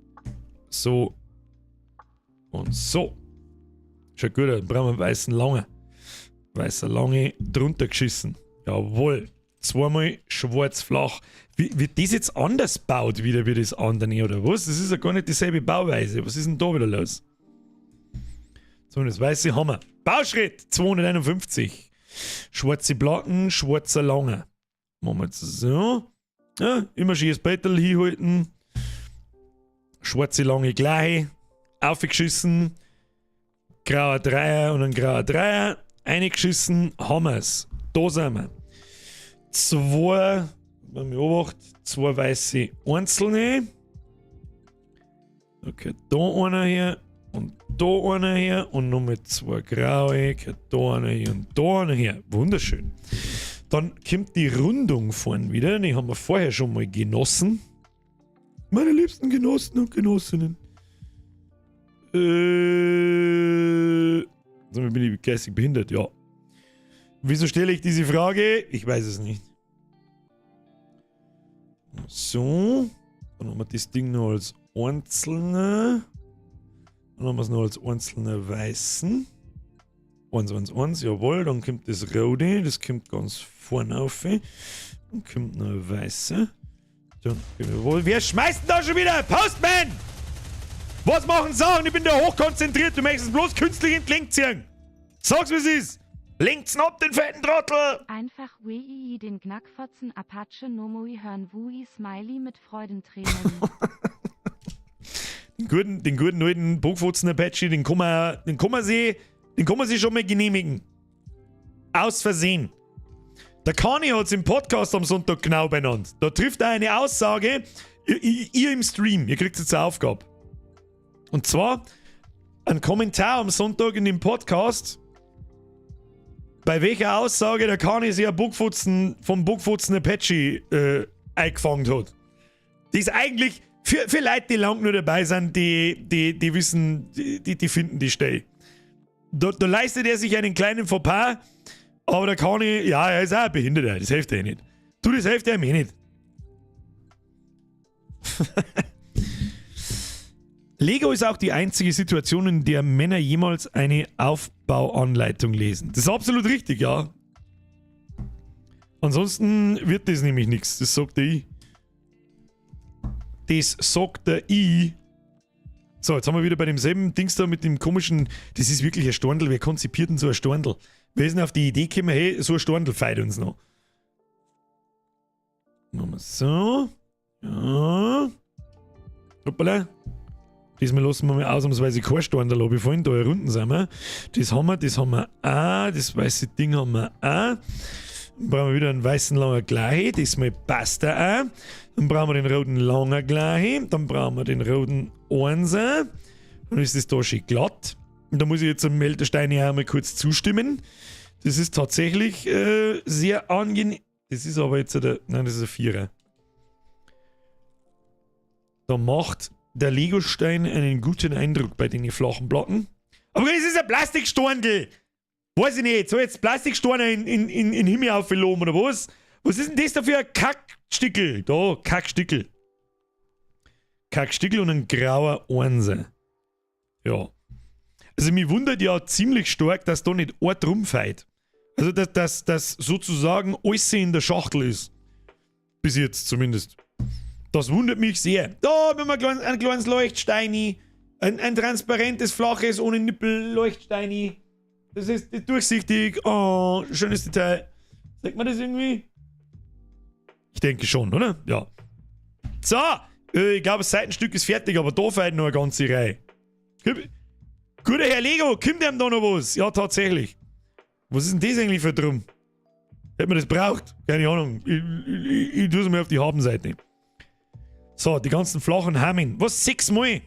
so und so. Schaut gut aus, dann brauchen wir einen weißen Lange. Weißer Lange drunter geschissen. Jawohl. Zweimal schwarz flach. Wie, wird das jetzt anders gebaut wieder wie das andere, oder was? Das ist ja gar nicht dieselbe Bauweise. Was ist denn da wieder los? So, das weiße haben wir. Bauschritt 251. Schwarze Platten, schwarzer Lange. Machen wir jetzt so. Ja, immer schön das Bettel hinhalten. Schwarze Lange gleich. Aufgeschissen. Grauer Dreier und ein grauer Dreier. Eingeschissen, haben wir's. Da sind wir. Zwei, wenn man beobachtet, zwei weiße einzelne. Okay, da einer her und da einer her und nochmal zwei graue. Okay, da einer her und da einer her. Wunderschön. Dann kommt die Rundung vorn wieder. Die haben wir vorher schon mal genossen. Meine liebsten Genossen und Genossinnen. Also bin ich geistig behindert, ja. Wieso stelle ich diese Frage? Ich weiß es nicht. So. Dann haben wir das Ding noch als einzelne. Dann haben wir es noch als einzelne weißen. 1, 1, 1, jawohl. Dann kommt das rote. Das kommt ganz vorne auf. Dann kommt noch ein weißer. Dann, jawohl. Wer schmeißt denn da schon wieder? Postman! Was machen Sachen? Ich bin da hochkonzentriert. Du möchtest bloß künstlich in die Länge ziehen. Sag's, wie es ist. Lenkt's ab, den fetten Trottel! Einfach WII den Knackfotzen Apache Nomoi hören Wui Smiley mit Freudentränen. Den guten alten Bockfotzen Apache, den kann man sich schon mal genehmigen. Aus Versehen. Der Kani hat's im Podcast am Sonntag genau benannt. Da trifft er eine Aussage, ihr im Stream, ihr kriegt jetzt eine Aufgabe. Und zwar ein Kommentar am Sonntag in dem Podcast, bei welcher Aussage der Kani sich ein Bockfotzen vom Bockfotzen Apache eingefangen hat. Die ist eigentlich für Leute, die lang nur dabei sind, die wissen, die finden die Stelle. Da leistet er sich einen kleinen Fauxpas, aber der Kani, ja, er ist auch ein Behinderter, das hilft er nicht. Du, das hilft ihm eh nicht. Lego ist auch die einzige Situation, in der Männer jemals eine Aufbauanleitung lesen. Das ist absolut richtig, ja. Ansonsten wird das nämlich nichts, das sagt der I. Das sagt der I. So, jetzt haben wir wieder bei demselben Dings da mit dem komischen... Das ist wirklich ein Storndl. Wer konzipiert denn so ein Storndl? Wer ist denn auf die Idee gekommen, hey, so ein Storndl feiert uns noch? Machen wir so. Ja. Hoppala. Diesmal lassen wir mal ausnahmsweise kein Stein da Lobby fallen, da unten sind wir. Das haben wir auch, das weiße Ding haben wir auch. Dann brauchen wir wieder einen weißen langen gleich, diesmal passt er auch. Dann brauchen wir den roten langen gleich, dann brauchen wir den roten Einser. Dann ist das da schön glatt. Und da muss ich jetzt am Melterstein auch mal kurz zustimmen. Das ist tatsächlich sehr angenehm. Das ist aber jetzt der, nein, das ist ein Vierer. Da macht der Legostein einen guten Eindruck bei den flachen Platten. Aber das ist ein Plastiksteindl! Weiß ich nicht, soll jetzt Plastiksteine in den Himmel aufgeloben oder was? Was ist denn das da für ein Kackstickel? Da, Kackstickel. Kackstickel und ein grauer Einser. Ja. Also mich wundert ja ziemlich stark, dass da nicht ein rumfällt. Also dass sozusagen alles in der Schachtel ist. Bis jetzt zumindest. Das wundert mich sehr. Da haben wir ein kleines Leuchtsteini. Ein transparentes, flaches, ohne Nippel Leuchtsteini. Das ist durchsichtig. Oh, schönes Detail. Sagt man das irgendwie? Ich denke schon, oder? Ja. So, ich glaube, das Seitenstück ist fertig, aber da fehlt noch eine ganze Reihe. Guter Herr Lego, kommt ihm da noch was? Ja, tatsächlich. Was ist denn das eigentlich für Drum? Hätte man das braucht? Keine Ahnung. Ich tue es mal auf die Habenseite. So, die ganzen flachen Hammen. Was? 6-mal?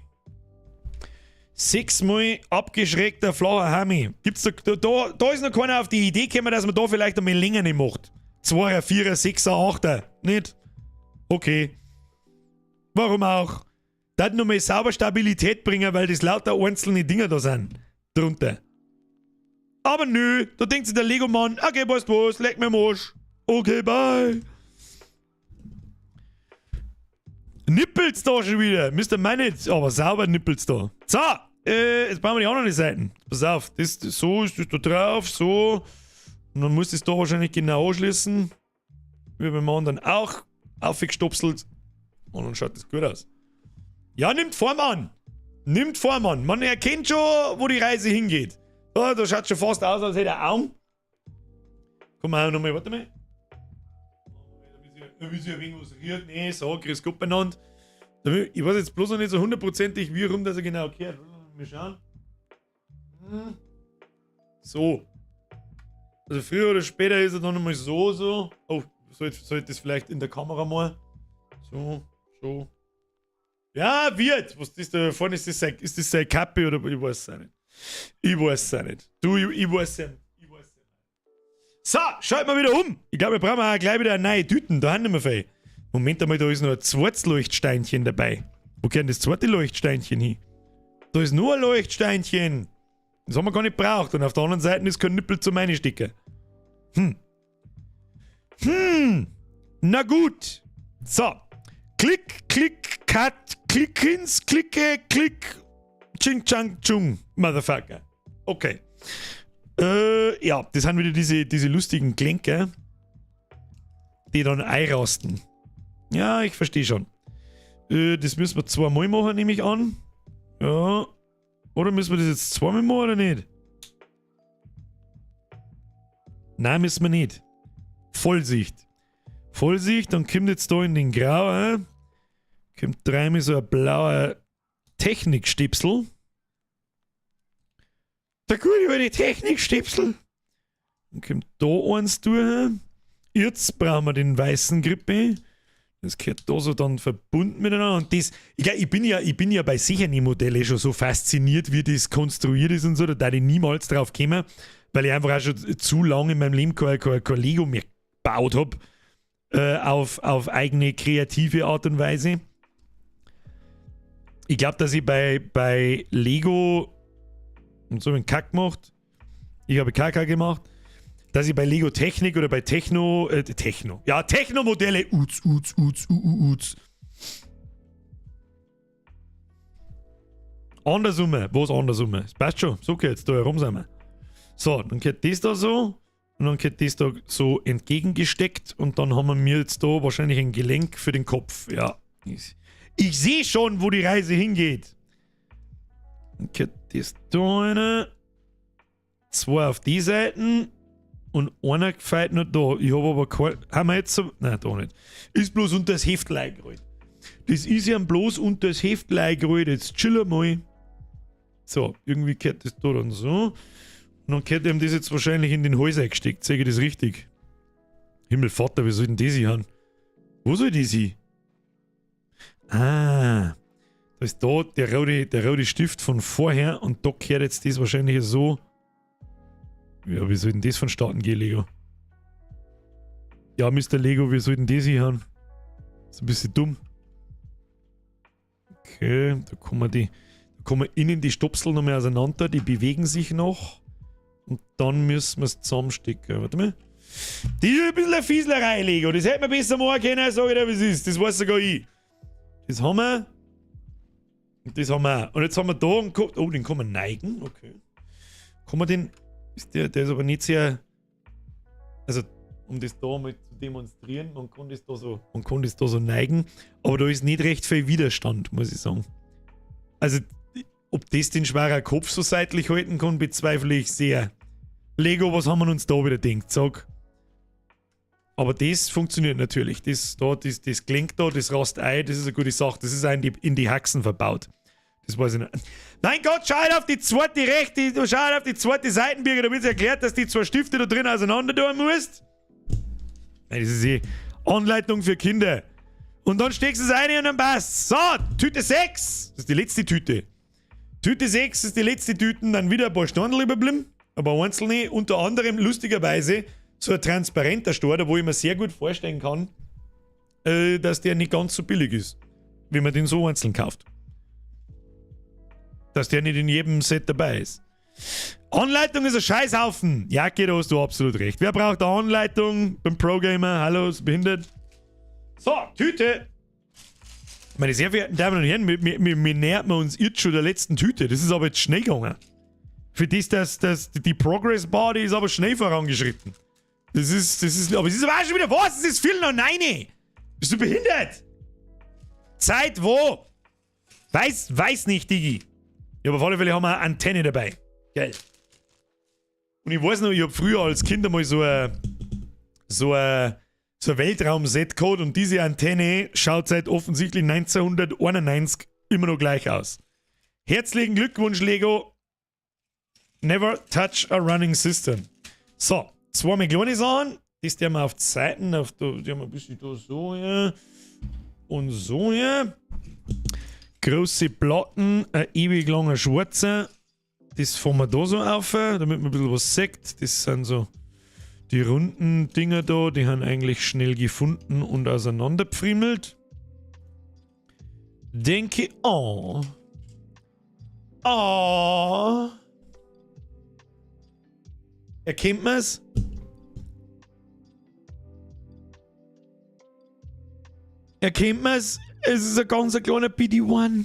6-mal abgeschrägter flacher Hammi. Gibt's da, da, da ist noch keiner auf die Idee gekommen, dass man da vielleicht einmal länger nicht macht. 2er, 4er, 6er, 8er. Nicht? Okay. Warum auch? Das hat nochmal sauber Stabilität bringen, weil das lauter einzelne Dinger da sind. Drunter. Aber nö, da denkt sich der Lego-Mann, okay, weißt du was, leck mir am Arsch. Okay, bye. Nippelt's da schon wieder. Mister Manit, aber sauber nippelt's da. So, jetzt brauchen wir die anderen Seiten. Pass auf, das, so ist das da drauf, so. Und dann muss das da wahrscheinlich genau anschließen. Wie beim anderen auch. Aufgestopselt. Und dann schaut das gut aus. Ja, nimmt Form an. Nimmt Form an. Man erkennt schon, wo die Reise hingeht. Oh, da schaut schon fast aus, als hätte er Augen. Komm mal nochmal, warte mal. Da ist ja ein wenig was rührt. Nee, so, grüß Gott benannt. Ich weiß jetzt bloß noch nicht so hundertprozentig, wie rum das er genau kehrt. Wir schauen. So. Also früher oder später ist er dann nochmal so, so. Oh, sollte das vielleicht in der Kamera mal. So, so. Ja, wird. Was ist da vorne? Ist das seine Kappe oder ich weiß es auch nicht. Ich weiß es auch nicht. Du, ich weiß es nicht. Ich weiß es nicht. So, schalten wir wieder um. Ich glaube, wir brauchen auch gleich wieder eine neue Tüten. Da haben wir viel. Moment einmal, da ist noch ein zweites Leuchtsteinchen dabei. Wo gehört denn das zweite Leuchtsteinchen hin? Da ist nur ein Leuchtsteinchen. Das haben wir gar nicht gebraucht. Und auf der anderen Seite ist kein Nippel zum Einstecken. Na gut. So. Klick, klick, cut, klickins, klicke, klick. Ching, chang, chung, Motherfucker. Okay. Ja, das sind wieder diese lustigen Klinker, die dann einrasten. Ja, ich verstehe schon. Das müssen wir zweimal machen, nehme ich an. Ja. Oder müssen wir das jetzt zweimal machen oder nicht? Nein, müssen wir nicht. Vollsicht. Vollsicht, dann kommt jetzt da in den Grau, kommt dreimal so ein blauer Technikstipsel. Der gute alte Technikstipsel. Dann kommt da eins durch. Jetzt brauchen wir den weißen Grippe. Das gehört da so dann verbunden miteinander. Und das, ich bin ja bei sicheren Modellen schon so fasziniert, wie das konstruiert ist und so, da ich niemals drauf gekommen, weil ich einfach auch schon zu lange in meinem Leben kein Lego mehr gebaut hab, auf eigene kreative Art und Weise. Ich glaub, dass ich bei Lego und so einen Kack gemacht. Ich habe KK gemacht. Dass ich bei Lego Technik oder bei Techno, Techno, ja, Techno-Modelle, Uts, Uts, Uts, U, U, Uts. Andersrum, was andersrum? Das passt schon, so geht's, da herum sind wir. So, dann geht das da so und dann geht das da so entgegengesteckt und dann haben wir mir jetzt da wahrscheinlich ein Gelenk für den Kopf, ja. Ich sehe schon, wo die Reise hingeht. Dann geht das da rein. Zwei auf die Seiten. Und einer gefällt noch da. Ich hab aber kein. Haben wir jetzt so. Nein, da nicht. Ist bloß unter das Heftel eingerollt. Das ist ja bloß unter das Heft gerollt. Jetzt chill mal. So, irgendwie gehört das da dann so. Und dann gehört ihm das jetzt wahrscheinlich in den Hals eingesteckt. Sehe ich das richtig? Himmelvater, wie soll denn das hier? Wo soll das hin? Ah, da ist da der rote Stift von vorher und da gehört jetzt das wahrscheinlich so. Ja, wie soll denn das vonstatten gehen, Lego? Ja, Mr. Lego, wie soll denn das hier haben? Ist ein bisschen dumm. Okay, da kommen die, da kommen innen die Stopsel noch mehr auseinander, die bewegen sich noch. Und dann müssen wir es zusammenstecken. Warte mal. Das ist ein bisschen eine Fieslerei, Lego. Das hätte man besser machen können, sag ich dir, wie es ist. Das weiß sogar ich. Das haben wir. Und das haben wir auch. Und jetzt haben wir da einen Kopf. Oh, den kann man neigen. Okay. Kann man den. Ist der ist aber nicht sehr. Also, um das da mal zu demonstrieren, man kann das da so, man kann das da so neigen, aber da ist nicht recht viel Widerstand, muss ich sagen. Also, ob das den schwerer Kopf so seitlich halten kann, bezweifle ich sehr. Lego, was haben wir uns da wieder gedacht? Sag. Aber das funktioniert natürlich. Das da, das klingt da, das rast ein, das ist eine gute Sache. Das ist auch in die Haxen verbaut. Das weiß ich nicht. Mein Gott, schau auf die zweite rechte, schau auf die zweite Seitenbirge, da wird erklärt, dass die zwei Stifte da drin auseinander tun musst. Nein, das ist eh Anleitung für Kinder. Und dann steckst du es rein und dann passt. So, Tüte 6. Das ist die letzte Tüte. Tüte 6 ist die letzte Tüte. Dann wieder ein paar Standel überblieben. Aber einzelne, unter anderem lustigerweise so ein transparenter Stor, wo ich mir sehr gut vorstellen kann, dass der nicht ganz so billig ist, wenn man den so einzeln kauft. Dass der nicht in jedem Set dabei ist. Anleitung ist ein Scheißhaufen. Ja, okay, da hast du absolut recht. Wer braucht eine Anleitung beim Pro-Gamer? Hallo, ist behindert. So, Tüte. Meine sehr verehrten Damen und Herren, wir nähern uns jetzt schon der letzten Tüte. Das ist aber jetzt schnell gegangen. Für das, dass die Progress Bar, die ist aber schnell vorangeschritten. Das ist, aber es ist aber auch schon wieder was? Es ist 8:45. Bist du behindert? Zeit wo? Weiß nicht, Digi. Ja, aber auf alle Fälle haben wir eine Antenne dabei. Geil. Und ich weiß noch, ich hab früher als Kind einmal so ein Weltraum-Set gehabt und diese Antenne schaut seit offensichtlich 1991 immer noch gleich aus. Herzlichen Glückwunsch, Lego. Never touch a running system. So, zwei mehr kleine Sachen. Das die haben wir auf die Seiten, auf die, die haben wir ein bisschen da so hier und so hier. Große Platten, ein ewig langer schwarzer. Das fahren wir da so auf, damit man ein bisschen was sieht. Das sind so die runden Dinger da, die haben eigentlich schnell gefunden und auseinanderpfriemelt. Denke, oh. Oh. Erkennt man's? Erkennt man's? Es ist ein ganz kleiner BD-1.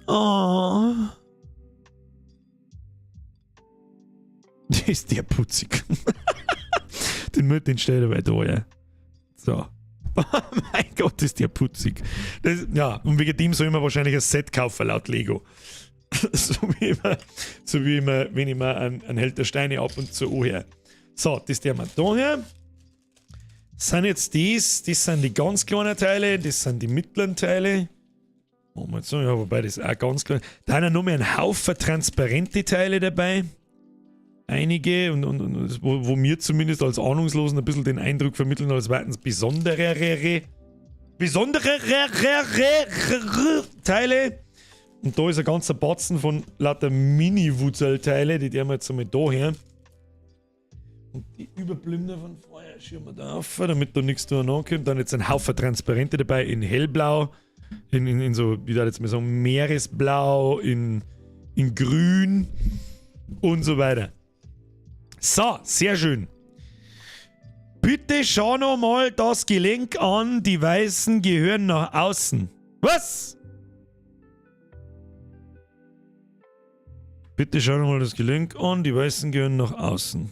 Oh. Das ist der putzig. Den Müll, den stellt er da, ja. So. Mein Gott, ist der putzig. Das, ja, und wegen dem soll ich mir wahrscheinlich ein Set kaufen, laut Lego. So wie immer, wenn ich mir einen Held der Steine ab und zu anhöre. So, das der mal da her. Sind jetzt das sind die ganz kleinen Teile, das sind die mittleren Teile. Machen wir jetzt so, ja, wobei das auch ganz klein. Da sind noch mehr ein Haufen transparente Teile dabei. Einige, und wo mir zumindest als Ahnungslosen ein bisschen den Eindruck vermitteln, als wären es besondere Teile. Und da ist ein ganzer Batzen von lauter Mini-Wutzel-Teile, die haben wir jetzt einmal da her. Und die Überblümner von vorher schieben wir da auf, damit da nichts durcheinander kommt. Dann jetzt ein Haufen Transparente dabei in hellblau, in so, wie darf ich jetzt mal sagen, Meeresblau, in grün und so weiter. So, sehr schön. Bitte schau noch mal das Gelenk an, die Weißen gehören nach außen. Was? Bitte schau noch mal das Gelenk an, die Weißen gehören nach außen.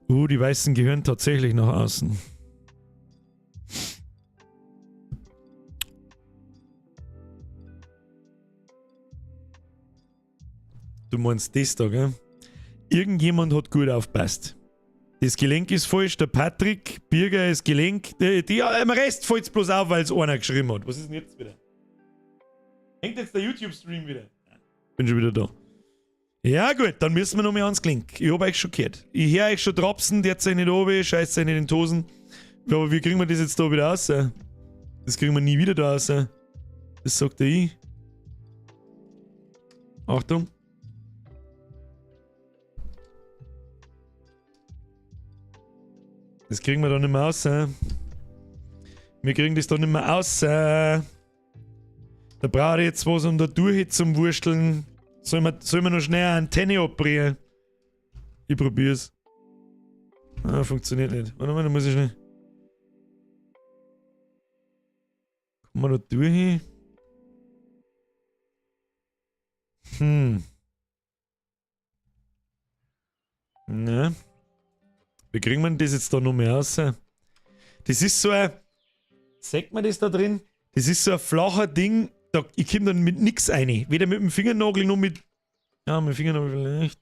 Die Weißen gehören tatsächlich nach außen. Du meinst das da, gell? Irgendjemand hat gut aufgepasst. Das Gelenk ist falsch, der Patrick Birger ist Gelenk. Am Rest fällt es bloß auf, weil es einer geschrieben hat. Was ist denn jetzt wieder? Hängt jetzt der YouTube-Stream wieder? Bin schon wieder da. Ja gut, dann müssen wir noch mal ans Gelenk. Ich hab euch schon gehört. Ich höre euch schon trapsen, derzeit nicht oben, scheißt euch nicht in die Hosen. Aber wie kriegen wir das jetzt da wieder raus? Das kriegen wir nie wieder da raus. Das sagt der ich. Achtung. Das kriegen wir da nicht mehr raus. Wir kriegen das da nicht mehr raus. Da brauche ich jetzt was, um da durch zum Wursteln. Sollen wir noch schnell eine Antenne operieren? Ich probier's. Ah, funktioniert nicht. Warte mal, da muss ich schnell. Kommen wir da durch? Na. Wie kriegen wir denn das jetzt da noch mehr raus? Das ist so ein. Sagt man das da drin? Das ist so ein flacher Ding. Da, ich komm dann mit nix rein. Weder mit dem Fingernagel noch mit. Ja, mit dem Fingernagel vielleicht.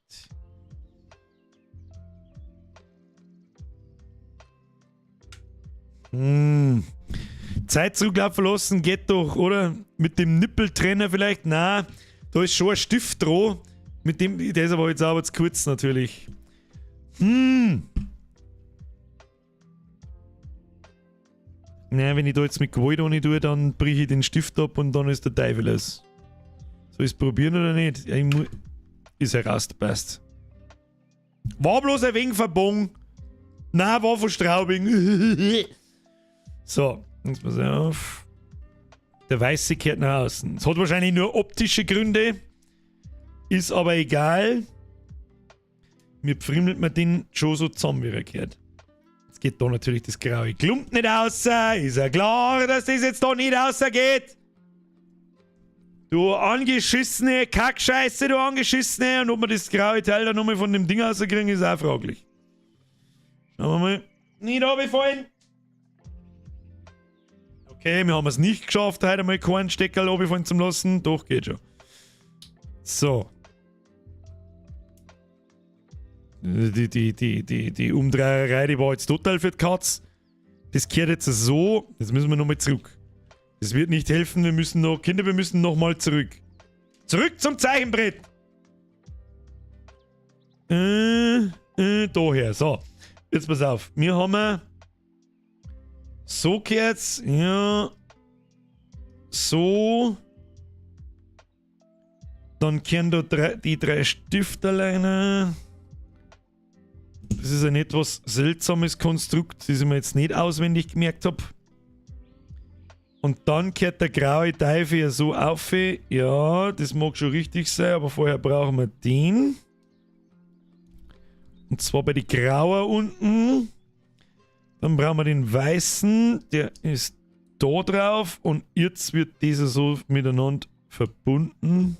Zeit zurücklaufen lassen geht doch, oder? Mit dem Nippeltrenner vielleicht? Nein, da ist schon ein Stift dran. Mit dem, der ist aber jetzt auch zu kurz natürlich. Naja, wenn ich da jetzt mit Gewalt ohne tue, dann brich ich den Stift ab und dann ist der Teufel los. Soll ich's probieren oder nicht? Ja, ich ist heraus, passt. War bloß ein wenig verbogen. Nein, war von Straubing. So, jetzt pass auf. Der Weiße kehrt nach außen. Es hat wahrscheinlich nur optische Gründe. Ist aber egal. Mir pfriemelt man den schon so zusammen, wie er kehrt. Jetzt geht da natürlich das graue Klump nicht raus. Ist ja klar, dass das jetzt da nicht rausgeht. Du angeschissene Kackscheiße, du angeschissene. Und ob wir das graue Teil da nochmal von dem Ding rauskriegen, ist auch fraglich. Schauen wir mal. Nicht runterfallen. Okay, wir haben es nicht geschafft, heute einmal keinen Stecker runterfallen zu lassen. Doch, geht schon. So. Die Umdreherei, die war jetzt total für die Katz. Das kehrt jetzt so. Jetzt müssen wir nochmal zurück. Das wird nicht helfen, wir müssen noch... Kinder, wir müssen nochmal zurück. Zurück zum Zeichenbrett! Daher, so. Jetzt pass auf. Wir haben... So kehrt's. Ja. So. Dann kehren da die drei Stifterleine. Das ist ein etwas seltsames Konstrukt, das ich mir jetzt nicht auswendig gemerkt hab. Und dann kehrt der graue Teufel ja so auf. Ja, das mag schon richtig sein, aber vorher brauchen wir den. Und zwar bei den Grauen unten. Dann brauchen wir den weißen, der ist da drauf. Und jetzt wird dieser so miteinander verbunden.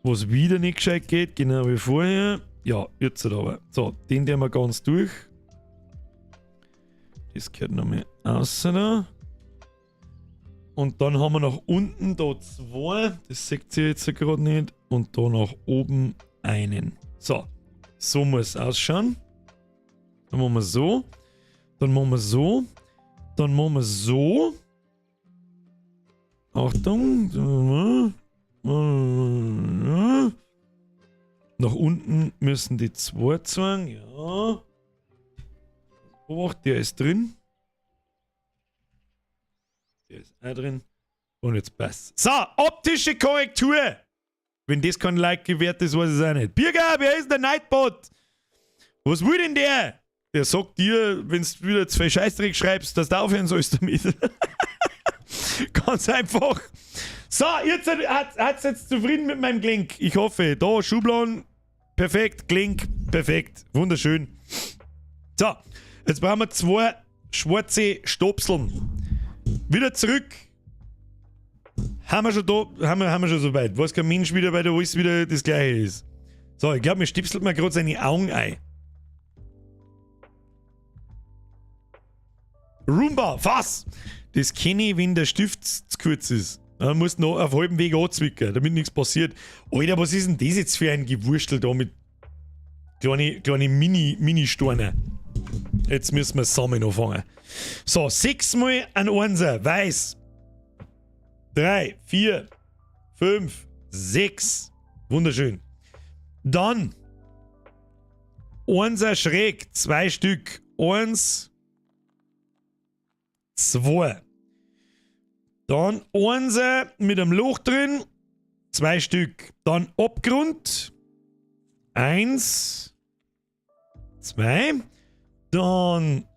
Was wieder nicht gescheit geht, genau wie vorher. Ja, jetzt aber. So, den tun wir ganz durch. Das gehört nochmal außer da. Und dann haben wir nach unten da zwei. Das seht ihr jetzt gerade nicht. Und da nach oben einen. So, so muss es ausschauen. Dann machen wir so. Dann machen wir so. Dann machen wir so. Achtung. Nach unten müssen die zwei zeigen. Ja. Obacht, der ist drin. Der ist auch drin. Und jetzt passt's. So, optische Korrektur. Wenn das kein Like gewährt ist, weiß ich es auch nicht. Birger, wer ist denn der Nightbot? Was will denn der? Der sagt dir, wenn du wieder zwei Scheißdreck schreibst, dass du aufhören sollst damit. Ganz einfach. So, jetzt hat's jetzt zufrieden mit meinem Gelenk. Ich hoffe, da Schubladen, perfekt, Gelenk, perfekt, wunderschön. So, jetzt brauchen wir zwei schwarze Stopseln. Wieder zurück. Haben wir schon da, haben wir schon so weit. Weiß kein Mensch wieder, weil da alles wieder das Gleiche ist. So, ich glaub, mir stipselt mir grad seine Augen ein. Roomba, fass! Das kenn ich, wenn der Stift zu kurz ist. Man muss noch auf halbem Weg anzwicken, damit nichts passiert. Alter, was ist denn das jetzt für ein Gewurstel da mit... Kleine, kleine Mini, Mini-Steine. Jetzt müssen wir zusammen anfangen. So, sechsmal ein Einser, weiß. Drei, vier, fünf, sechs. Wunderschön. Dann Einser schräg, zwei Stück. Eins, zwei. Dann Einser mit einem Loch drin, zwei Stück. Dann Abgrund. Eins, zwei. Dann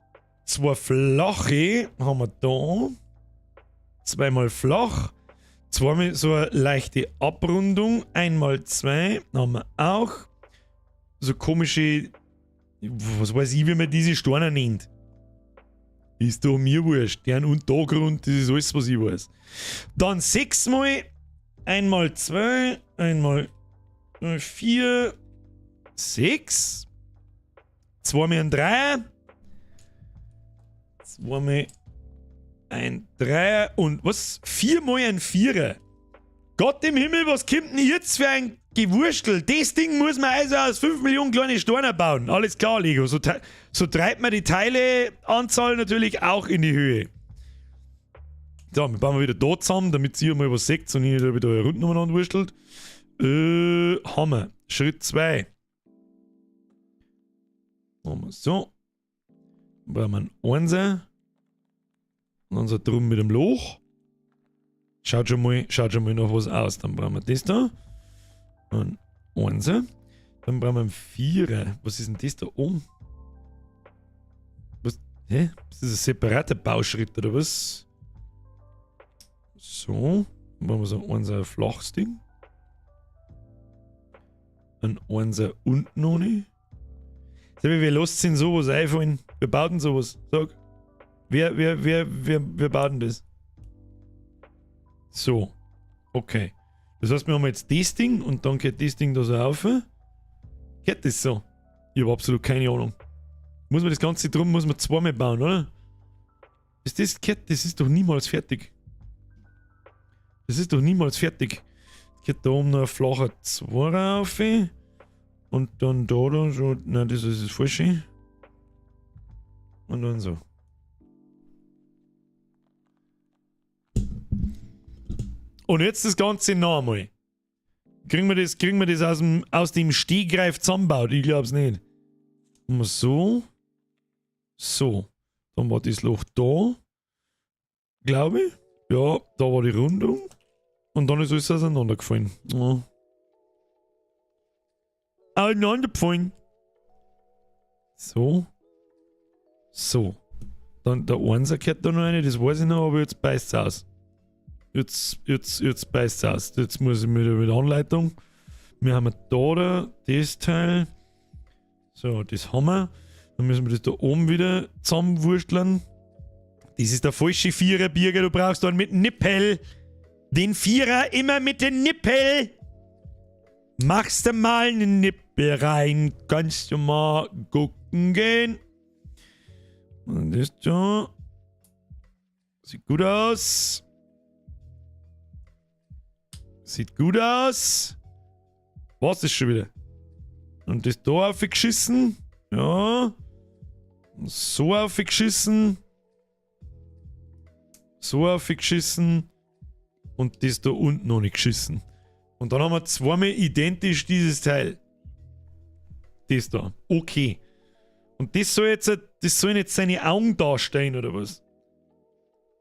zwei flache haben wir da. Zweimal flach. Zweimal so eine leichte Abrundung. Einmal zwei haben wir auch. So komische, was weiß ich, wie man diese Steine nennt. Ist doch mir wurscht. Stern und Untergrund, das ist alles, was ich weiß. Dann sechsmal. Einmal zwei, einmal vier, sechs. Zweimal ein Dreier. Zweimal ein Dreier und was? Viermal ein Vierer. Gott im Himmel, was kommt denn jetzt für ein Gewurstel? Das Ding muss man also aus 5 Millionen kleine Steine bauen. Alles klar, Lego. So, so treibt man die Teileanzahl natürlich auch in die Höhe. So, wir bauen wir wieder da zusammen, damit ihr mal was seht und ich nicht wieder rund umeinander wurstelt. Haben wir. Schritt 2. Machen wir so. Dann brauchen wir einen Einser. Und dann so drum mit dem Loch. Schaut schon mal noch was aus. Dann brauchen wir das da. Ein Einser. Dann brauchen wir einen Vierer. Was ist denn das da oben? Was? Hä? Ist das ein separater Bauschritt oder was? So. Dann brauchen wir so ein Einser flaches Ding. Ein Einser unten noch nicht. Sag mal, wer lässt sich denn sowas einfallen? Wer baut denn sowas? Sag. Wer baut denn das? So. Okay. Das heißt, wir haben jetzt das Ding und dann geht das Ding da so auf. Geht das so? Ich habe absolut keine Ahnung. Muss man das Ganze drum, muss man zweimal bauen, oder? Ist das, geht, das ist doch niemals fertig. Das ist doch niemals fertig. Geht da oben noch ein flacher 2 rauf. Und dann da dann so. Nein, das ist das Falsche. Und dann so. Und jetzt das Ganze nochmal. Kriegen wir das, kriegen wir das aus dem Stegreif zusammenbaut? Ich glaub's nicht. Machen wir so. So. Dann war das Loch da. Glaube ich. Ja, da war die Rundung. Und dann ist alles auseinandergefallen. Ja. Auseinandergefallen. So. So. Dann der Einser gehört da noch rein, das weiß ich noch, aber jetzt beißt's aus. Jetzt beißt's aus. Jetzt muss ich mit Anleitung. Wir haben da das Teil. So, das haben wir. Dann müssen wir das da oben wieder zusammenwursteln. Das ist der falsche Viererbierger, du brauchst einen mit Nippel. Den Vierer immer mit den Nippel. Machst du mal einen Nippel rein, kannst du mal gucken gehen. Und das da. Sieht gut aus. Sieht gut aus. Was ist schon wieder? Und das da aufgeschissen. Ja. Und so aufgeschissen. So aufgeschissen. Und das da unten noch nicht geschissen. Und dann haben wir zweimal identisch dieses Teil. Das da. Okay. Und das soll jetzt, das sollen jetzt seine Augen darstellen, oder was?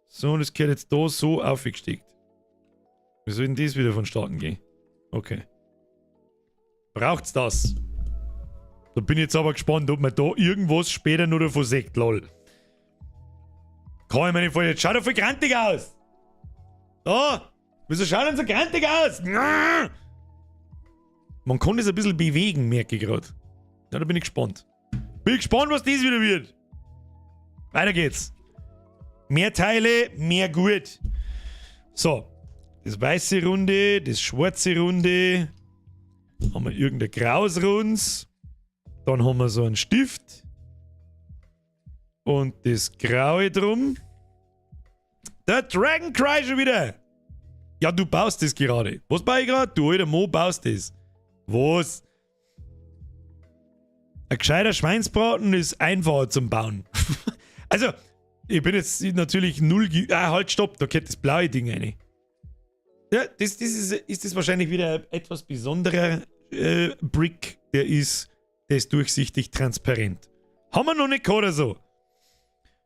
So, und das gehört jetzt da so aufgesteckt. Wie soll denn das wieder vonstatten gehen? Okay. Braucht's das? Da bin ich jetzt aber gespannt, ob man da irgendwas später noch davon sieht, lol. Kann ich mir nicht vorstellen. Schaut doch voll grantig aus! Da! Wieso schaut denn so grantig aus? Man kann das ein bisschen bewegen, merke ich grad. Ja, da bin ich gespannt. Bin gespannt, was das wieder wird. Weiter geht's. Mehr Teile, mehr gut. So. Das weiße Runde, das schwarze Runde. Haben wir irgendein graues Runds. Dann haben wir so einen Stift. Und das graue drum. Der Dragon Cry schon wieder. Ja, du baust das gerade. Was baue ich gerade? Du alter Mo baust das. Was? Ein gescheiter Schweinsbraten ist einfacher zum Bauen. Also, ich bin jetzt natürlich null. Ah, halt, stopp, da geht das blaue Ding rein. Ja, das ist das wahrscheinlich wieder ein etwas besonderer Brick. Der ist durchsichtig transparent. Haben wir noch nicht gehabt oder so.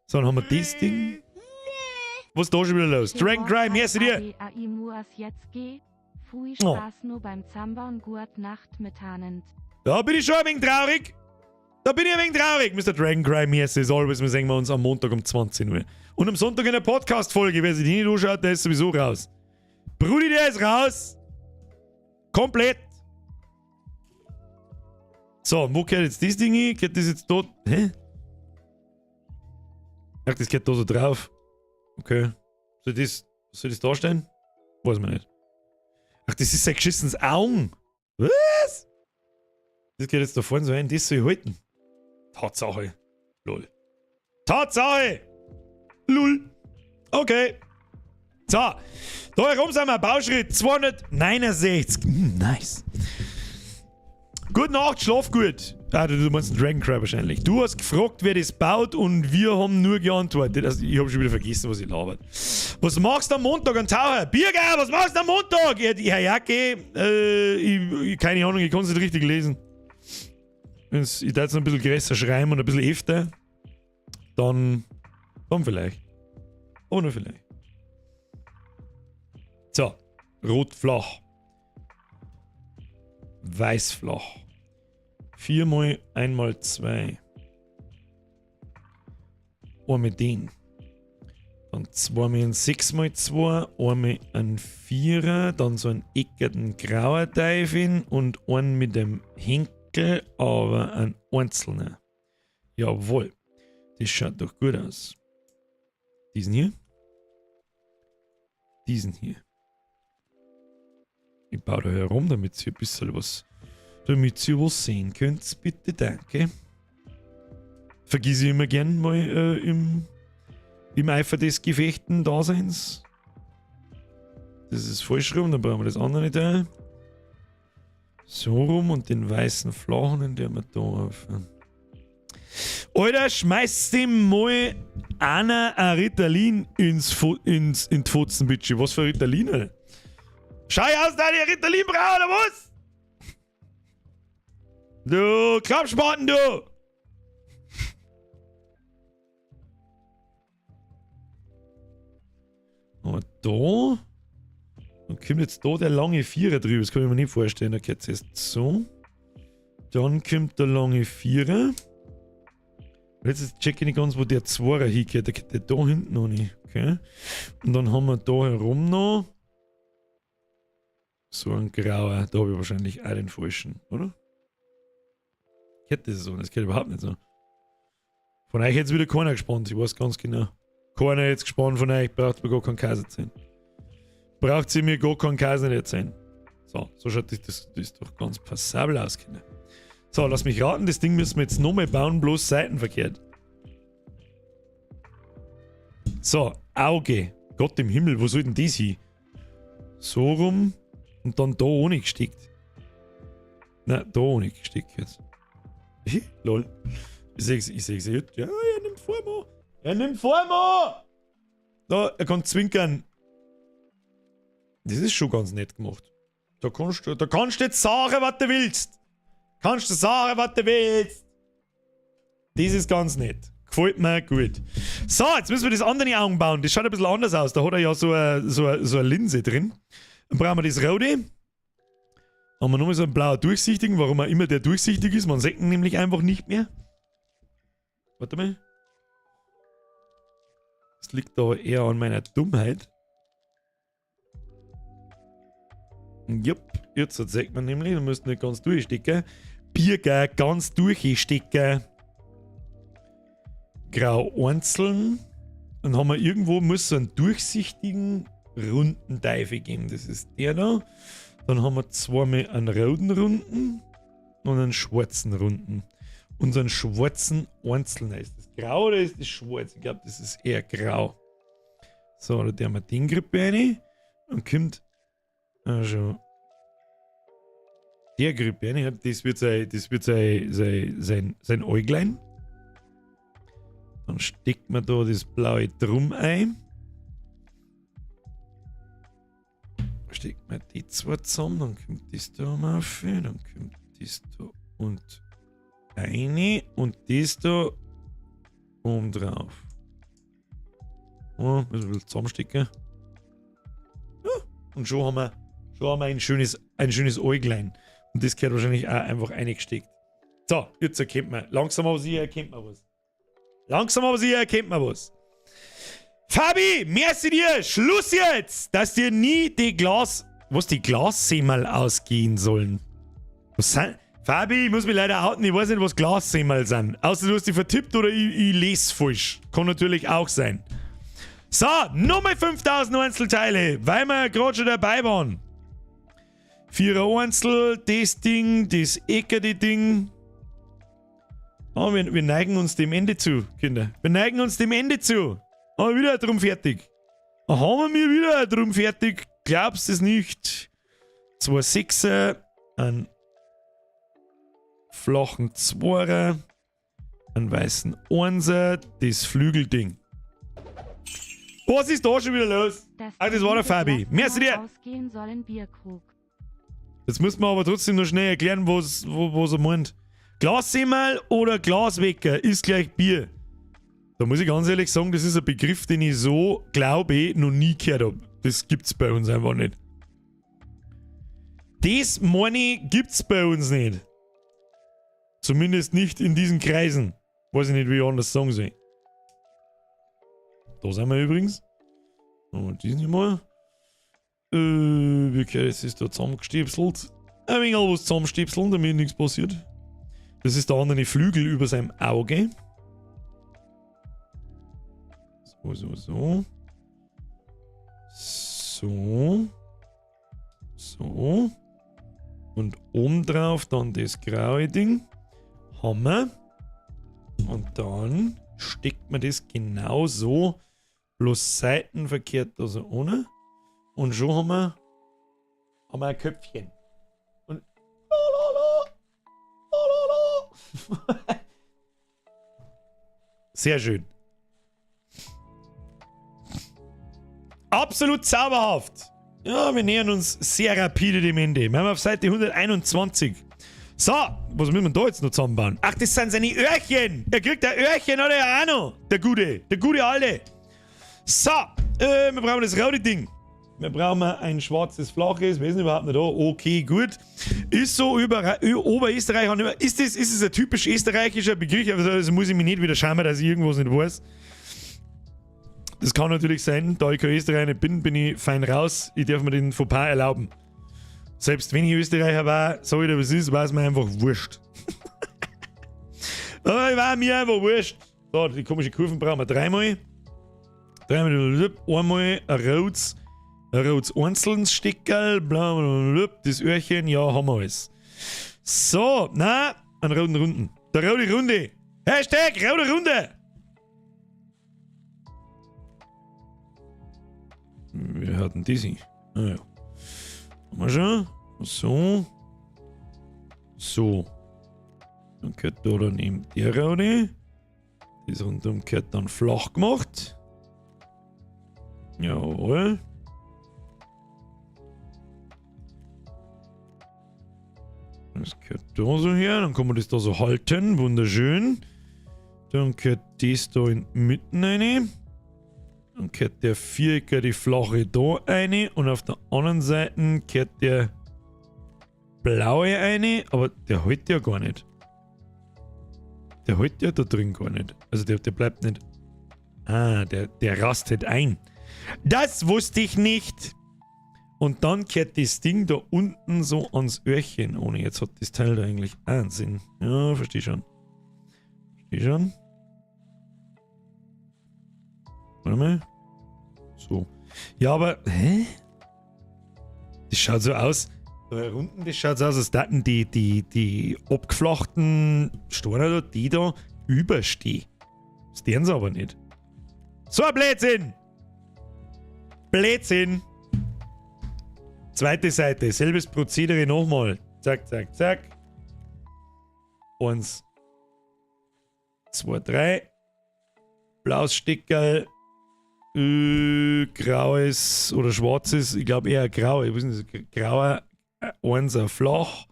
So, dann haben wir das Ding. Was ist da schon wieder los? Dragon Cry, merci dir. Oh. Da bin ich schon ein wenig traurig. Da bin ich ein wenig traurig. Mr. Dragon Cry, merci as always. Wir sehen wir uns am Montag um 20 Uhr. Und am Sonntag in der Podcast-Folge. Wer sich die nicht anschaut, der ist sowieso raus. Brudi, der ist raus. Komplett. So, wo geht jetzt das Ding hin? Geht das jetzt dort? Hä? Ach, das geht da so drauf. Okay. Soll das darstellen? Weiß man nicht. Ach, das ist sein geschissenes Augen. Was? Das geht jetzt da vorne so ein, das soll ich halten. Tatsache. Lol. Tatsache! Lul. Okay. So. Da herum sind wir. Bauschritt 269. Nice. Gute Nacht, schlaf gut. Ah, du meinst einen Dragon Cry wahrscheinlich. Du hast gefragt, wer das baut und wir haben nur geantwortet. Also, ich habe schon wieder vergessen, was ich labert. Was machst du am Montag, ein Taucher? Birger, was machst du am Montag? Ja, Herr Jacke, keine Ahnung, ich kann es nicht richtig lesen. Wenn's, ich darf jetzt noch ein bisschen größer schreiben und ein bisschen öfter, dann vielleicht. Aber nur vielleicht. So, rot flach. Weiß flach. 4 mal 1 mal 2. Einmal den. Dann 2 mal ein 6 mal 2, einmal ein 4er, dann so einen eckigen grauer Teufel und einen mit dem Henkel, aber ein einzelner. Jawohl. Das schaut doch gut aus. Diesen hier. Diesen hier. Ich baue da herum, damit ihr ein bisschen was, damit ihr was sehen könnt. Bitte, danke. Vergiss ich immer gern mal im Eifer des Gefechten Daseins. Das ist falsch rum, dann brauchen wir das andere Teil. So rum und den weißen flachen, den wir da auf. Alter, schmeißt dem mal einer ein Ritalin in die Fotzen, bitte. Was für ein Ritalin, Alter? Schau aus, da die Ritalin braucht, oder was? Du Klappspaten, du! Aber da. Dann kommt jetzt da der lange Vierer drüber. Das kann ich mir nicht vorstellen. Da geht es erst so. Dann kommt der lange Vierer. Und jetzt check ich nicht ganz, wo der Zweier hingeht. Der geht der da hinten noch nicht. Okay. Und dann haben wir da herum noch so ein grauer. Da habe ich wahrscheinlich auch den falschen, oder? Geht das so? Das geht überhaupt nicht so. Von euch jetzt wieder keiner gespannt. Ich weiß ganz genau. Keiner jetzt gespannt von euch. Braucht mir gar keinen Käse erzählen. Braucht sie mir gar keinen Käse nicht erzählen. So, so schaut das doch ganz passabel aus, Kinder. So, lass mich raten, das Ding müssen wir jetzt nochmal bauen, bloß seitenverkehrt. So, Auge. Gott im Himmel, wo soll denn das hin? So rum und dann da ohne gesteckt. Na, da ohne gesteckt jetzt. Lol. Ich seh's jetzt. Ja, er nimmt Form an. Er nimmt Form an! Da, er kann zwinkern. Das ist schon ganz nett gemacht. Da kannst du jetzt sagen, was du willst. Kannst du sagen, was du willst. Das ist ganz nett. Gefällt mir gut. So, jetzt müssen wir das andere Augen bauen. Das schaut ein bisschen anders aus. Da hat er ja so eine Linse drin. Dann brauchen wir das Rote. Haben wir nochmal so einen blauen durchsichtigen. Warum auch immer der durchsichtig ist. Man sieht ihn nämlich einfach nicht mehr. Warte mal. Das liegt aber eher an meiner Dummheit. Jupp, jetzt sieht man nämlich, du musst nicht ganz durchstecken. Birger ganz durchstecken. Grau einzeln. Dann haben wir irgendwo, muss so einen durchsichtigen, runden Teufel geben. Das ist der da. Dann haben wir zweimal einen roten runden und einen schwarzen runden. Und so einen schwarzen einzelnen. Ist das grau oder ist das schwarz? Ich glaube, das ist eher grau. So, da tun wir den Grip rein. Und kommt. Also. Der Grippe, ne? Das wird sein Äuglein. Dann steckt man da das blaue Drum ein. Steckt man die zwei zusammen, dann kommt das da auf, dann kommt das da und eine und das da oben drauf. Oh, müssen wir ein bisschen zusammenstecken. Ja, und schon haben wir ein schönes Äuglein. Und das gehört wahrscheinlich auch einfach eingesteckt. So, jetzt erkennt man. Langsam aber sicher erkennt man was. Langsam aber sicher erkennt man was. Fabi, merci dir! Schluss jetzt! Dass dir nie die Glas... Was, die Glassemmel ausgehen sollen? Was sind... Fabi, ich muss mich leider outen, ich weiß nicht, was Glassemmel sind. Außer du hast dich vertippt oder ich lese falsch. Kann natürlich auch sein. So, nochmal 5000 Einzelteile, weil wir gerade schon dabei waren. 4er Einzel, das Ding, das eckige Ding. Oh, wir neigen uns dem Ende zu, Kinder. Wir neigen uns dem Ende zu. Oh, wieder drum fertig. Haben wir wieder drum fertig. Glaubst es nicht. 2 Sechser, einen flachen Zweier, einen weißen Einser, das Flügelding. Was ist da schon wieder los? Ah, das war der Fabi. Merci dir. Ausgehen sollen Bierkrug. Jetzt müssen wir aber trotzdem noch schnell erklären, was er meint. Glassemmel oder Glaswecker ist gleich Bier. Da muss ich ganz ehrlich sagen, das ist ein Begriff, den ich so, glaube ich, noch nie gehört habe. Das gibt's bei uns einfach nicht. Das, meine ich, gibt's bei uns nicht. Zumindest nicht in diesen Kreisen. Weiß ich nicht, wie ich anders sagen soll. Da sind wir übrigens. Und diesen mal. Wie das ist da zusammengestöpselt. Ein wenig was zusammenstipseln, damit nichts passiert. Das ist der andere Flügel über seinem Auge. So, so, so. So. So. Und obendrauf dann das graue Ding. Haben wir. Und dann steckt man das genau so, bloß seitenverkehrt, also ohne. Und schon haben wir ein Köpfchen. Und sehr schön. Absolut zauberhaft. Ja, wir nähern uns sehr rapide dem Ende. Wir haben auf Seite 121. So, was müssen wir da jetzt noch zusammenbauen? Ach, das sind seine Öhrchen. Er kriegt ein Öhrchen, hat er ja auch noch. Der gute Alte. So, wir brauchen das rote Ding. Wir brauchen ein schwarzes, flaches. Wir sind überhaupt nicht da. Okay, gut. Ist so über Oberösterreich. Ist das ein typisch österreichischer Begriff? Also muss ich mich nicht wieder schauen, dass ich irgendwas nicht weiß. Das kann natürlich sein. Da ich kein Österreicher nicht bin, bin ich fein raus. Ich darf mir den Fauxpas erlauben. Selbst wenn ich Österreicher war, sag ich dir, was ist, war es mir einfach wurscht. Aber war mir einfach wurscht. So, die komischen Kurven brauchen wir dreimal. Dreimal, einmal ein rotes Einzelsteckerl, blablabla, das Öhrchen, ja, haben wir alles. So, na, einen roten Runden. Der rote Runde. Hashtag rote Runde. Wir hatten diese. Ah ja. Haben wir schon. So. So. Dann gehört da dann eben der rote. Das rundum gehört dann flach gemacht. Jawohl. Das gehört da so her. Dann kann man das da so halten. Wunderschön. Dann gehört das da in die Mitte rein. Dann gehört der Vierecker die flache da rein. Und auf der anderen Seite gehört der blaue rein. Aber der hält ja gar nicht. Der hält ja da drin gar nicht. Also der bleibt nicht. Ah, der rastet ein. Das wusste ich nicht. Und dann kehrt das Ding da unten so ans Öhrchen. Ohne, jetzt hat das Teil da eigentlich einen Sinn. Ja, verstehe schon. Verstehe schon. Warte mal. So. Ja, aber... Hä? Das schaut so aus. Da unten, das schaut so aus, als hätten die abgeflachten Steine da, die da überstehen. Das deren sie aber nicht. So ein Blödsinn! Blödsinn! Zweite Seite, selbes Prozedere nochmal. Zack, zack, zack. Eins, zwei, drei. Blaues Steckerl. Graues oder schwarzes, ich glaube eher grau, ich weiß nicht, grauer, einser flach.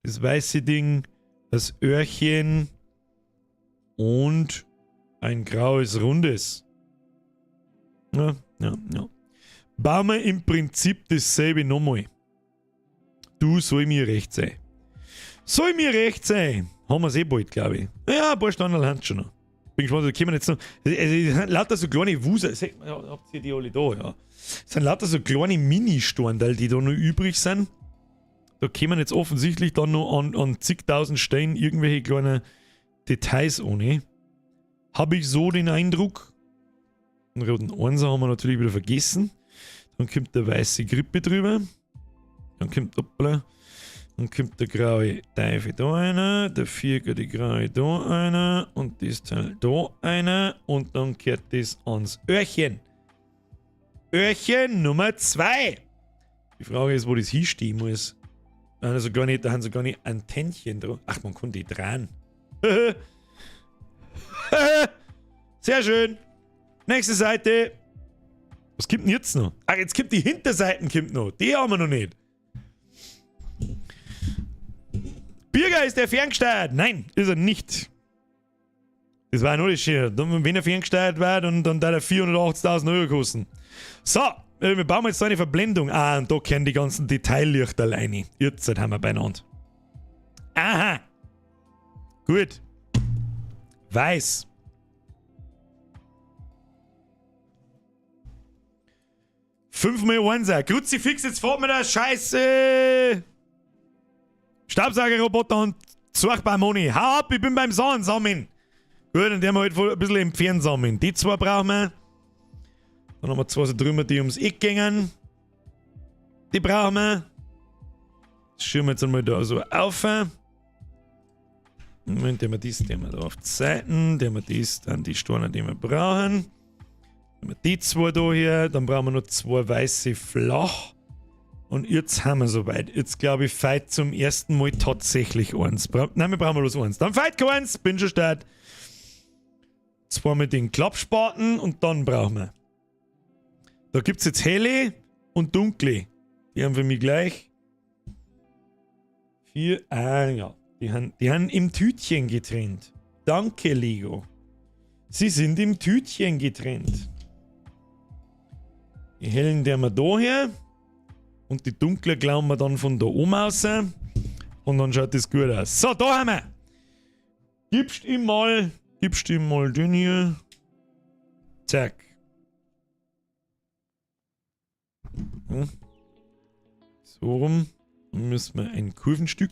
Das weiße Ding, das Öhrchen und ein graues rundes. Ja, ja, ja. Bauen wir im Prinzip dasselbe nochmal. Du, soll mir recht sein. Soll mir recht sein. Haben wir's eh bald, glaub ich. Ja, ein paar Stunden haben schon noch. Bin gespannt, da kommen jetzt noch. Also, es sind lauter so kleine Wuser. Seht man, ja, habt ihr die alle da, ja. Es sind lauter so kleine Mini-Storndal, die da noch übrig sind. Da kommen jetzt offensichtlich dann noch an zigtausend Stellen irgendwelche kleine Details ohne. Hab ich so den Eindruck. Den roten Einser haben wir natürlich wieder vergessen. Dann kommt der weiße Grippe drüber. Dann kommt, hoppla, dann kommt der graue Teufel da einer, der Vierer die graue da einer und das Teil da einer und dann kehrt das ans Öhrchen. Öhrchen Nummer 2. Die Frage ist, wo das hinstehen muss. Da haben sie gar nicht, da haben sie gar nicht Antennchen dran. Ach, man kann die drehen. Sehr schön. Nächste Seite. Was kommt denn jetzt noch? Ach, jetzt kommt die Hinterseiten kommt noch. Die haben wir noch nicht. Birger, ist der ferngesteuert? Nein, ist er nicht. Das war nur das Schöne. Wenn er ferngesteuert war, dann hat er 480.000 Euro kosten. So, wir bauen jetzt da eine Verblendung. Ah, und da kennen die ganzen Detaillichter alleine. Jetzt haben wir beieinander. Aha. Gut. Weiß. 5 mal 1er. Kruzifix, jetzt fährt mir der Scheiße. Staubsaugerroboter und Zwergbarmoni. Hau ab, ich bin beim Samen sammeln. Gut, dann werden wir halt ein bisschen im Pferd sammeln. Die zwei brauchen wir. Dann haben wir zwei so Trümmer, die ums Eck gingen. Die brauchen wir. Das schirmen wir jetzt einmal da so auf. Moment, nehmen wir das, nehmen wir da auf die Seiten, nehmen wir das, dann die Steine, die wir brauchen. Nehmen wir die zwei da hier, dann brauchen wir noch zwei weiße flach. Und jetzt haben wir soweit. Jetzt glaube ich, feit zum ersten Mal tatsächlich eins. Nein, wir brauchen bloß eins. Dann feit keins, bin schon start. Zwei mit den Klappspaten und dann brauchen wir. Da gibt's jetzt helle und dunkle. Die haben für mich gleich. 4, ah ja. Die haben im Tütchen getrennt. Danke, Lego. Sie sind im Tütchen getrennt. Die hellen der wir da her. Und die dunkle klauen wir dann von da oben raus. Und dann schaut das gut aus. So, da haben wir. Gibst ihm mal den hier. Zack. So rum. Dann müssen wir ein Kurvenstück.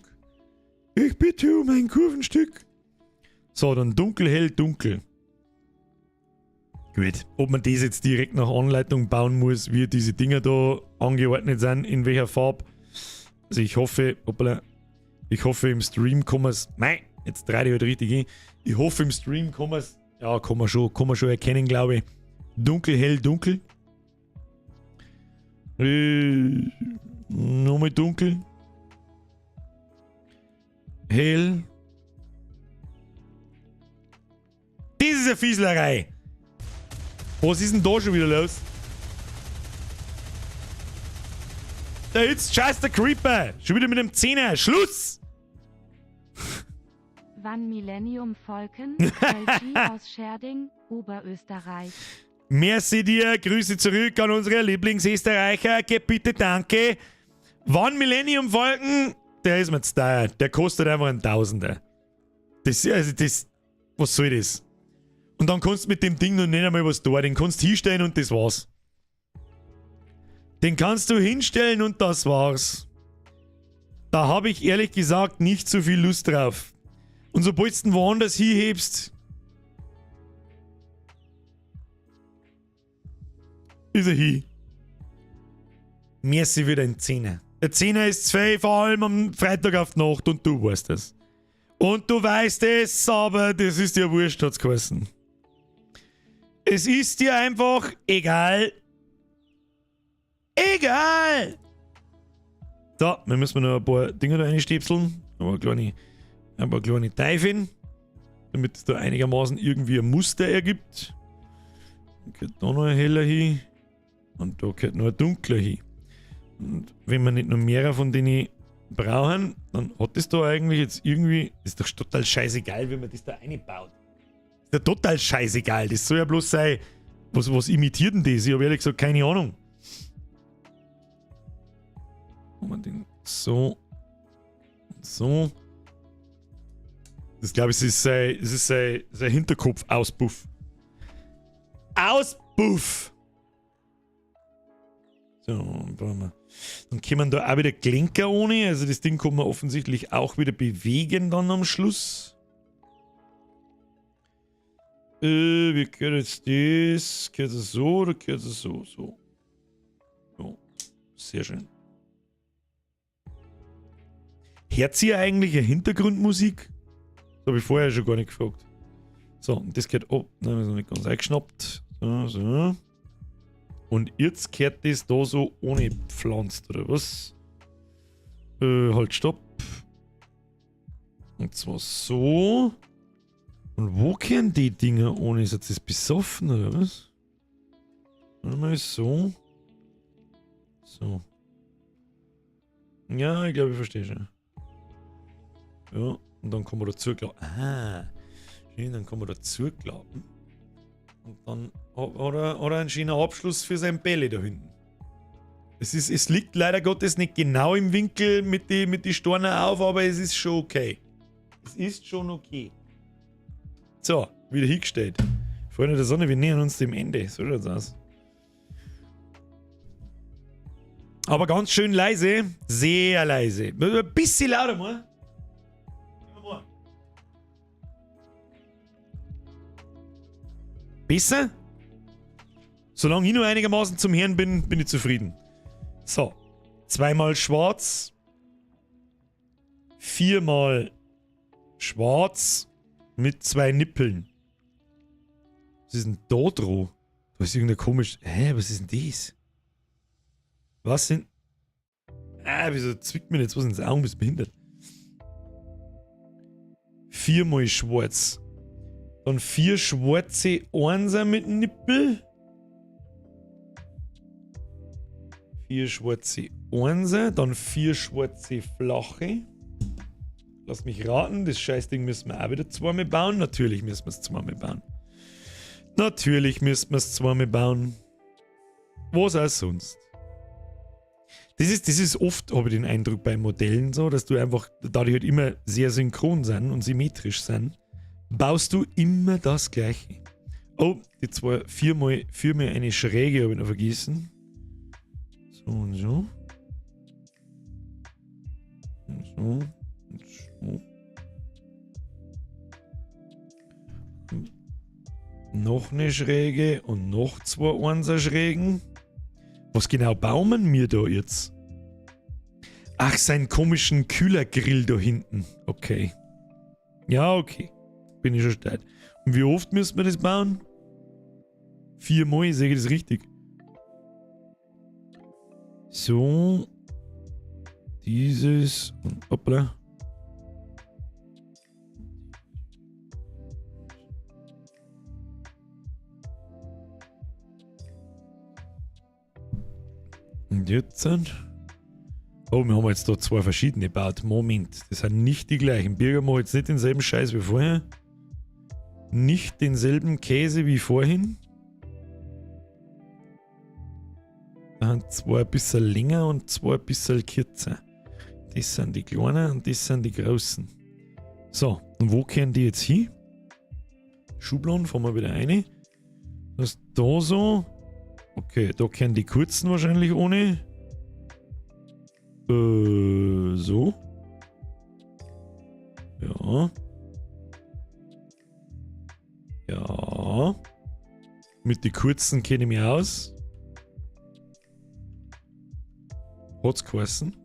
Ich bitte um ein Kurvenstück. So, dann dunkel, hell, dunkel. Gut. Ob man das jetzt direkt nach Anleitung bauen muss, wie diese Dinger da angeordnet sind, in welcher Farbe. Also ich hoffe, hoppala, ich hoffe im Stream kann man's, mei, jetzt drehe ich halt richtig hin. Ich hoffe im Stream kann man's, ja, kann man schon erkennen, glaube ich. Dunkel, hell, dunkel. Nochmal dunkel. Hell. Das ist eine Fieslerei. Was ist denn da schon wieder los? Da ist scheiß der Creeper. Schon wieder mit dem Zehner. Schluss! Wann Millennium Falcon? LG aus Scherding, Oberösterreich. Merci dir. Grüße zurück an unsere Lieblingsösterreicher. Bitte, danke. Wann Millennium Falcon? Der ist mir zu teuer. Der kostet einfach ein Tausender. Das, also das, was soll das? Und dann kannst du mit dem Ding noch nicht einmal was tun. Den kannst du hinstellen und das war's. Den kannst du hinstellen und das war's. Da habe ich ehrlich gesagt nicht so viel Lust drauf. Und sobald du ihn woanders hinhebst, ist er hin. Merci wieder ein Zehner. Der Zehner ist 2, vor allem am Freitag auf die Nacht und du weißt es. Und du weißt es, aber das ist dir wurscht, hat's geheißen. Es ist dir einfach egal. Egal! So, wir müssen noch ein paar Dinger da reinstäpseln. Aber ein paar kleine Teifen, damit es da einigermaßen irgendwie ein Muster ergibt. Dann gehört da noch ein heller hin. Und da gehört noch ein dunkler hin. Und wenn wir nicht noch mehrere von denen brauchen, dann hat das da eigentlich jetzt irgendwie. Ist doch total scheißegal, wie man das da einbaut. Ist ja total scheißegal. Das soll ja bloß sein. Was imitiert denn das? Ich habe ehrlich gesagt keine Ahnung. Machen wir den so. Und so. Das glaube ich, ist sein Hinterkopf-Auspuff. Auspuff! So, brauchen wir. Dann kommen da auch wieder Klinker ohne. Also das Ding kann man offensichtlich auch wieder bewegen dann am Schluss. Wie gehört jetzt das? Gehört das so oder gehört das so? So. So. Sehr schön. Hört ihr eigentlich eine Hintergrundmusik? Das habe ich vorher schon gar nicht gefragt. So, und das geht. Oh, nein, das ist noch nicht ganz eingeschnappt. So, so. Und jetzt kehrt das da so ohne pflanzt, oder was? Halt, stopp. Und zwar so. Und wo kehren die Dinger ohne? Ist jetzt das besoffen, oder was? Warte mal, so. So. Ja, ich glaube, ich verstehe schon. Ja, und dann kann man dazu klappen. Ah, schön, dann kann man dazu klappen. Und dann hat er einen schönen Abschluss für sein Bälle da hinten. Es liegt leider Gottes nicht genau im Winkel mit die Storne auf, aber es ist schon okay. Es ist schon okay. So, wieder hingestellt. Freunde der Sonne, wir nähern uns dem Ende. So schaut's aus. Aber ganz schön leise. Sehr leise. Ein bisschen lauter mal. Besser? Solange ich nur einigermaßen zum Herrn bin, bin ich zufrieden. So. 2-mal schwarz. 4-mal schwarz. Mit 2 Nippeln. Was ist denn da dran? Da ist irgendein komisch. Hä, was ist denn das? Was sind. Ah, wieso zwickt mir jetzt was ins Auge? Bist behindert. 4-mal schwarz. Dann 4 schwarze Einser mit Nippel. 4 schwarze Einser. Dann 4 schwarze flache. Lass mich raten, das Scheißding müssen wir auch wieder zweimal bauen. Natürlich müssen wir es zweimal bauen. Natürlich müssen wir es zweimal bauen. Was auch sonst. Das ist oft, habe ich den Eindruck, bei Modellen so, dass du einfach, da die halt immer sehr synchron sind und symmetrisch sind, baust du immer das Gleiche. Oh, die zwei, viermal eine Schräge habe ich noch vergessen. So und so. Und so. Und so. Noch eine Schräge und noch 2 Einser-Schrägen. Was genau bauen wir da jetzt? Ach, seinen komischen Kühlergrill da hinten. Okay. Ja, okay. Bin ich schon steil. Und wie oft müssen wir das bauen? 4-mal, sehe ich das richtig? So. Dieses. Und hoppla. Und jetzt. Oh, wir haben jetzt da 2 verschiedene gebaut. Moment, das sind nicht die gleichen. Birger macht jetzt nicht denselben Scheiß wie vorher. Nicht denselben Käse wie vorhin. Da sind 2 ein bisschen länger und 2 ein bisschen kürzer. Das sind die kleinen und das sind die großen. So, und wo kehren die jetzt hin? Schubladen, fahren wir wieder rein. Das ist da so. Okay, da kehren die kurzen wahrscheinlich ohne. So. Ja. Ja. Mit den kurzen kenne ich mich aus. Hat's geheißen.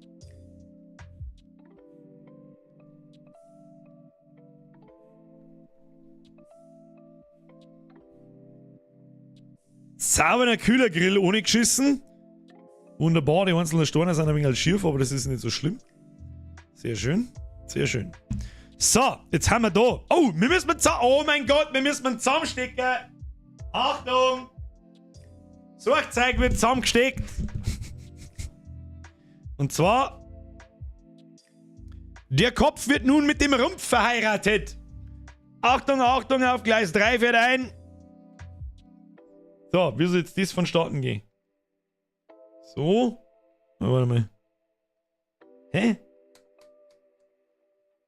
Sauberer Kühlergrill ohne geschissen. Wunderbar, die einzelnen Steine sind ein wenig schief, aber das ist nicht so schlimm. Sehr schön, sehr schön. So, jetzt haben wir da. Oh, wir müssen zusammen. Oh mein Gott, wir müssen zusammenstecken. Achtung! Suchzeug wird zusammengesteckt. Und zwar: Der Kopf wird nun mit dem Rumpf verheiratet. Achtung, Achtung, auf Gleis 3 fährt ein. So, wie soll jetzt das vonstatten gehen? So. Oh, warte mal. Hä?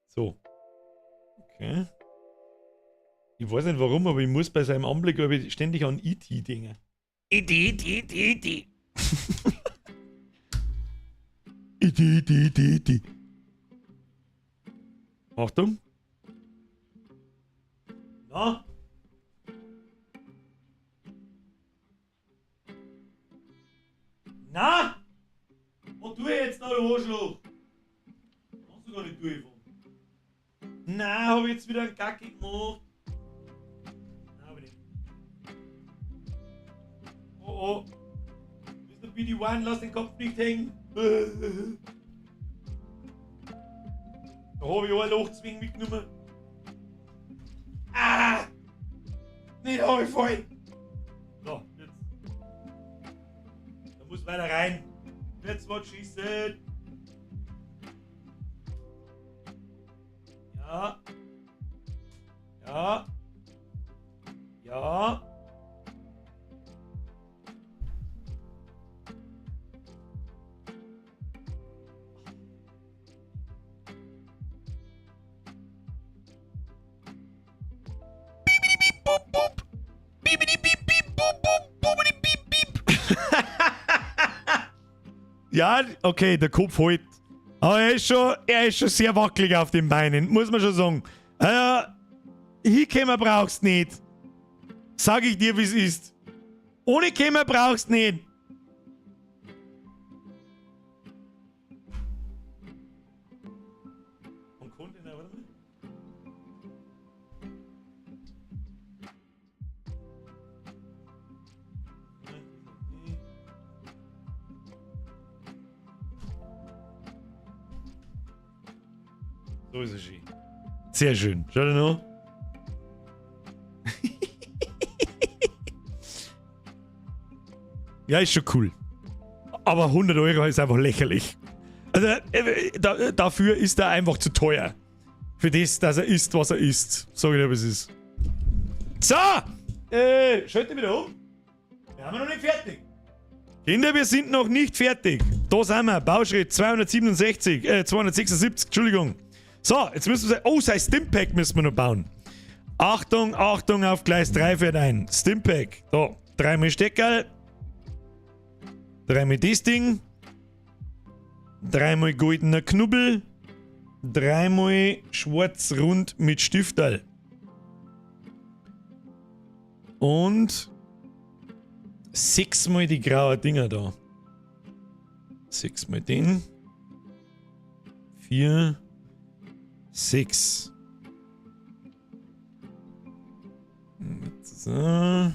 So. Okay. Ich weiß nicht warum, aber ich muss bei seinem Anblick ständig an E.T. denken. E.T., E.T., E.T. E.T., E.T., E.T. Achtung. Na? Na? Was tue ich jetzt da, du Arschloch? Kannst du gar nicht durchfahren. Na, hab ich jetzt wieder einen Kacke gemacht? Nein, hab ich nicht. Oh oh. Mr. BD1, lass den Kopf nicht hängen. Da hab ich auch ein Lochzwing mitgenommen. Ah! Nicht hab ich voll. So, jetzt. Da muss weiter rein. Jetzt what she said. Ja. Ja. Ja. Ja, okay, der Kopf halt. Aber er ist schon sehr wackelig auf den Beinen, muss man schon sagen. Hinkommen brauchst nicht. Sag ich dir, wie's ist. Ohne kommen brauchst nicht. Und Container, warte mal. So ist es schön. Sehr schön. Schau dir noch. Ja, ist schon cool. Aber 100 Euro ist einfach lächerlich. Also dafür ist er einfach zu teuer. Für das, dass er isst, was er isst. Sag ich dir, was es ist. So! Schalte wieder um. Wir haben noch nicht fertig. Kinder, wir sind noch nicht fertig. Da sind wir. Bauschritt 276, Entschuldigung. So, jetzt müssen wir... Oh, sein Stimpack müssen wir noch bauen. Achtung, Achtung, auf Gleis 3 fährt ein. Stimpack. Da, dreimal Steckerl. Dreimal das Ding. Dreimal goldener Knubbel. Dreimal schwarz rund mit Stifterl. Und 6-mal die grauen Dinger da. 6-mal den. 4. 6. So.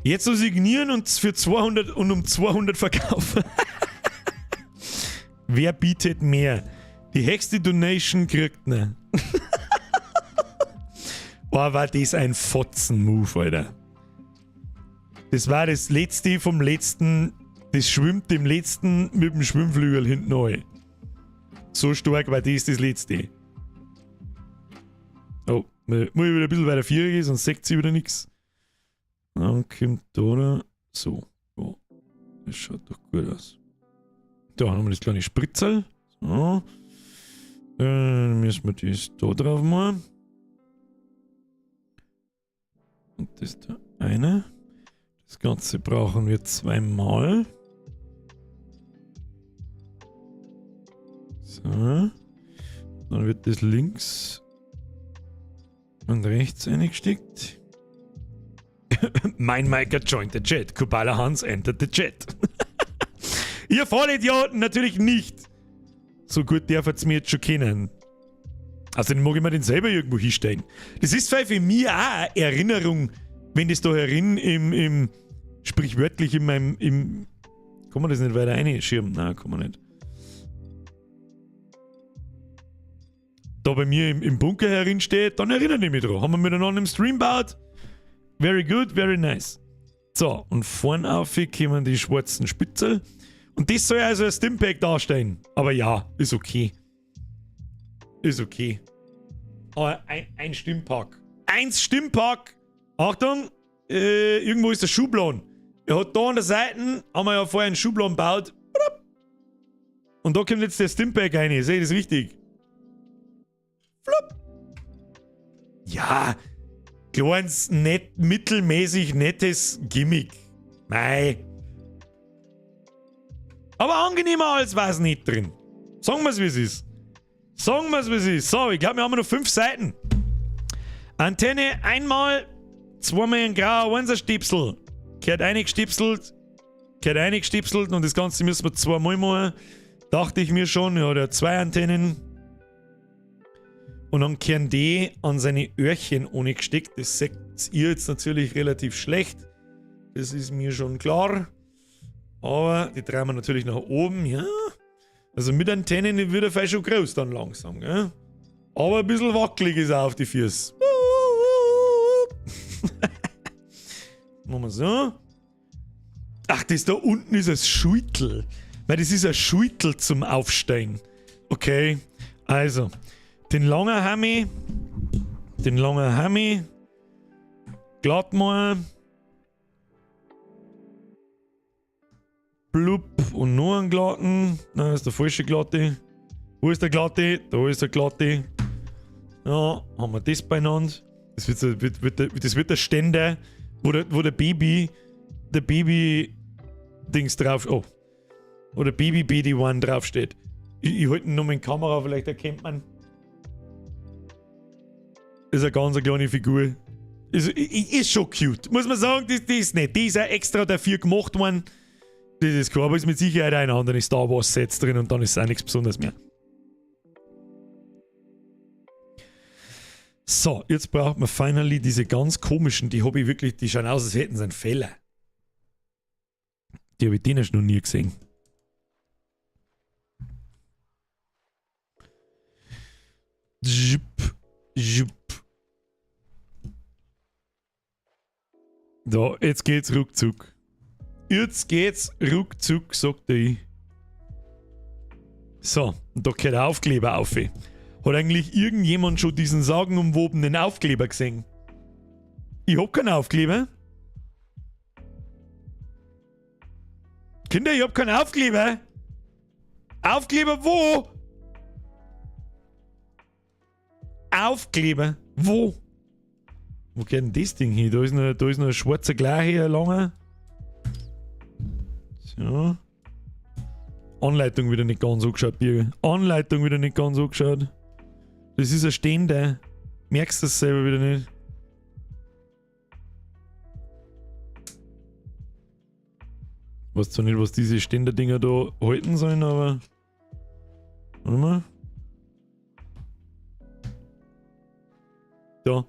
Jetzt so signieren und für 200 und um 200 verkaufen. Wer bietet mehr? Die höchste Donation kriegt ne. Boah, war das ein Fotzen-Move, Alter. Das war das letzte vom letzten. Das schwimmt dem letzten mit dem Schwimmflügel hinten rein. So stark war das das letzte. Oh, muss ich wieder ein bisschen weiter vier gehen, sonst sieht sie wieder nix. Dann kommt da noch. So. Oh, das schaut doch gut aus. Da haben wir das kleine Spritzel. So. Dann müssen wir das da drauf machen. Und das da eine. Das Ganze brauchen wir zweimal. So. Dann wird das links und rechts eingesteckt. Mein Micah joined the chat. Kubala Hans entered the chat. Ihr Vollidioten, natürlich nicht. So gut darf es mir jetzt schon kennen. Also den mag ich mir den selber irgendwo hinstellen. Das ist vielleicht für mich auch eine Erinnerung, wenn das da herin im sprichwörtlich in meinem, im, Kann man das nicht weiter reinschieben? Nein, kann man nicht. Da bei mir im Bunker herin steht, dann erinnere ich mich dran. Haben wir miteinander im Stream gebaut. Very good, very nice. So, und vorne auf kommen die schwarzen Spitzel. Und das soll also ein Stimpack darstellen. Aber ja, ist okay. Ist okay. Aber ein Stimpack. Eins Stimpack! Achtung! Irgendwo ist der Schubladen. Er hat da an der Seite, haben wir ja vorher einen Schubladen gebaut. Und da kommt jetzt der Stimpack rein. Sehe ich das richtig? Flupp. Ja, kleines, nett, mittelmäßig nettes Gimmick. Mei. Aber angenehmer als war's nicht drin. Sagen wir's, wie es ist. Sagen wir's, wie es ist. So, ich glaub, wir haben noch 5 Seiten. Antenne einmal, zweimal ein grauer Einserstipsel. Gehört eingestipselt. Gehört eingestipselt und das Ganze müssen wir zweimal machen. Dachte ich mir schon, ja, der hat 2 Antennen. Und dann kehren die an seine Öhrchen ohne gesteckt. Das seht ihr jetzt natürlich relativ schlecht. Das ist mir schon klar. Aber die drehen wir natürlich nach oben, ja. Also mit Antennen wird er vielleicht schon groß dann langsam, gell? Aber ein bisschen wackelig ist er auf die Füße. Machen wir so. Ach, das da unten ist ein Schultel. Weil das ist ein Schultel zum Aufsteigen. Okay, also. Den langen Hammi. Den langen Hammi. Glatt mal. Blub. Und noch einen glatten. Nein, das ist der falsche glatte. Wo ist der glatte? Da ist der glatte. Ja, haben wir das beieinander. Das wird der Ständer, wo der Baby, der Baby Dings drauf, oh, wo der Baby BD1 draufsteht. Ich halte ihn nur mit der Kamera, vielleicht erkennt man. Ist eine ganz kleine Figur. Ist schon cute. Muss man sagen, das ist nicht. Die ist ja extra dafür gemacht worden. Das ist klar, aber ist mit Sicherheit ein anderes Star Wars Sets drin und dann ist es auch nichts Besonderes mehr. So, jetzt braucht man finally diese ganz komischen, die hab ich wirklich, die schauen aus, als hätten sie einen Fehler. Die hab ich denen schon noch nie gesehen. Jupp, jupp. So, jetzt geht's ruckzuck. Jetzt geht's ruckzuck, sagt ich. So, und da gehört der Aufkleber auf. Hat eigentlich irgendjemand schon diesen sagenumwobenen Aufkleber gesehen? Ich hab keinen Aufkleber. Kinder, ich hab keinen Aufkleber. Aufkleber wo? Aufkleber wo? Wo geht denn das Ding hin? Da ist noch ein schwarzer gleicher, langer. So. Anleitung wieder nicht ganz angeschaut, Birger. Anleitung wieder nicht ganz angeschaut. Das ist ein Ständer. Merkst du das selber wieder nicht? Weiß zwar nicht, was diese Ständerdinger da halten sollen, aber... Warte mal. Da.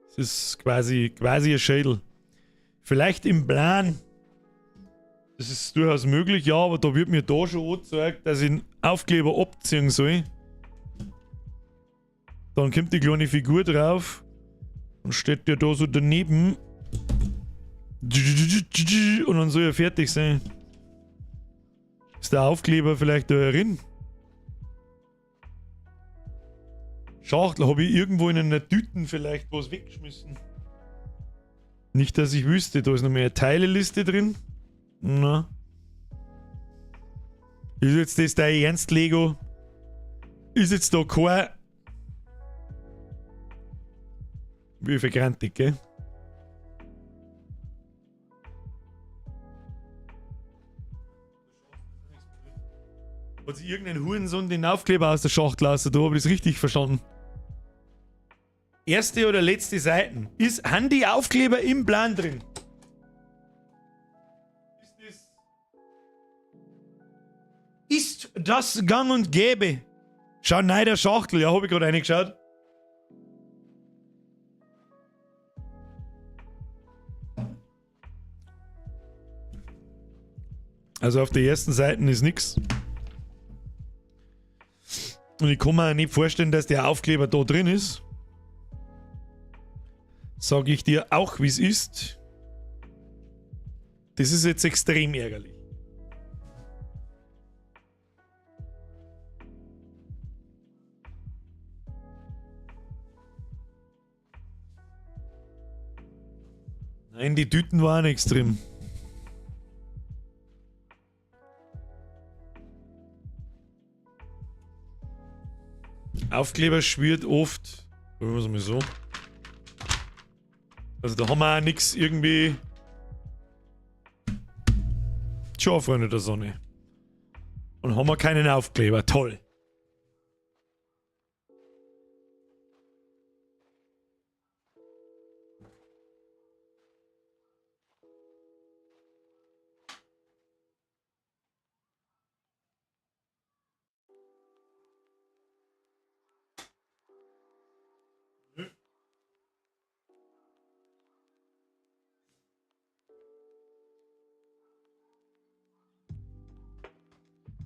Das ist quasi ein Schädel. Vielleicht im Plan. Das ist durchaus möglich, ja, aber da wird mir da schon angezeigt, dass ich einen Aufkleber abziehen soll. Dann kommt die kleine Figur drauf und steht der da so daneben. Und dann soll er fertig sein. Ist der Aufkleber vielleicht da drin? Schachtel, hab ich irgendwo in einer Tüte vielleicht was weggeschmissen? Nicht, dass ich wüsste, da ist noch mehr eine Teileliste drin. Na. Ist jetzt das dein Ernst, Lego? Ist jetzt da kein... Wie vergrantig, gell? Hat sich irgendein Hurensohn den Aufkleber aus der Schachtel raus, da hab ich das richtig verstanden. Erste oder letzte Seiten. Haben die Aufkleber im Plan drin? Ist das gang und gäbe? Schau, nein, der Schachtel. Ja, hab ich gerade reingeschaut. Also auf der ersten Seite ist nix. Und ich kann mir auch nicht vorstellen, dass der Aufkleber da drin ist. Sag ich dir auch, wie es ist. Das ist jetzt extrem ärgerlich. Nein, die Tüten waren extrem. Aufkleber schwirrt oft. Probieren wir es mal so. Also da haben wir auch nix irgendwie. Tja, Freunde der Sonne. Und haben wir keinen Aufkleber. Toll.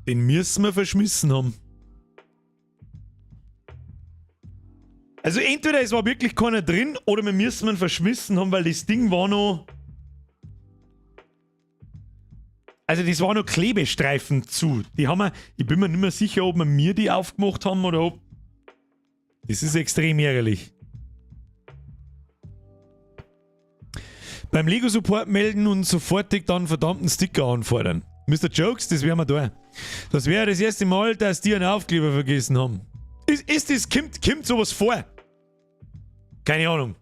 Den müssen wir verschmissen haben. Also entweder es war wirklich keiner drin oder wir müssen ihn verschmissen haben, weil das Ding war noch... Also das war noch Klebestreifen zu. Die haben wir, ich bin mir nicht mehr sicher, ob wir mir die aufgemacht haben oder ob... Das ist extrem ärgerlich. Beim Lego Support melden und sofortig dann verdammten Sticker anfordern. Mr. Jokes, das wären wir da. Das wäre das erste Mal, dass die einen Aufkleber vergessen haben. Ist, ist das, kommt sowas vor? Keine Ahnung.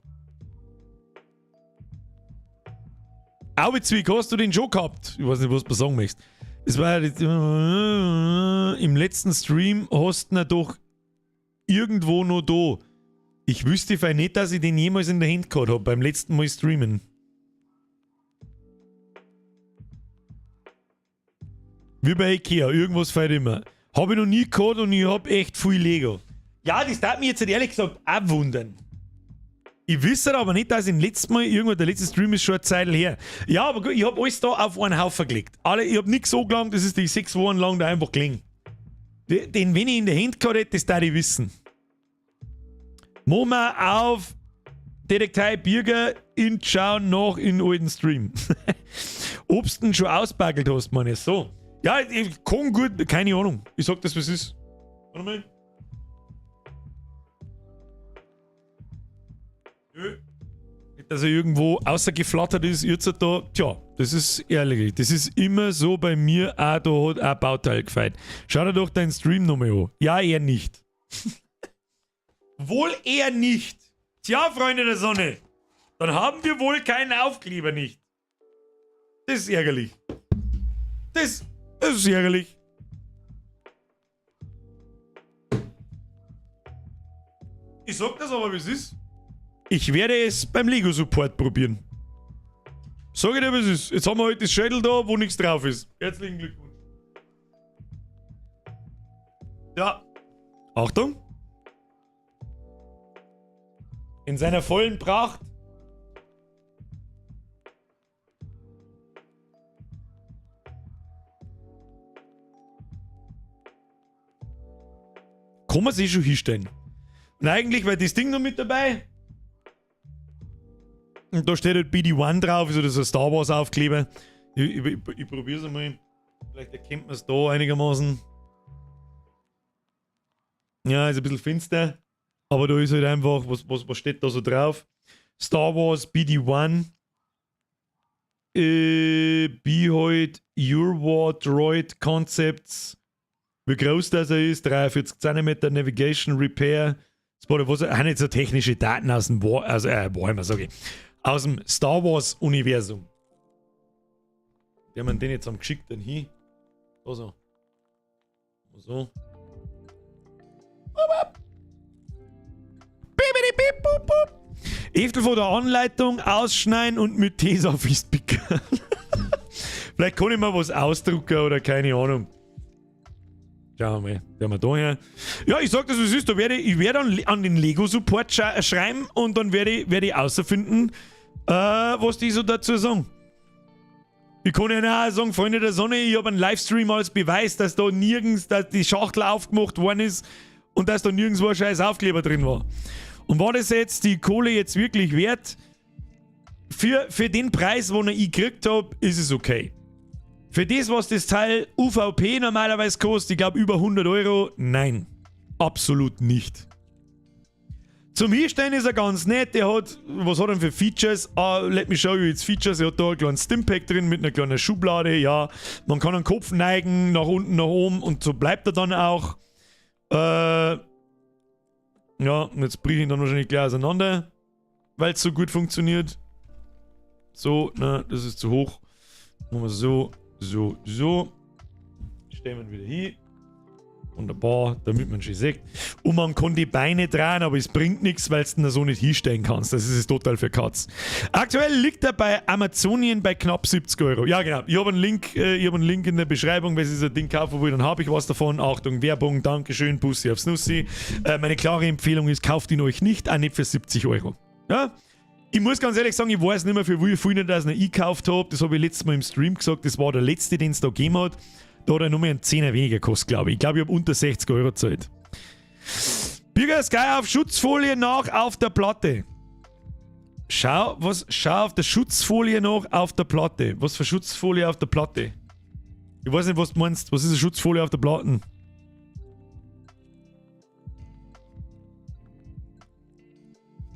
Aubezwick, hast du den schon gehabt? Ich weiß nicht, was du sagen möchtest. Es war ja, im letzten Stream hast du ihn doch irgendwo noch da. Ich wüsste fein nicht, dass ich den jemals in der Hand gehabt hab, beim letzten Mal streamen. Wie bei Ikea, irgendwas fehlt immer. Hab ich noch nie gehabt und ich hab echt viel Lego. Ja, das darf mich jetzt halt ehrlich gesagt auch wundern. Ich wüsste aber nicht, dass ich letzten Mal irgendwo, der letzte Stream ist schon eine Zeit her. Ja, aber gut, ich hab alles da auf einen Haufen gelegt. Alle, ich hab nichts so gelangt, das ist die 6 Wochen lang da einfach gelegen. Den, wenn ich in der Hand gehabt hätte, das darf ich wissen. Machen wir auf Detektei Birger in schauen noch in alten Stream. Ob's denn schon ausbaggelt hast, meine ich. So. Ja, ich kann gut, keine Ahnung. Ich sag das, was ist. Warte mal. Nö. Nicht, dass er irgendwo außergeflattert ist, jetzt da. Tja, das ist ehrlich. Das ist immer so bei mir auch, da hat auch Bauteil gefällt. Schau dir doch deinen Stream nochmal an. Ja, eher nicht. Wohl eher nicht. Tja, Freunde der Sonne. Dann haben wir wohl keinen Aufkleber nicht. Das ist ärgerlich. Das ist ärgerlich. Ich sag das aber, wie es ist. Ich werde es beim Lego Support probieren. Sag ich dir, wie es ist. Jetzt haben wir halt das Schädel da, wo nichts drauf ist. Herzlichen Glückwunsch. Ja. Achtung. In seiner vollen Pracht. Kann man sich schon hinstellen. Und eigentlich war das Ding noch mit dabei. Und da steht halt BD-1 drauf, ist das ein Star Wars Aufkleber. Ich probier's einmal. Vielleicht erkennt man's da einigermaßen. Ja, ist ein bisschen finster. Aber da ist halt einfach, was steht da so drauf? Star Wars BD-1. Behold Your War Droid Concepts. Wie groß das er ist, 43 Zentimeter, Navigation Repair. Was auch nicht so technische Daten aus dem War, also, Warhammer, sag ich. Aus dem Star Wars Universum. Der man den jetzt am geschickten hin. Da so. So. Eftel von der Anleitung ausschneiden und mit Tesa festpicken. Vielleicht kann ich mal was ausdrucken oder keine Ahnung. Schauen wir mal, der wir da her. Ja, ich sag das, was ist. Da werde ich, ich werde an, an den Lego-Support schreiben und dann werde ich, werd ich außerfinden, was die so dazu sagen. Ich kann ja auch sagen, Freunde der Sonne, ich habe einen Livestream als Beweis, dass da nirgends, dass die Schachtel aufgemacht worden ist und dass da nirgendwo ein scheiß Aufkleber drin war. Und war das jetzt die Kohle jetzt wirklich wert? Für den Preis, den ich gekriegt habe, ist es okay. Für das, was das Teil UVP normalerweise kostet, ich glaube über 100 Euro, nein. Absolut nicht. Zum Hinstellen ist er ganz nett. Der hat, was hat er denn für Features? Ah, let me show you its features. Er hat da ein kleines Stimpack drin mit einer kleinen Schublade. Ja, man kann den Kopf neigen, nach unten, nach oben und so bleibt er dann auch. Ja, und jetzt bricht ihn dann wahrscheinlich gleich auseinander, weil es so gut funktioniert. So, ne, das ist zu hoch. Machen wir so, so, so. Stellen wir ihn wieder hin. Wunderbar, damit man schön sieht. Und man kann die Beine drehen, aber es bringt nichts, weil du ihn so nicht hinstellen kannst. Das ist es total für Katz. Aktuell liegt er bei Amazonien bei knapp 70 Euro. Ja, genau. Ich hab einen Link in der Beschreibung, wenn ich so ein Ding kaufen will, dann habe ich was davon. Achtung, Werbung, Dankeschön, Bussi aufs Nussi. Meine klare Empfehlung ist, kauft ihn euch nicht, auch nicht für 70 Euro. Ja? Ich muss ganz ehrlich sagen, ich weiß nicht mehr, für wie viel ich das noch eingekauft habe. Das habe ich letztes Mal im Stream gesagt. Das war der letzte, den es da gegeben hat. Da hat er nur mehr einen Zehner weniger gekostet, glaube ich. Ich glaube, ich habe unter 60 Euro gezahlt. Bürger Sky auf Schutzfolie nach auf der Platte. Schau, was, schau auf der Schutzfolie nach auf der Platte. Was für Schutzfolie auf der Platte? Ich weiß nicht, was du meinst. Was ist eine Schutzfolie auf der Platte?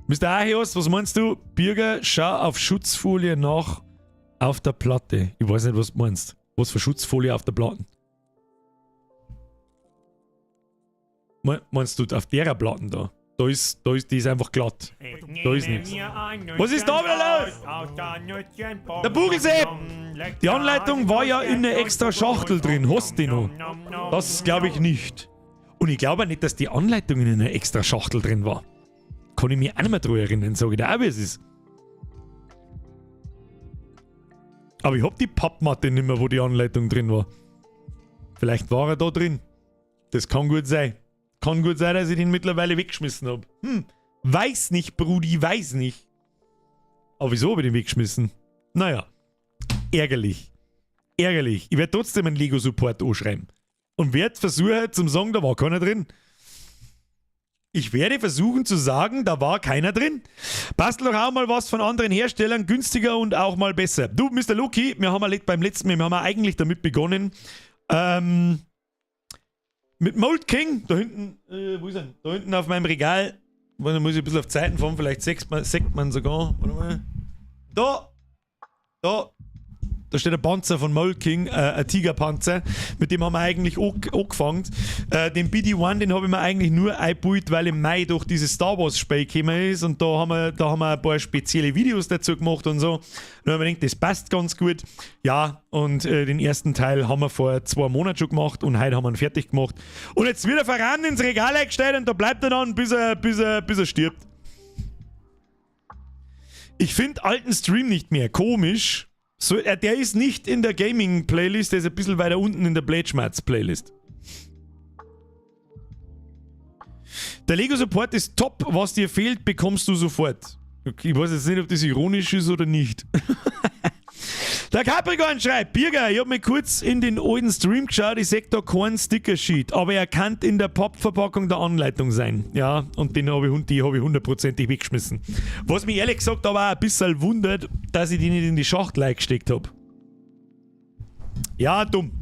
Mr. Ahios, was meinst du? Bürger, schau auf Schutzfolie nach auf der Platte. Ich weiß nicht, was du meinst. Was für Schutzfolie auf der Platte? Meinst du auf der Platte da? Da ist, die ist einfach glatt. Da ist nichts. Was ist da wieder los? Der Bugelsepp! Die Anleitung war ja in einer extra Schachtel drin. Hast du die noch? Das glaube ich nicht. Und ich glaube auch nicht, dass die Anleitung in einer extra Schachtel drin war. Kann ich mich auch nicht mehr dran erinnern, sage ich dir auch, wie es ist. Aber ich hab die Pappmatte nicht mehr, wo die Anleitung drin war. Vielleicht war er da drin. Das kann gut sein. Kann gut sein, dass ich den mittlerweile weggeschmissen hab. Weiß nicht, Brudi, weiß nicht. Aber wieso hab ich den weggeschmissen? Naja. Ärgerlich. Ärgerlich. Ich werd trotzdem einen Lego-Support anschreiben. Und werd versuchen zum sagen, da war keiner drin. Ich werde versuchen zu sagen, da war keiner drin. Bastel doch auch mal was von anderen Herstellern, günstiger und auch mal besser. Du, Mister Loki, wir haben ja beim letzten Mal, wir haben ja eigentlich damit begonnen, mit Mold King, da hinten, wo ist er denn? Da hinten auf meinem Regal, da muss ich ein bisschen auf Zeiten fahren, vielleicht sieht man sogar. Warte mal. Da, da. Da steht ein Panzer von Mold King, ein Tigerpanzer, mit dem haben wir eigentlich angefangen. Den BD-1, den habe ich mir eigentlich nur eingebaut, weil im Mai durch dieses Star Wars Spiel gekommen ist und da haben wir ein paar spezielle Videos dazu gemacht und so. Und dann haben wir gedacht, das passt ganz gut. Ja, und den ersten Teil haben wir vor 2 Monaten schon gemacht und heute haben wir ihn fertig gemacht. Und jetzt wird er voran ins Regal eingestellt und da bleibt er dann, bis er stirbt. Ich find alten Stream nicht mehr. Komisch. So, der ist nicht in der Gaming-Playlist, der ist ein bisschen weiter unten in der Blade-Schmerz-Playlist. Der Lego-Support ist top, was dir fehlt, bekommst du sofort. Okay, ich weiß jetzt nicht, ob das ironisch ist oder nicht. Der Capricorn schreibt, Birger, ich hab mir kurz in den alten Stream geschaut, ich seh da keinen Sticker-Sheet, aber er kann in der Pappverpackung der Anleitung sein. Ja, und die hab ich hundertprozentig weggeschmissen. Was mich ehrlich gesagt aber auch ein bisschen wundert, dass ich die nicht in die Schachtel eingesteckt hab. Ja, dumm.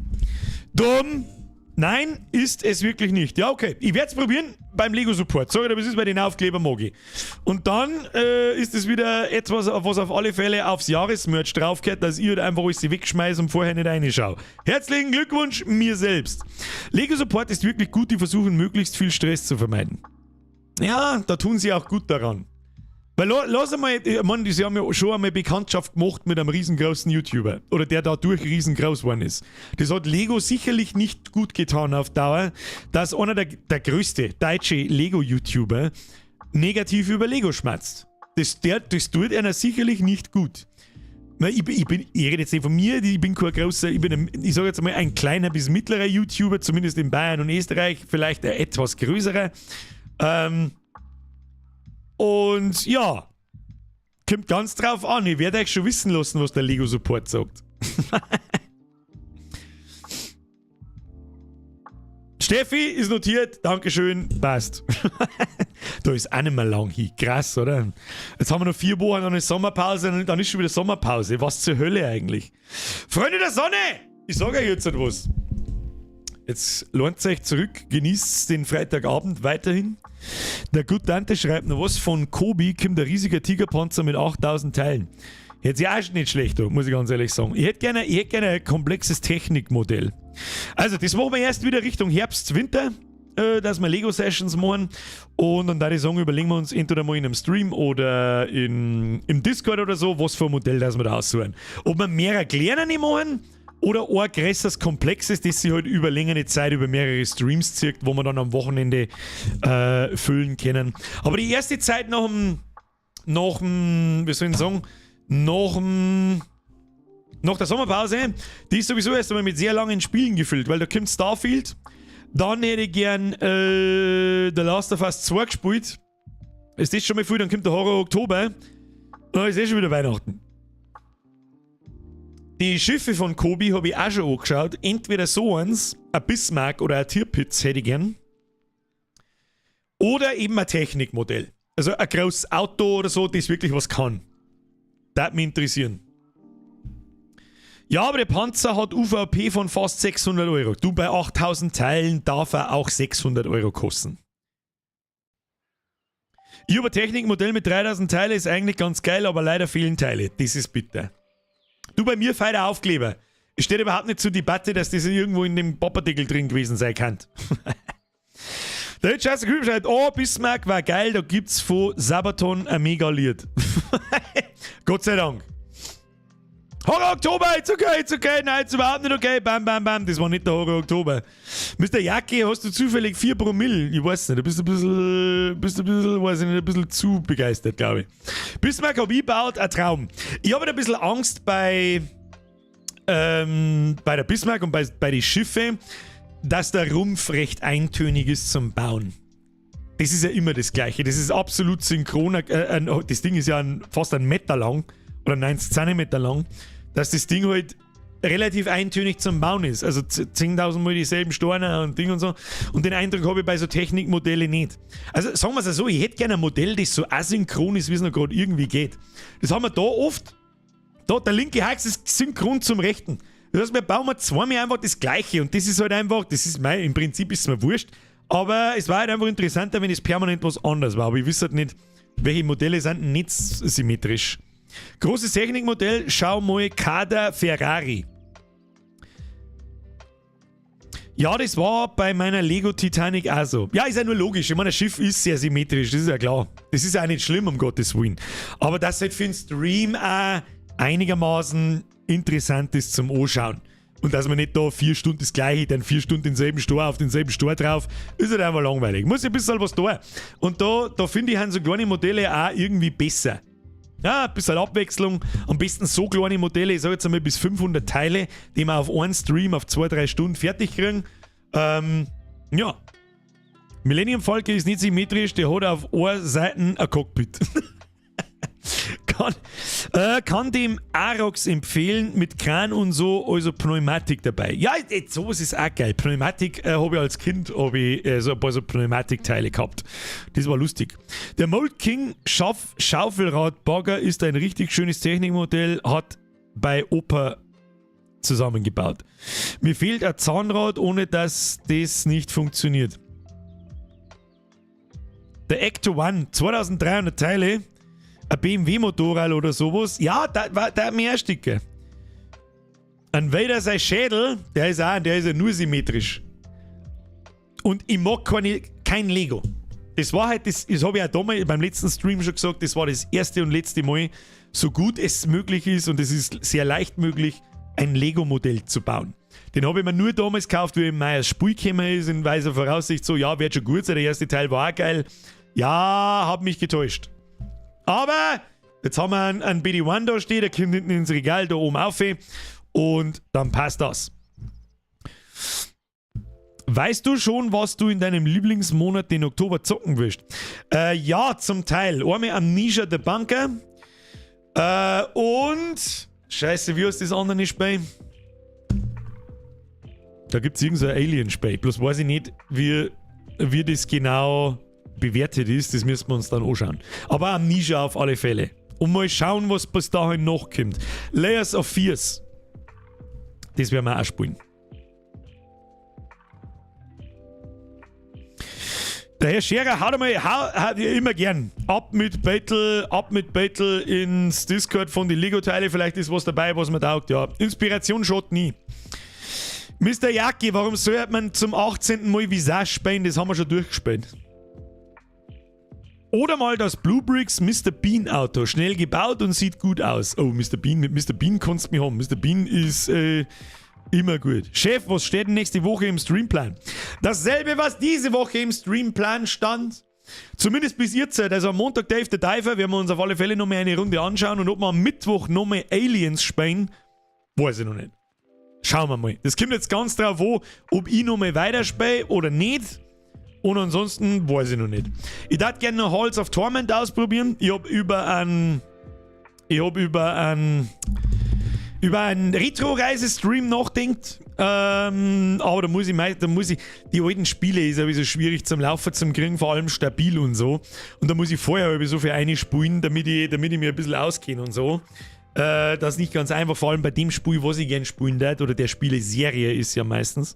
Dumm! Nein, ist es wirklich nicht. Ja, okay. Ich werd's probieren beim Lego Support. Sag ich dir, was ist bei den Aufkleber mag ich. Und dann ist es wieder etwas, was auf alle Fälle aufs Jahresmerch draufgehört, dass ich halt einfach alles wegschmeiße und vorher nicht reinschaue. Herzlichen Glückwunsch mir selbst. Lego Support ist wirklich gut, die versuchen möglichst viel Stress zu vermeiden. Ja, da tun sie auch gut daran. Weil lass einmal, ich mein, sie haben ja schon einmal Bekanntschaft gemacht mit einem riesengroßen YouTuber. Oder der dadurch riesengroß geworden ist. Das hat Lego sicherlich nicht gut getan auf Dauer, dass einer der größte deutsche Lego-YouTuber negativ über Lego schmatzt. Das tut einer sicherlich nicht gut. Na, ich, ich bin, ich rede jetzt nicht von mir, ich bin kein großer, ich bin ein, ich sag jetzt mal ein kleiner bis mittlerer YouTuber, zumindest in Bayern und Österreich, vielleicht ein etwas größerer. Und ja, kommt ganz drauf an. Ich werde euch schon wissen lassen, was der Lego Support sagt. Steffi ist notiert, Dankeschön, passt. Da ist auch nicht mehr lang hin. Krass, oder? Jetzt haben wir noch 4 Wochen, dann ist Sommerpause und dann ist schon wieder Sommerpause. Was zur Hölle eigentlich? Freunde der Sonne! Ich sage euch jetzt etwas. Jetzt lehnt euch zurück, genießt den Freitagabend weiterhin. Der Gut Dante schreibt noch was: Von Cobi kommt der riesige Tigerpanzer mit 8000 Teilen. Jetzt ja auch nicht schlecht, muss ich ganz ehrlich sagen. Ich hätte gerne ein komplexes Technikmodell. Also, das machen wir erst wieder Richtung Herbst, Winter, dass wir Lego-Sessions machen. Und dann da ich sagen, überlegen wir uns entweder mal in einem Stream oder im Discord oder so, was für ein Modell das wir da aussuchen. Ob wir mehrere kleine machen oder ein größeres Komplexes, das sich halt über längere Zeit, über mehrere Streams zieht, wo wir dann am Wochenende füllen können. Aber die erste Zeit nach dem, wie soll ich sagen, nach der Sommerpause, die ist sowieso erst einmal mit sehr langen Spielen gefüllt, weil da kommt Starfield. Dann hätte ich gern The Last of Us 2 gespielt. Ist das schon mal viel, dann kommt der Horror Oktober. Dann ist eh schon wieder Weihnachten. Die Schiffe von Cobi habe ich auch schon angeschaut. Entweder so eins, ein Bismarck oder ein Tirpitz hätte ich gern. Oder eben ein Technikmodell. Also ein großes Auto oder so, das wirklich was kann. Das würde mich interessieren. Ja, aber der Panzer hat UVP von fast 600 Euro. Du, bei 8000 Teilen darf er auch 600 € kosten. Ich habe ein Technikmodell mit 3000 Teile, ist eigentlich ganz geil, aber leider fehlen Teile. Das ist bitter. Du, bei mir fehlt der Aufkleber. Es steht überhaupt nicht zur Debatte, dass das irgendwo in dem Papadeckel drin gewesen sein kann. Der Scheiße Creep schreibt: Oh, Bismarck war geil, da gibt's von Sabaton ein mega Lied. Gott sei Dank. Horror Oktober, it's okay, nein, it's überhaupt nicht okay, bam, bam, bam, das war nicht der Horror Oktober. Mr. Jacke, hast du zufällig 4 Promille? Ich weiß nicht, du bist ein bisschen, weiß ich nicht, ein bisschen zu begeistert, glaube ich. Bismarck habe ich gebaut, ein Traum. Ich habe ein bisschen Angst bei der Bismarck und bei den Schiffen, dass der Rumpf recht eintönig ist zum Bauen. Das ist ja immer das Gleiche. Das ist absolut synchron. Das Ding ist ja fast 1 Meter lang oder 90 Zentimeter lang, dass das Ding halt relativ eintönig zum Bauen ist. Also 10.000 Mal dieselben Steine und Ding und so. Und den Eindruck habe ich bei so Technikmodelle nicht. Also sagen wir es so, ich hätte gerne ein Modell, das so asynchron ist, wie es noch gerade irgendwie geht. Das haben wir da oft. Da, der linke Hax ist synchron zum rechten. Das heißt, wir bauen wir zweimal einfach das Gleiche und das ist halt einfach, das ist mein, im Prinzip ist es mir wurscht, aber es war halt einfach interessanter, wenn es permanent was anderes war. Aber ich wüsste halt nicht, welche Modelle sind nicht symmetrisch. Großes Technikmodell, schau mal, Kader Ferrari. Ja, das war bei meiner Lego Titanic auch so. Ja, ist ja nur logisch. Ich meine, ein Schiff ist sehr symmetrisch, das ist ja klar. Das ist ja auch nicht schlimm, um Gottes willen. Aber das halt für den Stream auch einigermaßen interessant ist zum Anschauen. Und dass man nicht da 4 Stunden das Gleiche, dann 4 Stunden denselben Stor auf denselben Stor drauf, ist halt einfach langweilig. Muss ja ein bisschen was da. Und da finde ich, haben so kleine Modelle auch irgendwie besser. Ja, ein bisschen Abwechslung. Am besten so kleine Modelle, ich sage jetzt einmal bis 500 Teile, die wir auf einen Stream auf 2, 3 Stunden fertig kriegen. Ja. Millennium Falcon ist nicht symmetrisch, der hat auf einer Seite ein Cockpit. Kann dem Arocs empfehlen, mit Kran und so, also Pneumatik dabei. Ja, jetzt, sowas ist auch geil. Pneumatik habe ich als Kind hab ich so ein paar so Pneumatikteile gehabt. Das war lustig. Der Mould King Schaufelradbagger ist ein richtig schönes Technikmodell, hat bei Opa zusammengebaut. Mir fehlt ein Zahnrad, ohne dass das nicht funktioniert. Der Ecto One, 2300 Teile, ein BMW-Motorrad oder sowas. Ja, da war der mehr Stücke. Ein Vader sein Schädel, der ist ja nur symmetrisch. Und ich mag kein Lego. Das war halt, das habe ich auch damals beim letzten Stream schon gesagt, das war das erste und letzte Mal, so gut es möglich ist, und es ist sehr leicht möglich, ein Lego-Modell zu bauen. Den habe ich mir nur damals gekauft, wie im Mai Spiel gekommen ist, in weiser Voraussicht, so, ja, wird schon gut sein, der erste Teil war auch geil. Ja, hab mich getäuscht. Aber jetzt haben wir einen BD-1 da stehen, der kommt hinten ins Regal da oben auf und dann passt das. Weißt du schon, was du in deinem Lieblingsmonat, den Oktober, zocken wirst? Ja, zum Teil. Einmal Amnesia: The Bunker. Und Scheiße, wie heißt das andere Spiel? Da gibt es irgendein Alien-Spiel. Bloß weiß ich nicht, wie das genau bewertet ist. Das müssen wir uns dann anschauen. Aber Amnesia auf alle Fälle. Und mal schauen, was bis dahin noch kommt. Layers of Fears. Das werden wir auch spielen. Der Herr Scherer haut einmal, hau, immer gern. Ab mit Battle ins Discord von den Lego-Teile. Vielleicht ist was dabei, was mir taugt. Ja, Inspiration schaut nie. Mr. Jacki, warum sollte man zum 18. Mal Visage spielen? Das haben wir schon durchgespielt. Oder mal das BlueBrixx Mr. Bean Auto. Schnell gebaut und sieht gut aus. Oh, Mr. Bean, mit Mr. Bean kannst du mich haben. Mr. Bean ist immer gut. Chef, was steht denn nächste Woche im Streamplan? Dasselbe, was diese Woche im Streamplan stand. Zumindest bis jetzt. Also am Montag Dave the Diver werden wir uns auf alle Fälle nochmal eine Runde anschauen. Und ob wir am Mittwoch nochmal Aliens spielen, weiß ich noch nicht. Schauen wir mal. Das kommt jetzt ganz drauf an, ob ich nochmal weiterspiele oder nicht. Und ansonsten weiß ich noch nicht. Ich darf gerne noch Halls of Torment ausprobieren. Ich hab über einen. Ich hab über einen. Über einen Retro-Reise-Stream nachdenkt. Aber da muss ich, da muss ich. Die alten Spiele ist sowieso schwierig zum Laufen zum kriegen, vor allem stabil und so. Und da muss ich vorher so viel einspulen, damit ich mir ein bisschen auskenne und so. Das ist nicht ganz einfach, vor allem bei dem Spiel, was ich gerne spielen darf, oder der Spieleserie ist ja meistens.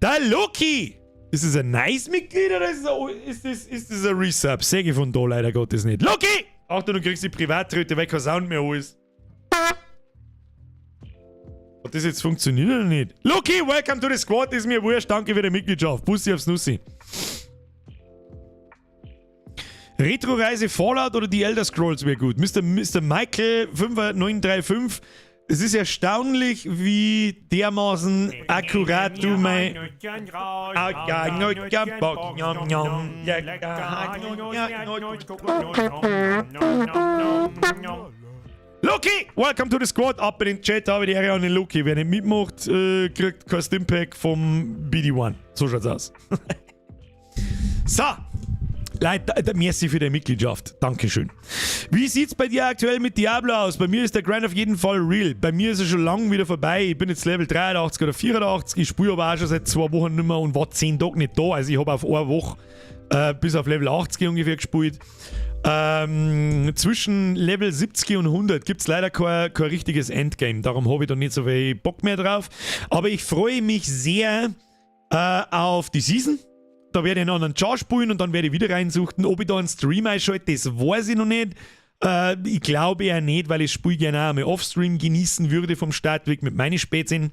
Der Loki! Ist das ein Nice-Mitglied oder ist das ein Resub? Sag ich von da leider Gottes nicht. Loki! Achtung, du kriegst die Privattröte, weil kein Sound mehr ist. Hat das jetzt funktioniert oder nicht? Loki, welcome to the squad, ist mir wurscht, danke für die Mitgliedschaft. Bussi aufs Nussi. Retro-Reise Fallout oder die Elder Scrolls wäre gut. Mr. Michael 5935. Es ist erstaunlich, wie dermaßen akkurat du mein. Loki! Welcome to the squad. Ab in den Chat, habe die Ehre an den Loki. Wer nicht mitmacht, kriegt kein Stimpack vom BD1. So schaut's aus. So. Leute, merci für die Mitgliedschaft. Dankeschön. Wie sieht's bei dir aktuell mit Diablo aus? Bei mir ist der Grind auf jeden Fall real. Bei mir ist er schon lange wieder vorbei. Ich bin jetzt Level 83 oder 84. Ich spiele aber auch schon seit 2 Wochen nicht mehr und war 10 Tage nicht da. Also ich habe auf eine Woche bis auf Level 80 ungefähr gespielt. Zwischen Level 70 und 100 gibt's leider kein richtiges Endgame. Darum habe ich da nicht so viel Bock mehr drauf. Aber ich freue mich sehr auf die Season. Da werde ich einen anderen Char spielen und dann werde ich wieder reinsuchten. Ob ich da einen Stream einschalte, das weiß ich noch nicht. Ich glaube eher nicht, weil ich das Spiel gerne auch einmal Offstream genießen würde vom Startweg mit meinen Spätzchen.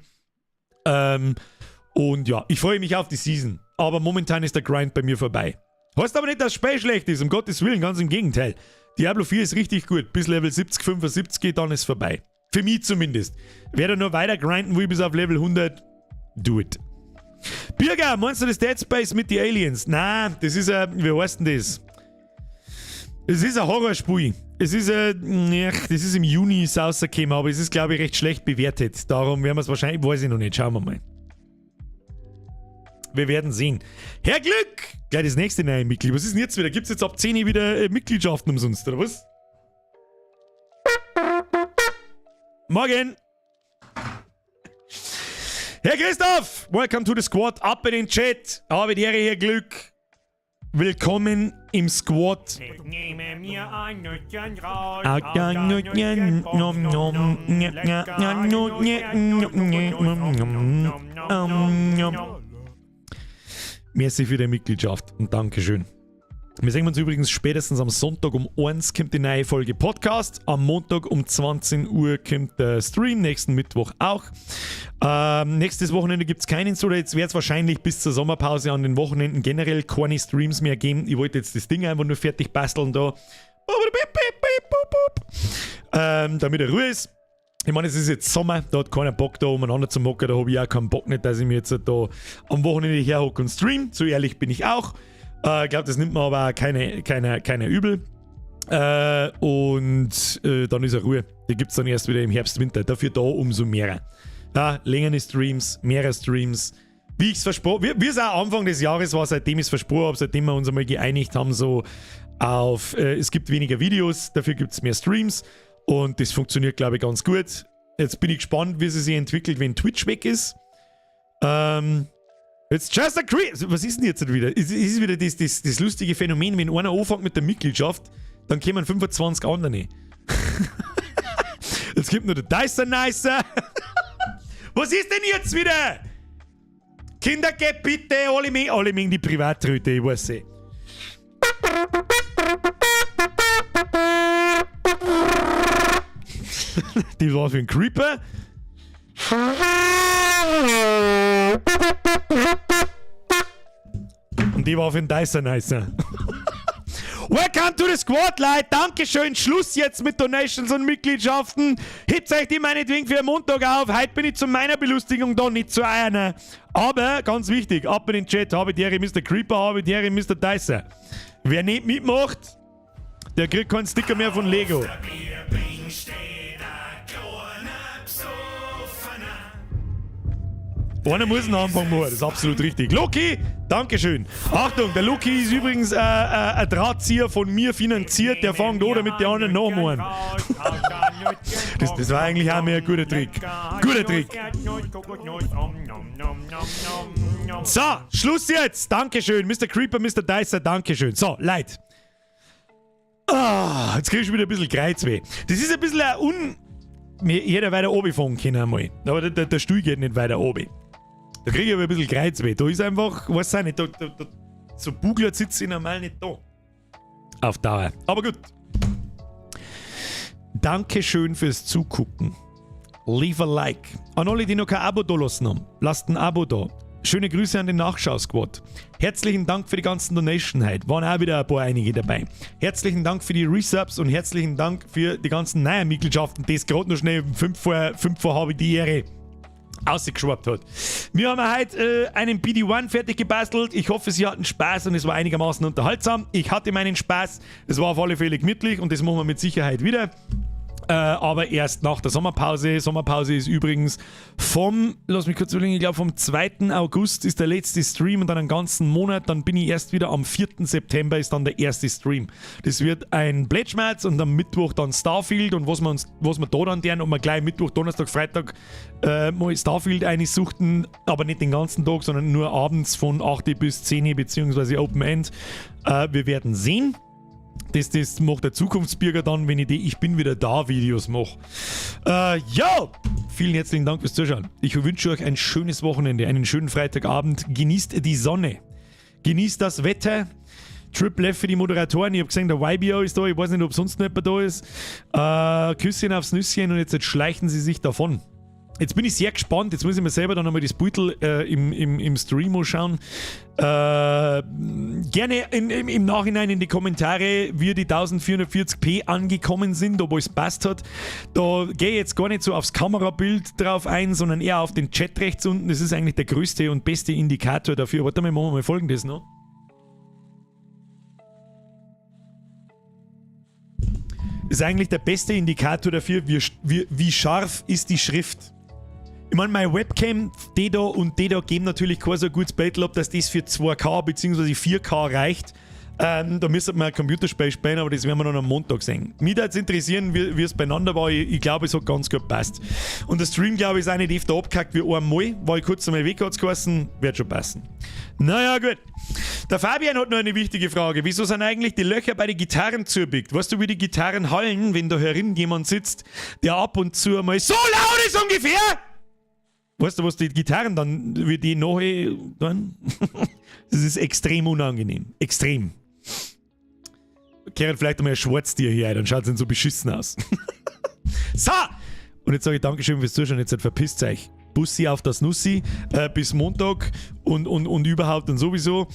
Und ja, ich freue mich auf die Season. Aber momentan ist der Grind bei mir vorbei. Heißt aber nicht, dass das Spiel schlecht ist, um Gottes Willen, ganz im Gegenteil. Diablo 4 ist richtig gut. Bis Level 70, 75, dann ist vorbei. Für mich zumindest. Wer da nur weiter grinden will bis auf Level 100, do it. Birger, meinst du das Dead Space mit den Aliens? Nein, das ist ein, wie heißt denn das? Es ist ein Horrorspiel. Es ist ein, ja, das ist im Juni ist rausgekommen, aber es ist, glaube ich, recht schlecht bewertet. Darum werden wir es wahrscheinlich, weiß ich noch nicht, schauen wir mal. Wir werden sehen. Herr Glück! Gleich das nächste neue Mitglied. Was ist denn jetzt wieder? Gibt es jetzt ab 10 Uhr wieder Mitgliedschaften umsonst, oder was? Morgen! Herr Christoph, welcome to the squad, ab in den Chat. Habe die Ehre, Herr Glück. Willkommen im Squad. Ich nehme mir ein Nüsschen raus. Merci für die Mitgliedschaft und Dankeschön. Wir sehen uns übrigens spätestens am Sonntag um 1 kommt die neue Folge Podcast. Am Montag um 20 Uhr kommt der Stream, nächsten Mittwoch auch. Nächstes Wochenende gibt's keinen, oder jetzt wird's wahrscheinlich bis zur Sommerpause an den Wochenenden generell keine Streams mehr geben. Ich wollte jetzt das Ding einfach nur fertig basteln da. Damit er Ruhe ist. Ich meine, es ist jetzt Sommer, da hat keiner Bock da umeinander zu mocken, da hab ich auch keinen Bock nicht, dass ich mir jetzt da am Wochenende herhocke und stream. So ehrlich bin ich auch. Ich glaub, das nimmt mir aber auch keine übel. Und dann ist er Ruhe. Die gibt's dann erst wieder im Herbst, Winter. Dafür da umso mehr. Ja, längere Streams, mehrere Streams. Wie ich's versprochen, wie es auch Anfang des Jahres war, seitdem ich's versprochen hab, seitdem wir uns einmal geeinigt haben, so auf, es gibt weniger Videos, dafür gibt's mehr Streams. Und das funktioniert, glaube ich, ganz gut. Jetzt bin ich gespannt, wie sie sich entwickelt, wenn Twitch weg ist. Jetzt Just a Creep. Was ist denn jetzt wieder? Es ist wieder das lustige Phänomen, wenn einer anfängt mit der Mitgliedschaft, dann kommen 25 andere. Jetzt kommt nur der Dyson Nicer. Was ist denn jetzt wieder? Kinder, geht bitte alle mögen die Privattröte, ich weiß eh. Die war für einen Creeper. Und die war für den Dyson Nicer. Welcome to the Squad, Leute. Dankeschön. Schluss jetzt mit Donations und Mitgliedschaften. Hebt euch die meinetwegen für Montag auf. Heute bin ich zu meiner Belustigung da, nicht zu einer. Aber, ganz wichtig, ab in den Chat. Habe die Ehre, Mr. Creeper, habe die Ehre, Mr. Dyson. Wer nicht mitmacht, der kriegt keinen Sticker mehr von Lego. Einer muss einen Anfang machen, das ist absolut richtig. Loki, Dankeschön. Achtung, der Loki ist übrigens ein Drahtzieher von mir finanziert, der fängt an, damit die anderen nachmachen. Das war eigentlich auch mehr ein guter Trick. Guter Trick. So, Schluss jetzt. Dankeschön, Mr. Creeper, Mr. Dicer, Dankeschön. So, Leute. Ah, jetzt krieg ich schon wieder ein bisschen Kreuzweh. Das ist ein bisschen ein un... Mir hätte weiter oben fahren können einmal. Aber der Stuhl geht nicht weiter oben. Da krieg ich aber ein bisschen Kreuzweh. Da ist einfach, weiß auch nicht, da, so Bugler sitze ich normal nicht da. Auf Dauer. Aber gut. Dankeschön fürs Zugucken. Leave a like. An alle, die noch kein Abo da lassen haben, lasst ein Abo da. Schöne Grüße an den Nachschau-Squad. Herzlichen Dank für die ganzen Donationen heute. Waren auch wieder ein paar einige dabei. Herzlichen Dank für die Resubs und herzlichen Dank für die ganzen neuen Mitgliedschaften, die es gerade noch schnell um 5 vor habe ich die Ehre ausgeschwappt hat. Wir haben heute einen BD-1 fertig gebastelt. Ich hoffe, Sie hatten Spaß und es war einigermaßen unterhaltsam. Ich hatte meinen Spaß. Es war auf alle Fälle gemütlich und das machen wir mit Sicherheit wieder. Aber erst nach der Sommerpause. Sommerpause ist übrigens vom, lass mich kurz überlegen, ich glaub vom 2. August ist der letzte Stream und dann einen ganzen Monat. Dann bin ich erst wieder am 4. September ist dann der erste Stream. Das wird ein Plätschmerz und am Mittwoch dann Starfield und was wir da dann tun, ob wir gleich Mittwoch, Donnerstag, Freitag mal Starfield einsuchten, aber nicht den ganzen Tag, sondern nur abends von 8 bis 10 beziehungsweise Open End. Wir werden sehen. Das macht der Zukunftsbürger dann, wenn ich die Ich bin wieder da Videos mach. Ja, vielen herzlichen Dank fürs Zuschauen. Ich wünsche euch ein schönes Wochenende, einen schönen Freitagabend. Genießt die Sonne. Genießt das Wetter. Triple F für die Moderatoren. Ich hab gesehen, der YBO ist da. Ich weiß nicht, ob sonst noch jemand da ist. Küsschen aufs Nüsschen und jetzt schleichen sie sich davon. Jetzt bin ich sehr gespannt. Jetzt muss ich mir selber dann nochmal das Beutel im Stream anschauen. Gerne im Nachhinein in die Kommentare, wie die 1440p angekommen sind, ob alles passt hat. Da gehe ich jetzt gar nicht so aufs Kamerabild drauf ein, sondern eher auf den Chat rechts unten. Das ist eigentlich der größte und beste Indikator dafür. Warte mal, machen wir mal Folgendes noch. Ist eigentlich der beste Indikator dafür, wie scharf ist die Schrift. Ich meine, meine Webcam, die da und die da geben natürlich kein so gutes Battle ab, dass das für 2K beziehungsweise 4K reicht. Da müsste man ein Computerspiel spielen, aber das werden wir dann am Montag sehen. Mich würde es interessieren, wie es beieinander war. Ich glaube, es hat ganz gut gepasst. Und der Stream, glaube ich, ist auch nicht öfter abgehackt wie einmal. War ich kurz einmal weg, hat's geheißen. Wird schon passen. Naja, gut. Der Fabian hat noch eine wichtige Frage. Wieso sind eigentlich die Löcher bei den Gitarren zubiegt? Weißt du, wie die Gitarren hallen, wenn da herin jemand sitzt, der ab und zu einmal so laut ist ungefähr? Weißt du, was die Gitarren dann, wie die nachher dann? Das ist extrem unangenehm. Extrem. Kehrt vielleicht einmal ein Schwarztier hier ein, dann schaut's nicht so beschissen aus. So! Und jetzt sage ich Dankeschön fürs Zuschauen, jetzt verpisst euch. Bussi auf das Nussi, bis Montag und überhaupt und sowieso.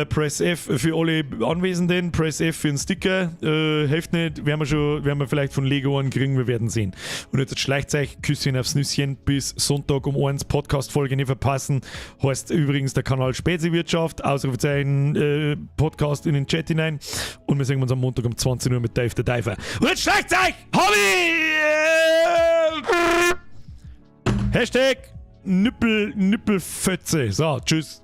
Press F für alle Anwesenden, Press F für den Sticker, hilft nicht, werden wir vielleicht von Lego einen kriegen, wir werden sehen. Und jetzt schleicht euch, Küsschen aufs Nüsschen, bis Sonntag um 1, Podcast-Folge nicht verpassen. Heißt übrigens der Kanal Speziwirtschaft, Ausrufezeichen, Podcast in den Chat hinein. Und wir sehen uns am Montag um 20 Uhr mit Dave the Diver. Und jetzt schleicht euch! Hobby! Hashtag Nippelfötze. So, tschüss.